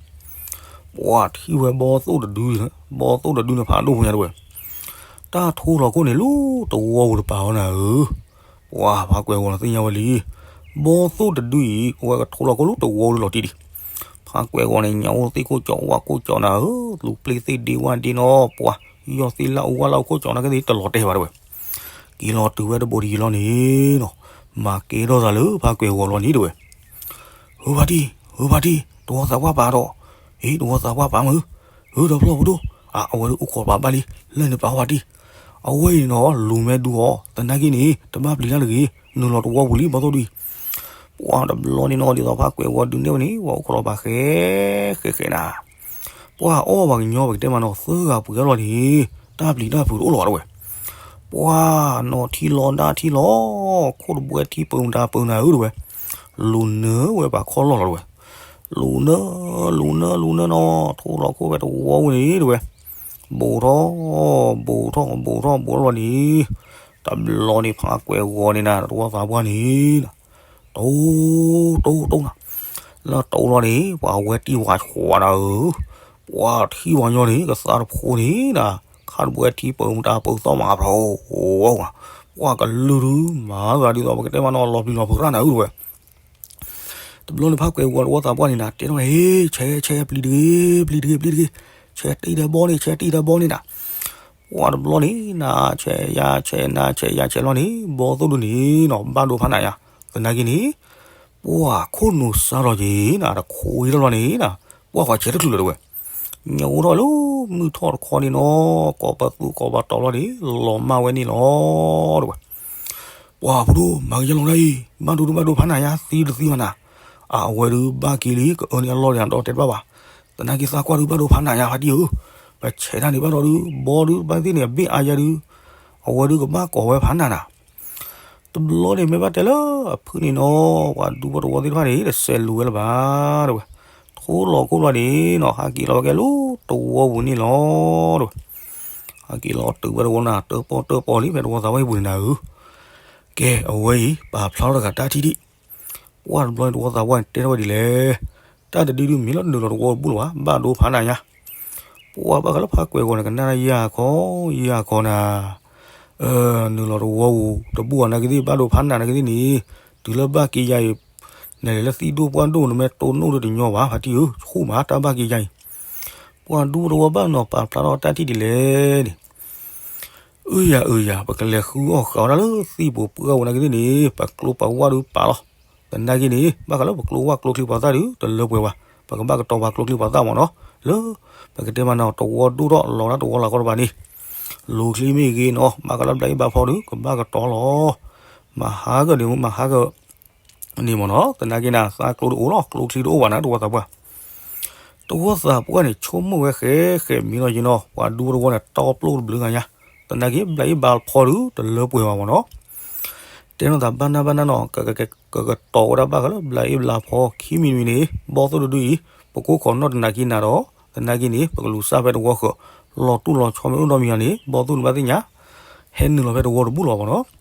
ပှၤထံၣ်ဝဲဘီၣ်သိၣ်တဒု, ဘီၣ်သိၣ်တဒုန့ၣ်ဖးဒိၣ်ဖိညါတဲဝဲ. တၢ်ထိလီၤခိၣ်န့ၣ်လၢတဝီပူၤတပၤအီၤနၤဧၢ. ပှၤဖါကွဲးဂီၤန့ၣ်သ့ၣ်ညါဝဲလံ. ဘီၣ်သိၣ်တဒုအံၤ အဝဲကထိလီၤခိၣ်လၢတဝီပူၤလီၤတံၢ်ဒံး. ဖါကွဲးဂီၤန့ၣ် ညၣ်အိၣ်သ့ၣ်ခိၣ်ကၠီ ဝၣ်ခိၣ်ကၠီနၤဧၢ, လူၤပျ့ၤသ့ၣ်ဒ့ဝၣ်ဒ့နီၤ ပှၤ ယီၢ်သ့ၣ်လၢအူဝၣ်လၢအူခိၣ်ကၠီနၤက့သ့ၣ်တလီၤတဲာ်ဘၣ်တဲဝဲ. က့ၤလီၤတုၤဝဲတဘိတယံၤလီၤန့ၣ်နီၤ မၤကဲထီၣ်သးလၢဖါကွဲးဂီၤလီၤန့ၣ်တဲဝဲ. ဧၢဖါတံၢ်, ဧၢဖါတံၢ်, တဝီသးပှၢ်ပာ်ဒီး, အ့ တဝီသးပှၢ်ပာ်မုၢ်, ဧၢဒီဖျီၣ်ဖိဒိၣ်, အဝဲဒၣ်အိၣ်ခိးပာ်ဘၣ်လံ, လၢန့ၣ်ပာ်ဝဲဖါတံၢ်, အဝဲအံၤနီၤ လူၤမဲာ်ဒူအီၤ, သနာ်က့န့ၣ် တဘၣ်ပျံၤတၢ်တဂ့ၤ, နုာ်လီၤတဝီပူၤလံ ဘီၣ်သိၣ်ဒုအံၤ. ပှၤတဘျီန့ၣ်နီၤ ဒ်သိးဖါကွဲးဂီၤဒုးနဲၣ်ဝဲန့ၣ် ပှၤအိၣ်ခိးလီၤပာ်ဃဲ ဃဲ ဃဲနၤ ပှၤအီၣ်ပှၤကညီပကတဲမးနီၤ သၢဂၤပှဲၤလီၤန့ၣ် တၢ်ပျံၤတၢ်ဖုးတအိၣ်လၢၤဘၣ်တဲဝဲ. ပှၤနီၢ်ထံလီၤဒါထံလီၤ, ခိၣ်တဘှဲထံပၢၤမတၤပၢၤနၤဧၢတဲဝဲ, လူၤနၢဝဲပှၤခီၣ်လီၢ်လီၤတဲဝဲ. လူၤနၢ, လူၤနၢ လူၤနၢနီၤ ထိလီၤခိၣ်ဝဲတဝီဝဲန့ၣ်တဲဝဲ. ဘူးထီၣ်, ဘူးထီၣ် ဘူးထီၣ် ဘူးထီၣ်လီၤန့ၣ်, တဘျီန့ၣ်ဖါကွဲးဂီၤန့ၣ်နၤ တဝီသးပှၢ်န့ၣ် တိ တိ တိနၤ, လၢတိလီၤန့ၣ် ပှၤဝဲတံၢ်ဝၤဆှးနၤဧၢ, ပှၤထံၣ်ဝဲညီန့ၣ် ကသါတဖိန့ၣ်နၤ, ခါတဘှဲထံပၢၤမတၤပၢၤသီၣ်မၤဖျိး, ပှၤကလုၢ်ဒုး မၤသးဒ်သိးပကတဲမးနီၤ လီၤပျံၤလီၤဖုးရၣ်နၤဧၢတဲဝဲ. တဘျီန့ၣ်ဖါကွဲးဝီၤတဝီသးပှၢ်န့ၣ်နၤ တဲထီၣ်ဝဲ ဆဲး ဆဲး ပျံၤတဂ့ၤ ပျံၤတဂ့ၤ ပျံၤတဂ့ၤ, ဆဲးတံၢ်ဒီးဘီန့ၣ် ဆဲးတံၢ်ဒီးဘီန့ၣ်နၤ. ပှၤတဘျီန့ၣ်နၤ ဆဲးယၤဆဲးနၤဆဲးယၤဆဲးလီၤန့ၣ် ဘီသိၣ်ဒုန့ၣ်နီၤ ဘၣ်ဒိဖးနးယါ, သနာ်က့န့ၣ် ပှၤခိၣ်နူာ်စါထီၣ်က့ၤနၤ တခိးအံၤထီၣ်လီၤန့ၣ်နၤ, ပှၤဃီၤဆဲးတချုးလၢၤတဲဝဲ. ညၣ်အိၣ်ထီၣ်လၢမုၢ်ထီၣ်တခီန့ၣ်နီၤ ကိးပသူကိးပတီၤလီၤန့ၣ် လီၤမၢ်ဝဲန့ၣ်လီၤတဲဝဲ. ပှၤဖိဒိၣ် မၤကယဲၢ်လီၤဒၣ်အံၤ ဘၣ်ဒိဒုးဘၣ်ဒိဖးနးယါ သံတသံဘၣ်နၤ. အဝဲဒုးဘၣ်က့ၤလံ ကအၢန့ၢ်အလီၢ်န့ၣ် အဒီတဲတဘၣ်ဘၣ်. သနာ်က့သးကွၢ်ဒုးဘၣ်ဒိဖးနးညါ ဖါတံၢ်ဧၢ, ပဆဲးတၢ်န့ၣ်ဘၣ်ဒီးဒုး ဘီဒုးဘၣ်သ့ၣ်န့ၣ် အဘ့ၣ်အါယါဒုး အဝဲဒုးကဘၣ်ကိးဝဲဖးနးနၤ တဘျီန့ၣ်မ့ၢ်ဘၣ်တဲလၢအဖုၣ်န့ၣ်နီၤ ပှၤဒူဖိတဝီသ့ၣ်တဖၣ်န့ၣ် တဆဲးလူၤဝဲလၢၤဘၣ် တဲဝဲ. ထိလီၤခိၣ်လီၤန့ၣ်နီၤ ဟးက့ၤလီၤဝဲကဲလၢတဝီပူၤန့ၣ်လီၤ တဲဝဲ. ဟးက့ၤလီၤတုၤဝဲတဝီနၤ တၢၣ်ပီၣ်တၢၣ်ပီၣ်လံ ဖဲတဝီသးဝဲအံၤပူၤန့ၣ်နၤဧၢ. ကဲ အဝဲအံၤ ပာ်ဖျါထီၣ်တဂၤတၢ်ထံၣ်ဒံး ပှၢ်တဘျီန့ၣ်တဝီသးပှၢ်န့ၣ် တဲထီၣ်ဝဲဒ်လဲၣ်. တၢ်တဒုဒုမ့ၢ်လၢနုာ်လီၤတဝီတဘူၣ်လၢၤဘၣ် ဘၣ်ဒိဖးနးညါ ပှၢ်ဘၣ်ဃးလၢဖးကွဲးဂီၤန့ၣ် ကနၣ်တၢ်ယၢ်ခီ ယၢ်ခီနၤ နုာ်လီၤတဝီပူၤတဘူၣ်အီၤနာ်က့သ့ၣ် ဘၣ်ဒိဖးနးနာ်က့သ့ၣ်န့ၣ် တုၤလၢဘၣ်က့ၤယၤအံၤ နလဲၤလၢသံၣ်ဒိၣ်ပှၢ်ဒိၣ် နမ့ၢ်တိၢ်နီၣ်ဒီးတညီဘၣ် ဖါတံၢ်ဧၢ, ဆူၣ်မးတၢ်ဘၣ်က့ၤယၤအံၤ ပှၢ်ဒူဖိတဝီဘၣ်နီၤ ပာ်ဖျါထီၣ်တၢ်ထံၣ်ဒ်လဲၣ်န့ၣ် အုယၤအုယၤ ပကလဲၤဃုအီၣ်ဃာ်အီၣ်တၢ်လၢသံၣ်ပူၤပှၢ်ပူၤနာ်က့သ့ၣ်န့ၣ် ပကျိပဝၢ်ဒုးပာ်လီၤ. သနာ်က့န့ၣ် ဘၣ်ဃးလၢပကျိဝၢ်ကျိချံပှၤသၣ်ဒုး တလၢပှဲၤဘၣ်, ပကဘၣ်ကတီၤပှၤကျိချံပှၤသၣ်မ့ၢ်နီၤ, လၢ ပကတဲမးနီၤ တဝီဒိၣ်ထီၣ်လီၤဒၣ်တဝီလၢ်ကီတဘၣ်န့ၣ်, လူၤချံမ့ၢ်ဂ့ၤနီၤ ဘၣ်ဃးလၢဘျးအ့ၣ်ဘါဖီဒုး ကဘၣ်ကတီၤလီၤ. မၤဟါကၢၣ်န့ၣ် မၤဟါကၢၣ် န့ၣ်မ့ၢ်နီၤ သနာ်က့နၤ သးကျိတအိၣ်လီၤ ကျိချံတအိၣ်ဘၣ်နၤ တဝီသးပှၢ် တဝီသးပှၢ်န့ၣ် ဆိကမိၣ်ဝဲဃဲးဃဲးမံၤနီၤယံၤနီၤ ပှၤဒူဖိတဝီန့ၣ် တီပျိၢ်တဘျုးဂၤညါ, သနာ်က့ ဘျးအ့ၣ်ဘါဖီဒုး တလၢပှဲၤဘၣ်မ့ၢ်နီၤ, တဲနီၢ်သးဘၣ်နၢ်ဘၣ်နၢ်နီၤ ကကတီၤဝဲဒၣ်ဘၣ်ဃးလၢ ဘျးအ့ၣ်ဘါဖီ ခံမံၤတမံၤန့ၣ် ဘီၣ်သိၣ်တဒုအံၤ ပကိးခိးနီၣ်တနၤခံနၤဒီး သနာ်က့န့ၣ် ပကလူၤစၢ်ဖဲတဝီဃၢၤ လီၤတူၢ်လီၤဆီမ့ၢ်အိၣ်ဒီးမံၤဂၤန့ၣ် ဘီၣ်သိၣ်န့ၣ်ဘၣ်သ့ၣ်ညါ ဟဲနုာ်လီၤဖဲတဝီတဘူၣ်လီၤမ့ၢ်နီၤ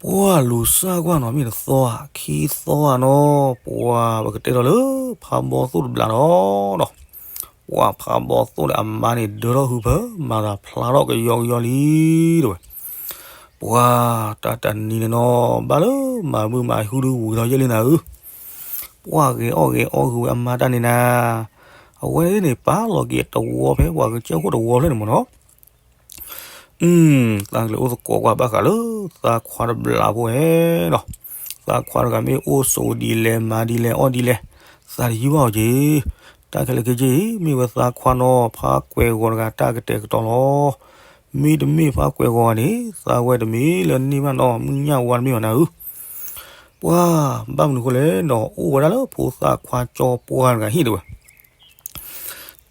ပှၢ်လူၤစၢ်ကွၢ်နီၤ မ့ၢ်တသီဧါ ခံသီဧါနီၤ ပှၢ်ပကတဲဒီးလၢ ဖးဘီၣ်သိၣ်တဘျးနီၤနီၤ, ပှၢ်ဖးဘီၣ်သိၣ်ဒီးအမါန့ၣ် ဒၢထီၣ်ဟုဖၢ မၤသးဖျါထီၣ်ကယီကယီလံ တဲဝဲ, ပှၢ်တၢ်တနံၤန့ၣ်နီၤ ဘၣ်လၢမၤမုာ်မၤဟုဒုးဝံၤထီၣ်ယဲၢ်လံနၤဧၢ, ပှၢ်ဂဲၤအီၣ်ဂဲၤအီဂုာ်ဝဲအမါတၢ်န့ၣ်နၤ, အဝဲန့ၣ်ပာ်လီၤက့ၤတဝီဖဲပှၤကစၢၢ်ခိၣ်တဝီဖျၢၣ်န့ၣ်မ့ၢ်နီၤ သးကလဲၤအိၣ်သကိးကွၢ်ဘၣ်ဃးလၢသးခွါတဘျးဖိဧဲနီၤ, သးခွါတဂၤမ့ၢ်အိၣ်ဆိးဒ်လဲၣ် မၤဒ်လဲၣ် အီၣ်ဒ်လဲၣ်, သးတယုၢ်ဘၣ်အီၤက့ၤ, တၢ်ခဲလၢာ်ခဲဆ့အံၤ မ့ၢ်ဝဲသးခွါနီၤ ဖးကွဲးဂီၤတဂၤတၢ်ကတဲာ်ကတီၤလီၤ, မ့တမ့ၢ်ဖးကွဲးဂီၤန့ၣ် သးဝဲတမ့ၢ်လၢန့ၢ်ဘၣ်နီၤ မုၢ်ညၣ်ဝါတမ့ၢ်ဘၣ်နၤဧၢ ပှၢ်ဘၣ်မနုၤဃိလဲၣ်နီၤ အိၣ်ဝဲဒၣ်လၢဖိသၣ်ခွါကၠီပှၢ်တဂၤဟံၣ်တဲဝဲ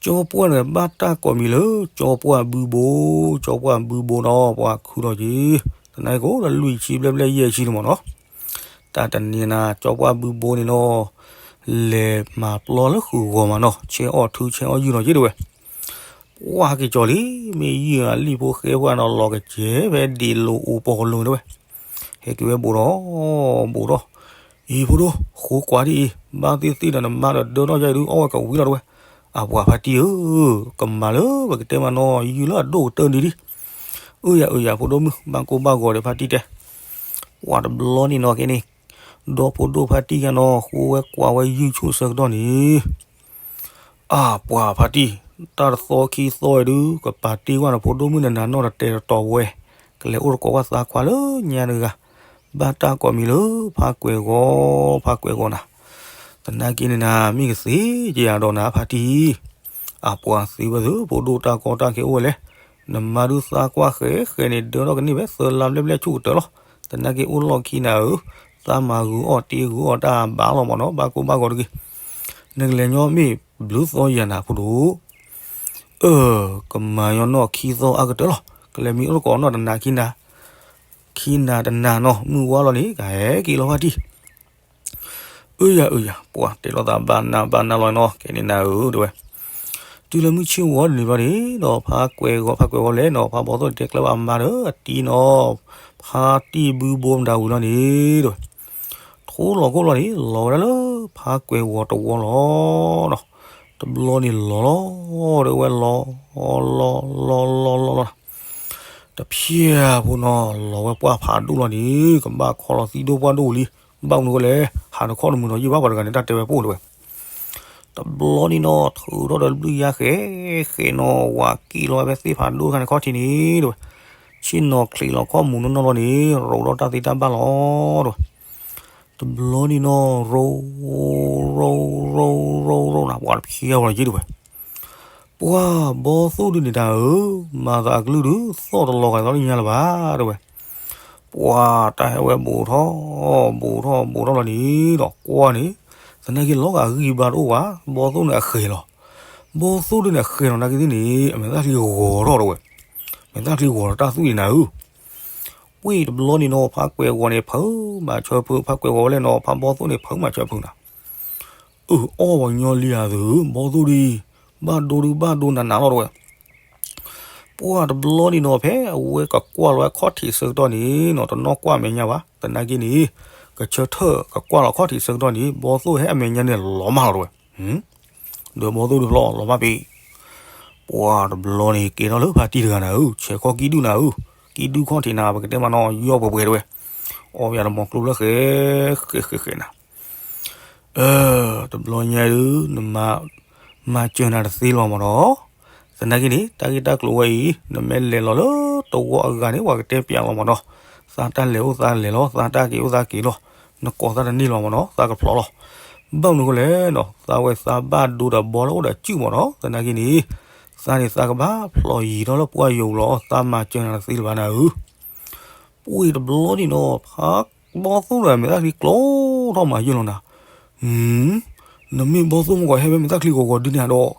ကၠီပှၢ်န့ၣ် ဘၣ်တၢ်ကိးမံၤလၢ ကၠီပှၢ်ဘုဘိ, ကၠီပှၢ်ဘုဘိနီၤ ပှၤခုလီၤက့ၤ, သနာ်က့ကိးလၢလွံၢ်ဆံဘျဲၣ်ဘျဲၣ်ယဲၢ်ဆံန့ၣ်မ့ၢ်နီၤ, တၢ်တနံၤနၤ ကၠီပှၢ်ဘုဘိန့ၣ်နီၤ, လဲၤမၤပျီလၢဃုာ်ဂီၤမးနီၤ ဆဲးအီၣ်ထုဆဲးအီၣ်ယုၢ်လီၤက့ၤတဲဝဲ, ပှၢ်က့ၤကၠီလံ, မ့ၢ်ယုၢ်အလံာ်ဖိဃဲဖိနီၤ လီၤကစဲၤဖဲဒ့ၣ်လိာ်အိၣ်ပီၤကလိၤတဲဝဲ, ဟဲက့ၤဝဲဘိးဒီး, ဘိးဒီး, အံၤဖိဒိၣ်, ဃိကွၢ်ဒ်အံၤ, ဘၣ်သ့ၣ်သ့ၣ်ဒီးနမါဒီးဒၢထီၣ်ယါအံၤဒုး အီၣ်ဝဲကဝံၤလီၤတဲဝဲ, အပှၤဖါတံၢ်ဧၢ, ကမၤလၢပကတဲမးနီၤ ယုၢ်လၢအဒိၣ်ကတၢၢ်န့ၣ်ဒံး, အၢယၤအၢယၤဖိဒိၣ်မုၣ် ဘၣ်ကိၢ်ဘၣ်ဂီၤဒီးဖါတံၢ်တဲ, ပှၤတဘျီန့ၣ်နီၤက့န့ၣ်, ဒီဖိဒိၣ်ဖါတံၢ်ယါနီၤ ဃိဝဲကွၢ်ဝဲယုၢ်ဆူၣ်အဆၢကတီၢ်န့ၣ် အပှၤဖါတံၢ်, တၢ်တသီခံသီဝဲဒုး ကပာ်တ့ၢ်ကွၢ်နဖိဒိၣ်မုၣ်နနၤနီၢ်တတဲာ်တတီၤဝဲ, ကလဲၤအိၣ်တကိးကွၢ်သးခွါလၢညါတဂၤ, ဘၣ်တၢ်ကိးမံၤလၢ ဖးကွဲးဂီၤ, ဖးကွဲးဂီၤနၤ, သနာ်က့န့ၣ်နၤ မ့ၢ်ကသ့ကယၤဒီးနၤဖါတံၢ်, အပှၤသ့ဝဲသ့ၣ် ဖိဒိၣ်တၢ်ကီတၢ်ခဲအိၣ်ဝဲလဲၣ်, နမါဒုးသးကွၢ်ဃဲဃဲန့ၣ် ဒၢထီၣ်ကန့ၢ်ဖဲသၢလါဘျဲၣ်ဘျဲၣ်ဆူၣ်ကတၢၢ်လီၤ, သနာ်က့အိၣ်လီၢ်ခံနၤဧၢ, သးမၤဂုာ်အီၣ်တ့ဂုာ်အီၣ်တၢ်ဘၣ်လီၤမ့ၢ်နီၤ ဘၣ်ကိၢ်ဘၣ်ဂီၤတဂ့ၤ, နကလဲၤညီမ့ၢ်ဘျုးသီယၤနၤဖိဒိၣ် အၢ, ကမၤညီနီၢ်ခံသီအါကတၢၢ်လီၤ, ကလဲၤမံအိၣ်တကိးနီၢ်တနၤခံနၤ, ခံနၤတနၤနီၤ မုၢ်ဝါလီၤန့ၣ် ကဟဲက့ၤလီၤဖါတံၢ်, အၢယၤအၢယၤ ပှၤတဲလိာ်သးဘၣ်နးဘၣ်နးလီၤနီၤ ကဲန့ၣ်နၤဧၢ တဲဝဲ, တုၤလၢမုၢ်ဆ့ၣ်ဝီတနံၤဘျီန့ၣ်ဒီး ဖးကွဲးဂီၤ ဖးကွဲးဂီၤလဲၣ်နီၤ ဖးဘီၣ်သိၣ်တဲကျဲဘၣ်အမါဒီးအတံၤနီၤ, ဖါတံၢ်ဘုဘိမတၤဝံၤလီၤန့ၣ် တဲဝဲ ထိလီၤခိၣ်လီၤန့ၣ် လီၤဝဲဒၣ်လၢ ဖးကွဲးဂီၤတဝီလီၤနီၤ, တဘျီန့ၣ်လီၤလီၤ တဲဝဲလီၤ, လီၤလီၤလီၤလီၤလီၤလီၤ, တဖျၢၣ်ဖိနီၤ လီၤဝဲပှၢ်ဖးဒိၣ်လီၤန့ၣ် ကဘၣ်ခီလီၤသံဒိၣ်ပှၢ်ဒိၣ်လံ, ဘၣ်မနုၤဃိလဲၣ် ဟးတခီၣ်တမုာ်နီၤ ယုၢ်ဘၣ်ပှၤတဂၤန့ၣ် တၢ်တဲဝဲပိၢ်တဲဝဲ တဘျီန့ၣ်နီၤ ထုးထီၣ်ဒီးဘျုးယါဃဲဃဲနီၤ ဝၤက့ၤလီၤဝဲဖဲသ့ၣ်ဖးဒိၣ်တခါန့ၣ်ခီၣ်ထံးန့ၣ် တဲဝဲ, ဆ့ၣ်နီၤချံးလီၤခီၣ်မူၤနီၢ်နီၢ်လီၤန့ၣ် ရိးထီၣ်တၢ်သ့တၢ်ဘၣ်လီၤ တဲဝဲ, တဘျီန့ၣ်နီၤ ရိး ရိး ရိး ရိး ရိး နၤ ပှၤတဖျၢၣ်ဝဲလီၤက့ၤတဲဝဲ, ပှၤဘီၣ်သိၣ်ဒုးန့ၣ်တၢ်ဧၢ, မၤသးအကလုၢ်ဒုး သီၣ်တလီၤဂာ်သီၣ်လၢညါလၢၤဘၣ် တဲဝဲ, ပှၤတၢ်ဟဲဝဲဘူးထီၣ် ဘူးထီၣ် ဘူးထီၣ်လီၤန့ၣ်ဒီး ကွၢ်န့ၣ် သနာ်က့လီၤဂာ်ဂံၢ်ဘါတအိၣ်ဘၣ်, ဘီသိၣ်န့ၣ်အဃဲၤလီၤ. ဘီသိၣ်ဒုန့ၣ်အဃဲၤလီၤ သနာ်က့သ့ၣ်န့ၣ် အမဲာ်သၣ်ချံဂီၤထီၣ်ဒီးဝဲ, မဲာ်သၣ်ချံဂီၤဒီးတၢ်သွံၣ်န့ၣ်နၤဧၢ. ဝံၤတဘျီန့ၣ်နီၤ ဖးကွဲးဂီၤန့ၣ် ဖုးမၤဆၢဖုး, ဖးကွဲးဂီၤဝဲလဲၣ်နီၤ ဖးဘီသိၣ်န့ၣ် ဖုးမၤဆၢဖုးနၤ. အၢ အီၣ်ပှၤကညီလံဧါသု, ဘီသိၣ်ဒု, ဘၣ်ဒိဒုဘၣ်ဒိနးနးလီၤတဝဲ. ပှၢ်တဘျီန့ၣ်နီၤ ဖဲအဝဲကကွၢ်လီၤအခီၣ်ထံးဆၢကတီၢ်န့ၣ်နီၤ တနီၣ်ကွၢ်မဲာ်ညါဘၣ်, သနာ်က့န့ၣ် ကဆၢထၢၣ်ကကွၢ်လီၤအခီၣ်ထံးဆၢကတီၢ်န့ၣ် ဘီသိၣ်ဟဲအမဲာ်ညါန့ၣ်လီၤမၢ်လီၤတဝဲ. ဒီးဘီသိၣ်ဒုဖျီလီၤမၢ်ပ့ၤ. ပှၢ်တဘျီန့ၣ် ကဲထီၣ်လၢဖါတံၢ်တဂၤနၤဧၢ, ဆဲးခီကံၣ်ဒုၣ်နၤဧၢ, ကံၣ်ဒုၣ်ခီၣ်ထံးနၤ ပကတဲမးနီၤ ယီၢ်ပှဲၤပှဲၤတဝဲ, အီၣ်ယၤတမီၤကျိလၢဃဲ, ဃဲဃဲဃဲနၤ. အၢ တဘျီညါဒု နမၤ, မၤစၢၤနၤတသ့လၢၤမၢ်နီၤ. သနာ်က့န့ၣ် တၢ်ဂ့ၢ်တၢ်ကျိၤဝဲအံၤ နမ့ၢ်လဲၤလီၤလၢတဝီအဂၤန့ၣ် ပှၤကတဲပျးလီၤမၢ်နီၤ. သးတၢ်လဲၤအိၣ်သးလဲၤလီၤ, သးတၢ်က့ၤအိၣ်သးက့ၤလီၤ, နကိးသးတန့ၢ်လၢၤမၢ်နီၤ, သးကဖျီလီၤ. ဘၣ်မနုၤအဃိလဲၣ်နီၤ, သးဝဲသးဘၣ်ဒိဒီးဘီလၢအိၣ်ဒီးစုၣ်မၢ်နီၤ. သနာ်က့န့ၣ် သးန့ၣ်သးကဘၣ်ဖျီယံၤထီၣ်လၢပှၢ်ယိၤလီၤ, သးမၤစၢၤနၤတသ့လၢၤဘၣ်နၤဧၢ. ပှၢ်တဘျီန့ၣ်နီၤ ဖးဘီသိၣ်ဒီးမဲာ်သၣ်ချံကျိထီၣ်မးယဲၢ်လီၤနၤ. နမ့ၢ်ဘီသိၣ်မ့ၢ်ကီး ဟဲဖဲမဲာ်သၣ်ချံဂီၤဂီၤဒုန့ၣ်ဒီး,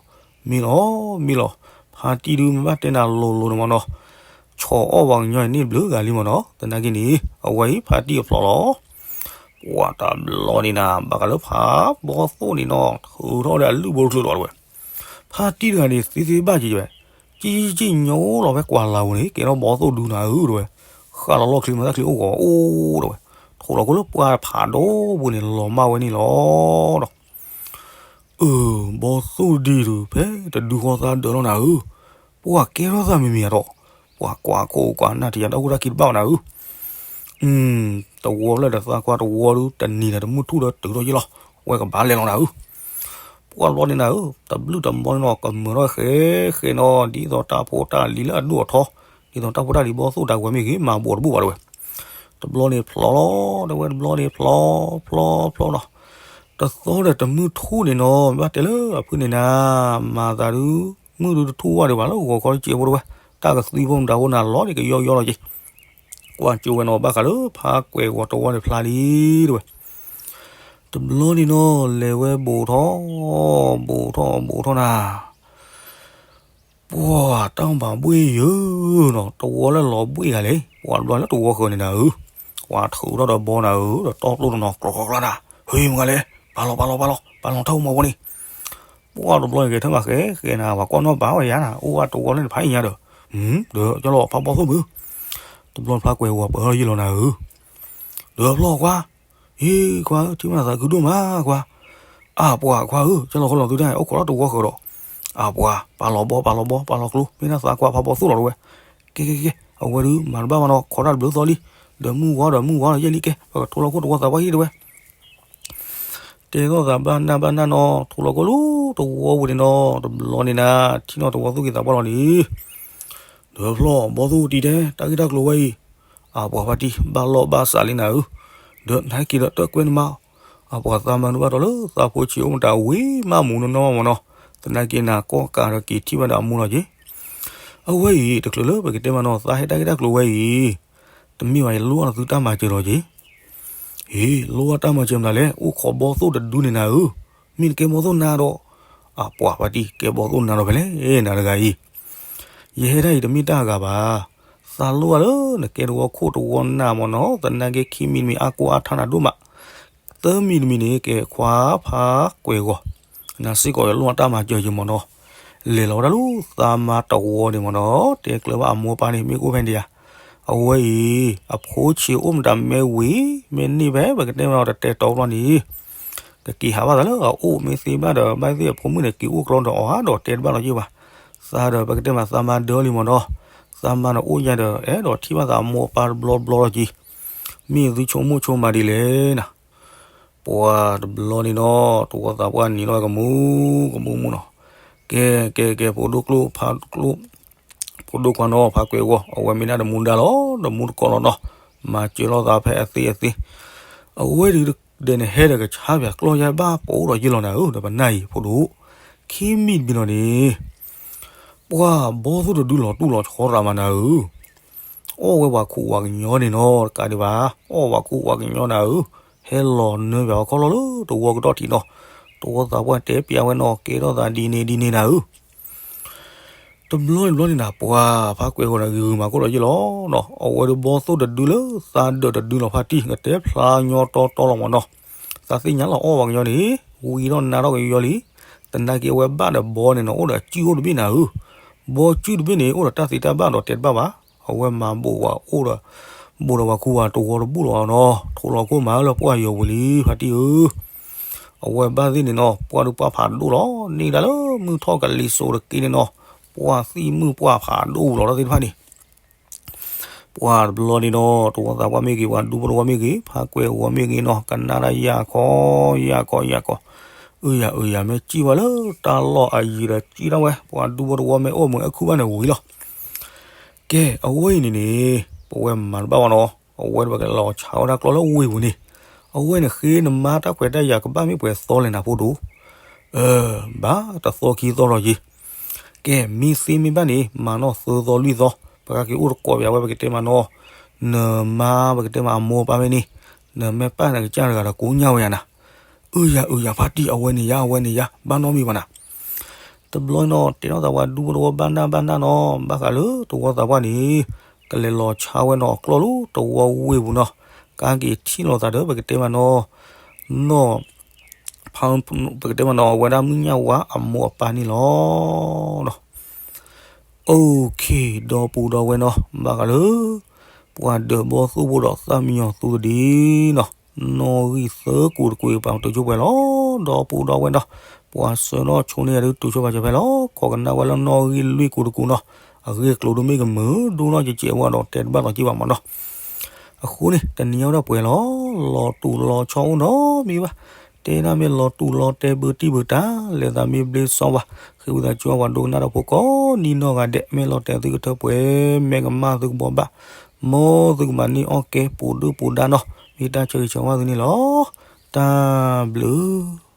မ့ၢ်လီၤ, မ့ၢ်လီၤ. ဖါတံၢ်ဒုမ့ၢ်ဘၣ်တဲနၤလိၤလိၤန့ၣ်မၢ်နီၤ, ဆီၣ်အီၣ်ပှၤကညီန့ၣ်တဘျုးဂၤလံမၢ်နီၤ. သနာ်က့န့ၣ် အဝဲအံၤဖါတံၢ်အဖျီလီၤ. ပှၢ်တဘျီန့ၣ်နၤ ဘၣ်ဃးလၢဖးဘီသိၣ်န့ၣ်နီၤ ထုးထီၣ်ဒီးအလုၢ်ဘိတချုးဒီးတဝဲ. ဖါတံၢ်တဂၤန့ၣ် သ့သ့ဘၣ်က့ၤဝဲ, ကံကံညီလီၤဖဲကွၢ်လၤပူၤန့ၣ် ကဲထီၣ်ဘီသိၣ်ဒုနၤဧၢတဝဲ, ဃၣ်လီၤလီၢ်ချံမဲာ်သၣ်ချံအိၣ်ဂီၤအိၣ်တဝဲ, ထိးလီၤခိၣ်လၢပှၢ်ဖးဒိၣ်ပူၤန့ၣ် လီၤမၢ်ဝဲန့ၣ်လီၤဒီး. အၢ ဘီသိၣ်ဒုဒု ဖဲတဒုဃီသးဒၢးလီၤနၤဧၢ, ပှၢ်ကဲထီၣ်သးမံၤမံၤအတီၢ်, ပှၢ်ကွၢ်ခိၣ်ကွၢ်နၢ်ထံယၤတၢ်အိၣ်တၢ်က့တဘၣ်ဘၣ်နၤဧၢ. တဝီဖျၢၣ်ဒီးသးကွၢ်တဝီဒု တနံၤဒီးတမုၢ်ထူၣ်ဒီးတုၤထီၣ်ယဲၢ်လီၤ, ဝဲကဘၣ်လဲၤလီၤနၤဧၢ. ပှၢ်တဘျီန့ၣ်နၤဧၢ, တဘျုးတဘျီန့ၣ်နီၤ ကမၢထီၣ်ဃဲဃဲနီၤ ဒ်သိးတၢ်ဖိတၢ်လံၤလၢအဒိၣ်အထီ, ဒ်သိးတၢ်ဖိတၢ်လံၤဘီသိၣ်တၢ်ဝဲမ့ၢ်ဂ့ၤ မၤဘိးတဘူၣ်ဘၣ်တဝဲ. တဘျီန့ၣ်ဖျီလီၤ, တဝဲတဘျီန့ၣ်ဖျီ, ဖျီဖျီနီၤ, တသီဒီးတမုၢ်ထူၣ်န့ၣ်နီၤ ဘၣ်တဲလၢအဖုန့ၣ်နၤ, မၤသးဒု မုၢ်ဒုတထူၣ်ဝဲဒံးဘၣ်လၢဂီၤခီလၢစဲးဖိတဝဲ, တၢ်ကသွံဖိမတၤဖိနၤလီၤန့ၣ် ကယီယီလီၤက့ၤ, ကွၢ်ကၠိဝဲနီၤ ဘၣ်ဃးလၢဖးကွဲးဂီၤတဝီန့ၣ်ဖျါလံတဝဲ. တဘျီန့ၣ်နီၤ လဲၤဝဲဘူးထီၣ်, ဘူးထီၣ်ဘူးထီၣ်နၤ, ပှၢ်တၢ်ဘၣ်ဘှ့ၣ်ယၢၤနီၤ တဝီလၢလီၤဘှ့ၣ်ဂၤလဲၣ်, ပှၢ်တဘျီလၢတဝီဃၢၤန့ၣ်နၤဧၢ, ပှၢ်ထုးထီၣ်ဒီးဘီနၤဧၢ, ဒီးတီၢ်ပျိတနီၤ ကျီကျီကျီနၤ, ဟ့ၣ်မုၢ်ဂၤလဲၣ်, ပာ်လီၤပာ်လီၤပာ်လီၤ, ပာ်လီၤထၢၣ်မီၤဖိန့ၣ်. ပှၢ်တဘျီန့ၣ်ကဲထၢၣ်မးဃဲဃဲနၤ, ပှၤကွၢ်နီၣ်ဘၣ်ဝဲယၤနၤ, အိၣ်ဝဲတဝီလၢန့ၣ်ဖးအံၤညါဒီး, ဒီးကၠီလီၤဖးဘီသိၣ်မုၢ်, တဘျီဖျါကွဲးဝဲပၢၢ်ယဲၢ်လီၤနၤဧၢ, ဒီးဖျီၣ်ကွၢ် ဟ့ၣ်ခွါဧၢ, ထံၣ်မးသးခုဒိၣ်မးခွါ, အပှၤခွါဧၢ, ကၠီလီၤဃီလီၤသုတၢ် အိၣ်ခိးထီၣ်တဝီဃၢၤဒီး, အပှၤ ပာ်လီၤဘီ ပာ်လီၤဘီ ပာ်လီၤကျိ မ့ၢ်ဒၣ်သးကွၢ်ဖးဘီသိၣ်လီၤတဝဲ, ကဲကဲကဲ, အဝဲဒု မၤတဘၣ်ဘၣ်နီၤ ခိးတၢ်တဘျုးသီလံ, ဒီးမုၢ်ဝါဒီးမုၢ်ဝါဒီးယဲၢ်လံကဲ, ပကထိလီၤခိၣ်တဝီသးပှၢ်ဟံၣ်တဝဲ တဲထီၣ်သးဘၣ်နၢ်ဘၣ်နၢ်နီၤ, ထိလီၤခိၣ်လၢတဝီပူၤန့ၣ်နီၤ, တဘျီန့ၣ်နၤ, ထံၣ်နီၣ်တဝီသူၣ်က့ၤသးပှၢ်လီၤန့ၣ်, ဒီးဖျီၣ်ဘီသိၣ်တံၤတဲ တၢ်ဂ့ၢ်တၢ်ကျိၤဝဲအံၤ, အပှၤဖါတံၢ် ဘၣ်လီၢ်ဘၣ်စးလံနၤဧၢ, ဒီးနဟဲက့ၤဒီးတၢ်ကွဲနမါ, အပှၤသးမၤနုၤဘၣ်တီၤလၢသးဖိဆံးအိၣ်မတၤဝံၤမးမူးနီၢ်နီၢ်မးနီၤ, သနာ်က့နၤကီၢ်ကးဒီးက့ၤထံၣ်ဘၣ်ဒီးအမိၢ်လီၤက့ၤ. အဝဲအံၤ တချုးလၢပကတဲမးနီၤ သးဟဲတၢ်ဂ့ၢ်တၢ်ကျိၤဝဲအံၤ, တမ့ၢ်ဘၣ် ယလိၣ်အီၣ်နသုတၢ်မၤစၢၤလီၤက့ၤ. ဟ့ၣ် လိၣ်အီၣ်တၢ်မၤစၢၤမနုၤလဲၣ်, အိၣ်ခိးဘီသိၣ်တဒုန့ၣ်နၤဧၢ, မ့ၢ်နကဲဘီသိၣ်နၤဒီး, အပှၤဖါတံၢ် ကဲဘီသိၣ်နၤဒီးဖဲလဲၣ်နၤတဂၤအံၤ, ယဟဲတၢ်အံၤတမ့ၢ်တၢ်အဂၤဘၣ်. သးလိၣ်အီၣ်လၢနကဲတဝီခိၣ်တဝီနၢ်မးနီၤ, သနာ်က့ခံမံၤတမံၤအါကိးအါထါနၤဒိၣ်မး, သၢမံၤတမံၤန့ၣ် ကဲခွါဖးကွဲးဂီၤ, နၤစ့ၢ်ကီးလိၣ်အီၣ်တၢ်မၤစၢၤယံၤမးနီၤ. လဲၤလီၤဝဲဒၣ်လၢသးမါတဝီန့ၣ်မးနီၤ, တဲကျၢၤဘၣ်အမိၢ်အပၢ်န့ၣ် မ့ၢ်ကအိၣ်ဖဲဒံးဧါ. အဝဲအံၤ အဖိဆံးအိၣ်မတၤမ့ၢ်ဝံၤ မ့ၢ်န့ၢ်ဖဲပကတဲမးနီၤ တတဲတီဘျီန့ၣ် ကက့ၤဟးဘၣ်သးလၢအအိၣ် မ့ၢ်သ့ဘၣ်ဒီး ဘၣ်သ့ၣ်အဖိမုၣ်န့ၣ် က့ၤအိၣ်ကျီဒီးအီၤဧါ ဒီးတဲတဘၣ်လီၤယ့ၢ်ဘၣ်. သးဒီးပကတဲမး သးမါဒၢလံမးနီၤ, သးမါန့ၣ်အိၣ်ယါဒီး အဲၣ်ဒိးထံၣ်ဘၣ်သးအမိၢ်အပၢ်တဘျီဘျီလီၤက့ၤ, မ့ၢ်သုဆိကမိၣ်ဆိကမးဒ်လဲၣ်နၤ. ပှၤတဘျီန့ၣ်နီၤ တဝီသးပှၢ်နံၤလီၤကမူကမူမူနီၤ, ကဲကဲကဲ ဖိဒိၣ်ကျိ ဖးကျိ ဖိဒိၣ်ခွါနီၤ ဖးကွဲးဝီ အဝဲမ့ၢ်ဒၣ်တမူဒါလီၤ တမူတကိးလီၤနီၤ, မၤစၢၤလိာ်သးဖဲအသ့အသ့, အဝဲဒၣ်ဒဲးန့ၣ် ဟဲဒီးကဆါပၠးကျီၢ်ယါဘၣ် ပအိၣ်ဒီးယ့ၢ်လီၤနၤဧၢ, ဒီးပနၢ်အံၤဖိဒိၣ်, ခံမံၤတမံၤလီၤန့ၣ် ပှၤဘီသိၣ်တဒုလီၤတူၢ်လီၤဆီသးမးနၤဧၢ, အီၣ်ဝဲပှၤခူးပှၤကညီန့ၣ်နီၤ တကးဒံးဘၣ်, အီၣ်ပှၤခူးပှၤကညီနၤဧၢ, ဟဲ ဟဲလီၤနၢပၠးဝဲခီလီၤလၢတဝီကဒီးထံးနီၤ. တဝီသးပှၢ်တဲပၠးဝဲနီၤ ကဲထီၣ်သးဒ်န့ၣ်ဒ်န့ၣ်နၤဧၢ. တဘျီန့ၣ်ဘျီန့ၣ်နၤ ပှၤဖးကွဲးဂီၤန့ၣ်ဂ့ၤဂ့ၤမးခိၣ်လီၤယ့ၢ်လီၤနီၤ. အဝဲဒၣ်ဘီသိၣ်တဒုလၢသးဒၢးတဒုလီၤဖါတံၢ် ကတဲဖျါညီတီတီလီၤမးနီၤ. သးသ့ၣ်ညါလီၤအီၣ်ဝဲကညီန့ၣ် ဝံၤထီၣ်နါထီၣ်ကယီလံ. သနာ်က့အဝဲဘၣ်ဒီးဘီန့ၣ်နီၤ အိၣ်ဒီးအစုၣ်အိၣ်တဘ့ၣ်နၤဧၢ. ဘီစုၣ်တဘ့ၣ်န့ၣ် အိၣ်ဒီးတၢ်သ့တၢ်ဘၣ်ဒီးတဲတဘၣ်ဘၣ်. အဝဲမၤဘိးဝဲအိၣ်ဒီး ဘိးဒီးပှၤခူပှၤတဝီတဘူၣ်လီၤနီၤ. ထိးလီၤခိၣ်မးလၢပှၢ်ယီၤဝံၤလံ ဖါတံၢ်ဧၢ. အဝဲဘၣ်သ့ၣ်န့ၣ်နီၤ ပှၢ်ဒုးပှၢ်ဖးဒိၣ်လီၤ. န့ၢ်ဒၣ်လၢမုၢ်ထီၣ်ကလံၤစိးတက့ၢ်န့ၣ်နီၤ ပှၢ်သံၣ်မုၣ်ပှၢ်ဖးဒိၣ်လီၤတၢ်သ့ၣ်တဖၣ်န့ၣ် ပှၤတဘျီန့ၣ်နီၤ တဝီသးပှၢ်မ့ၢ်ဂ့ၤ ပှၤဒူဖိတဝီမ့ၢ်ဂ့ၤ ဖးကွဲးဂီၤမ့ၢ်ဂ့ၤနီၤ ကနၣ်ဒၣ်ယၢ်ခီ ယၢ်ခီ ယၢ်ခီ, အၢယၤ အၢယၤ မ့ၢ်စံၣ်ဝဲလၢတၢ်လီၢ်အယံၤဒီးစံၣ်ဒၣ်ဝဲ ပှၤဒူဖိတဝီမ့ၢ်အိၣ်မုာ်အခုၣ်ဘၣ်န့ၣ်ဝံၤလီၤ. ကဲ အဝဲအံၤန့ၣ်န့ၣ် ပဝဲမၤတဘၣ်ဘၣ်နီၤ အဝဲဒၣ်ပကလဲၤလီၤဆါဝဲဒၣ်ကျီလၢဝ့ၢ်ပူၤန့ၣ် အဝဲန့ၣ်ဃ့နမါတၢ်ခွဲးတၢ်ယာ်ကဘၣ်မ့ၢ်ပှဲၤသီလဲၣ်နၤဖိဒိၣ် အၢ ဘၣ်တသီခံသီလီၤယ့ၢ်. ကဲ မ့ၢ်သ့မ့ၢ်ဘၣ်န့ၣ် မၤနီၣ်သၢသီလွံၢ်သီ ပကက့ၤအိၣ်တကိးပယၤဝဲ ပကတဲမးနီၤ နမါ ပကတဲမးအမိၢ်ပၢ်ဖဲန့ၣ် နမ့ၢ်ပၢ်နကစၢ်တဂၤဒီးကိးညါဝဲယၤနၤ. အၢယၤ အၢယၤ ဖါတံၢ် အဝဲန့ၣ်ယၤ အဝဲန့ၣ်ယၤ ဘၣ်နီတမံၤဘၣ်နၤ. တဘျီနီၤ တဲထီၣ်သးပှၤဒူဖိတဝီဘၣ်နၢ်ဘၣ်နၢ်နီၤ ဘၣ်ဃးလၢတဝီသးပှၢ်န့ၣ် ကလဲၤလီၤဆါဝဲနီၤအကျီၢ်လၢတဝီဝ့ၢ်ပူၤနီၤ ကက့ၤထံၣ်လိာ်သးဒီး ပကတဲမးနီၤ နီၢ် ပကတဲမးနီၤ အဝဲဒၣ်မုၣ်ညၣ်ဝါအမိၢ်အပၢ်န့ၣ်လီၤ. အိၣ်ခ့ ဒီပုၢ်ဒီဝဲၢ်နီၤ ဘၣ်ဃးလၢ ပှၤဒၢးဘီသိၣ်ဖိဒီးသၣ်မံညီၤသူတဒံနီၤ နီၣ်ဂံၢ်သၢကူတကွံာ်ပာ်တုၤဆိပှဲၤလီၤ ဒီပုၢ်ဒီဝဲၢ်နီၤ ပှၤဆှၢထီၣ်ဆိန့ၢ်ယၤဒုးတုၤဆိပာ်စၢၤဖဲလီၤ ခိးကနၣ်ဝဲလၢနီၣ်ဂံၢ်လွံၢ်ကူတကူနီၤ အဂ့ၢ်အကျိၤဒုးမ့ၢ်ကမုာ်ဒိၣ်နီၢ်ကဲးကဲးဝဲဒီးတဲတဘၣ်လီၤက့ၤဘၣ်မးနီၤ အဃိန့ၣ် တနံၤညါဝဲဒၣ်ပှဲၤလီၤ လီၤတူာ်လီၤဆီအိၣ်နီတမံၤဘၣ် တဲဒၣ်မ့ၢ်လီၤတူာ်လီၤတဲဘုတံၢ်ဘုတၢ် လဲၤသးမ့ၢ်ဘျ့စီဝါ ဃ့ဝံသးစူၤပှၤဒိကနၣ်တၢ်ဖိကိးဒ်နီၢ်ဂၤဒဲး မ့ၢ်လီၤတဲာ်သုကထၢပှဲၤ မ့ၢ်ကမၣ်သုကဘှီဘၣ် မ်သုကမၤန့ၢ်အီၣ်ကဲ ပူၤဒုၣ်ပူၤဒါနီၤ မ့ၢ်တၢ်ဆၢဂ့ၤဆၢဝါသုန့ၣ်လီၤ. တၢ်ဘျုး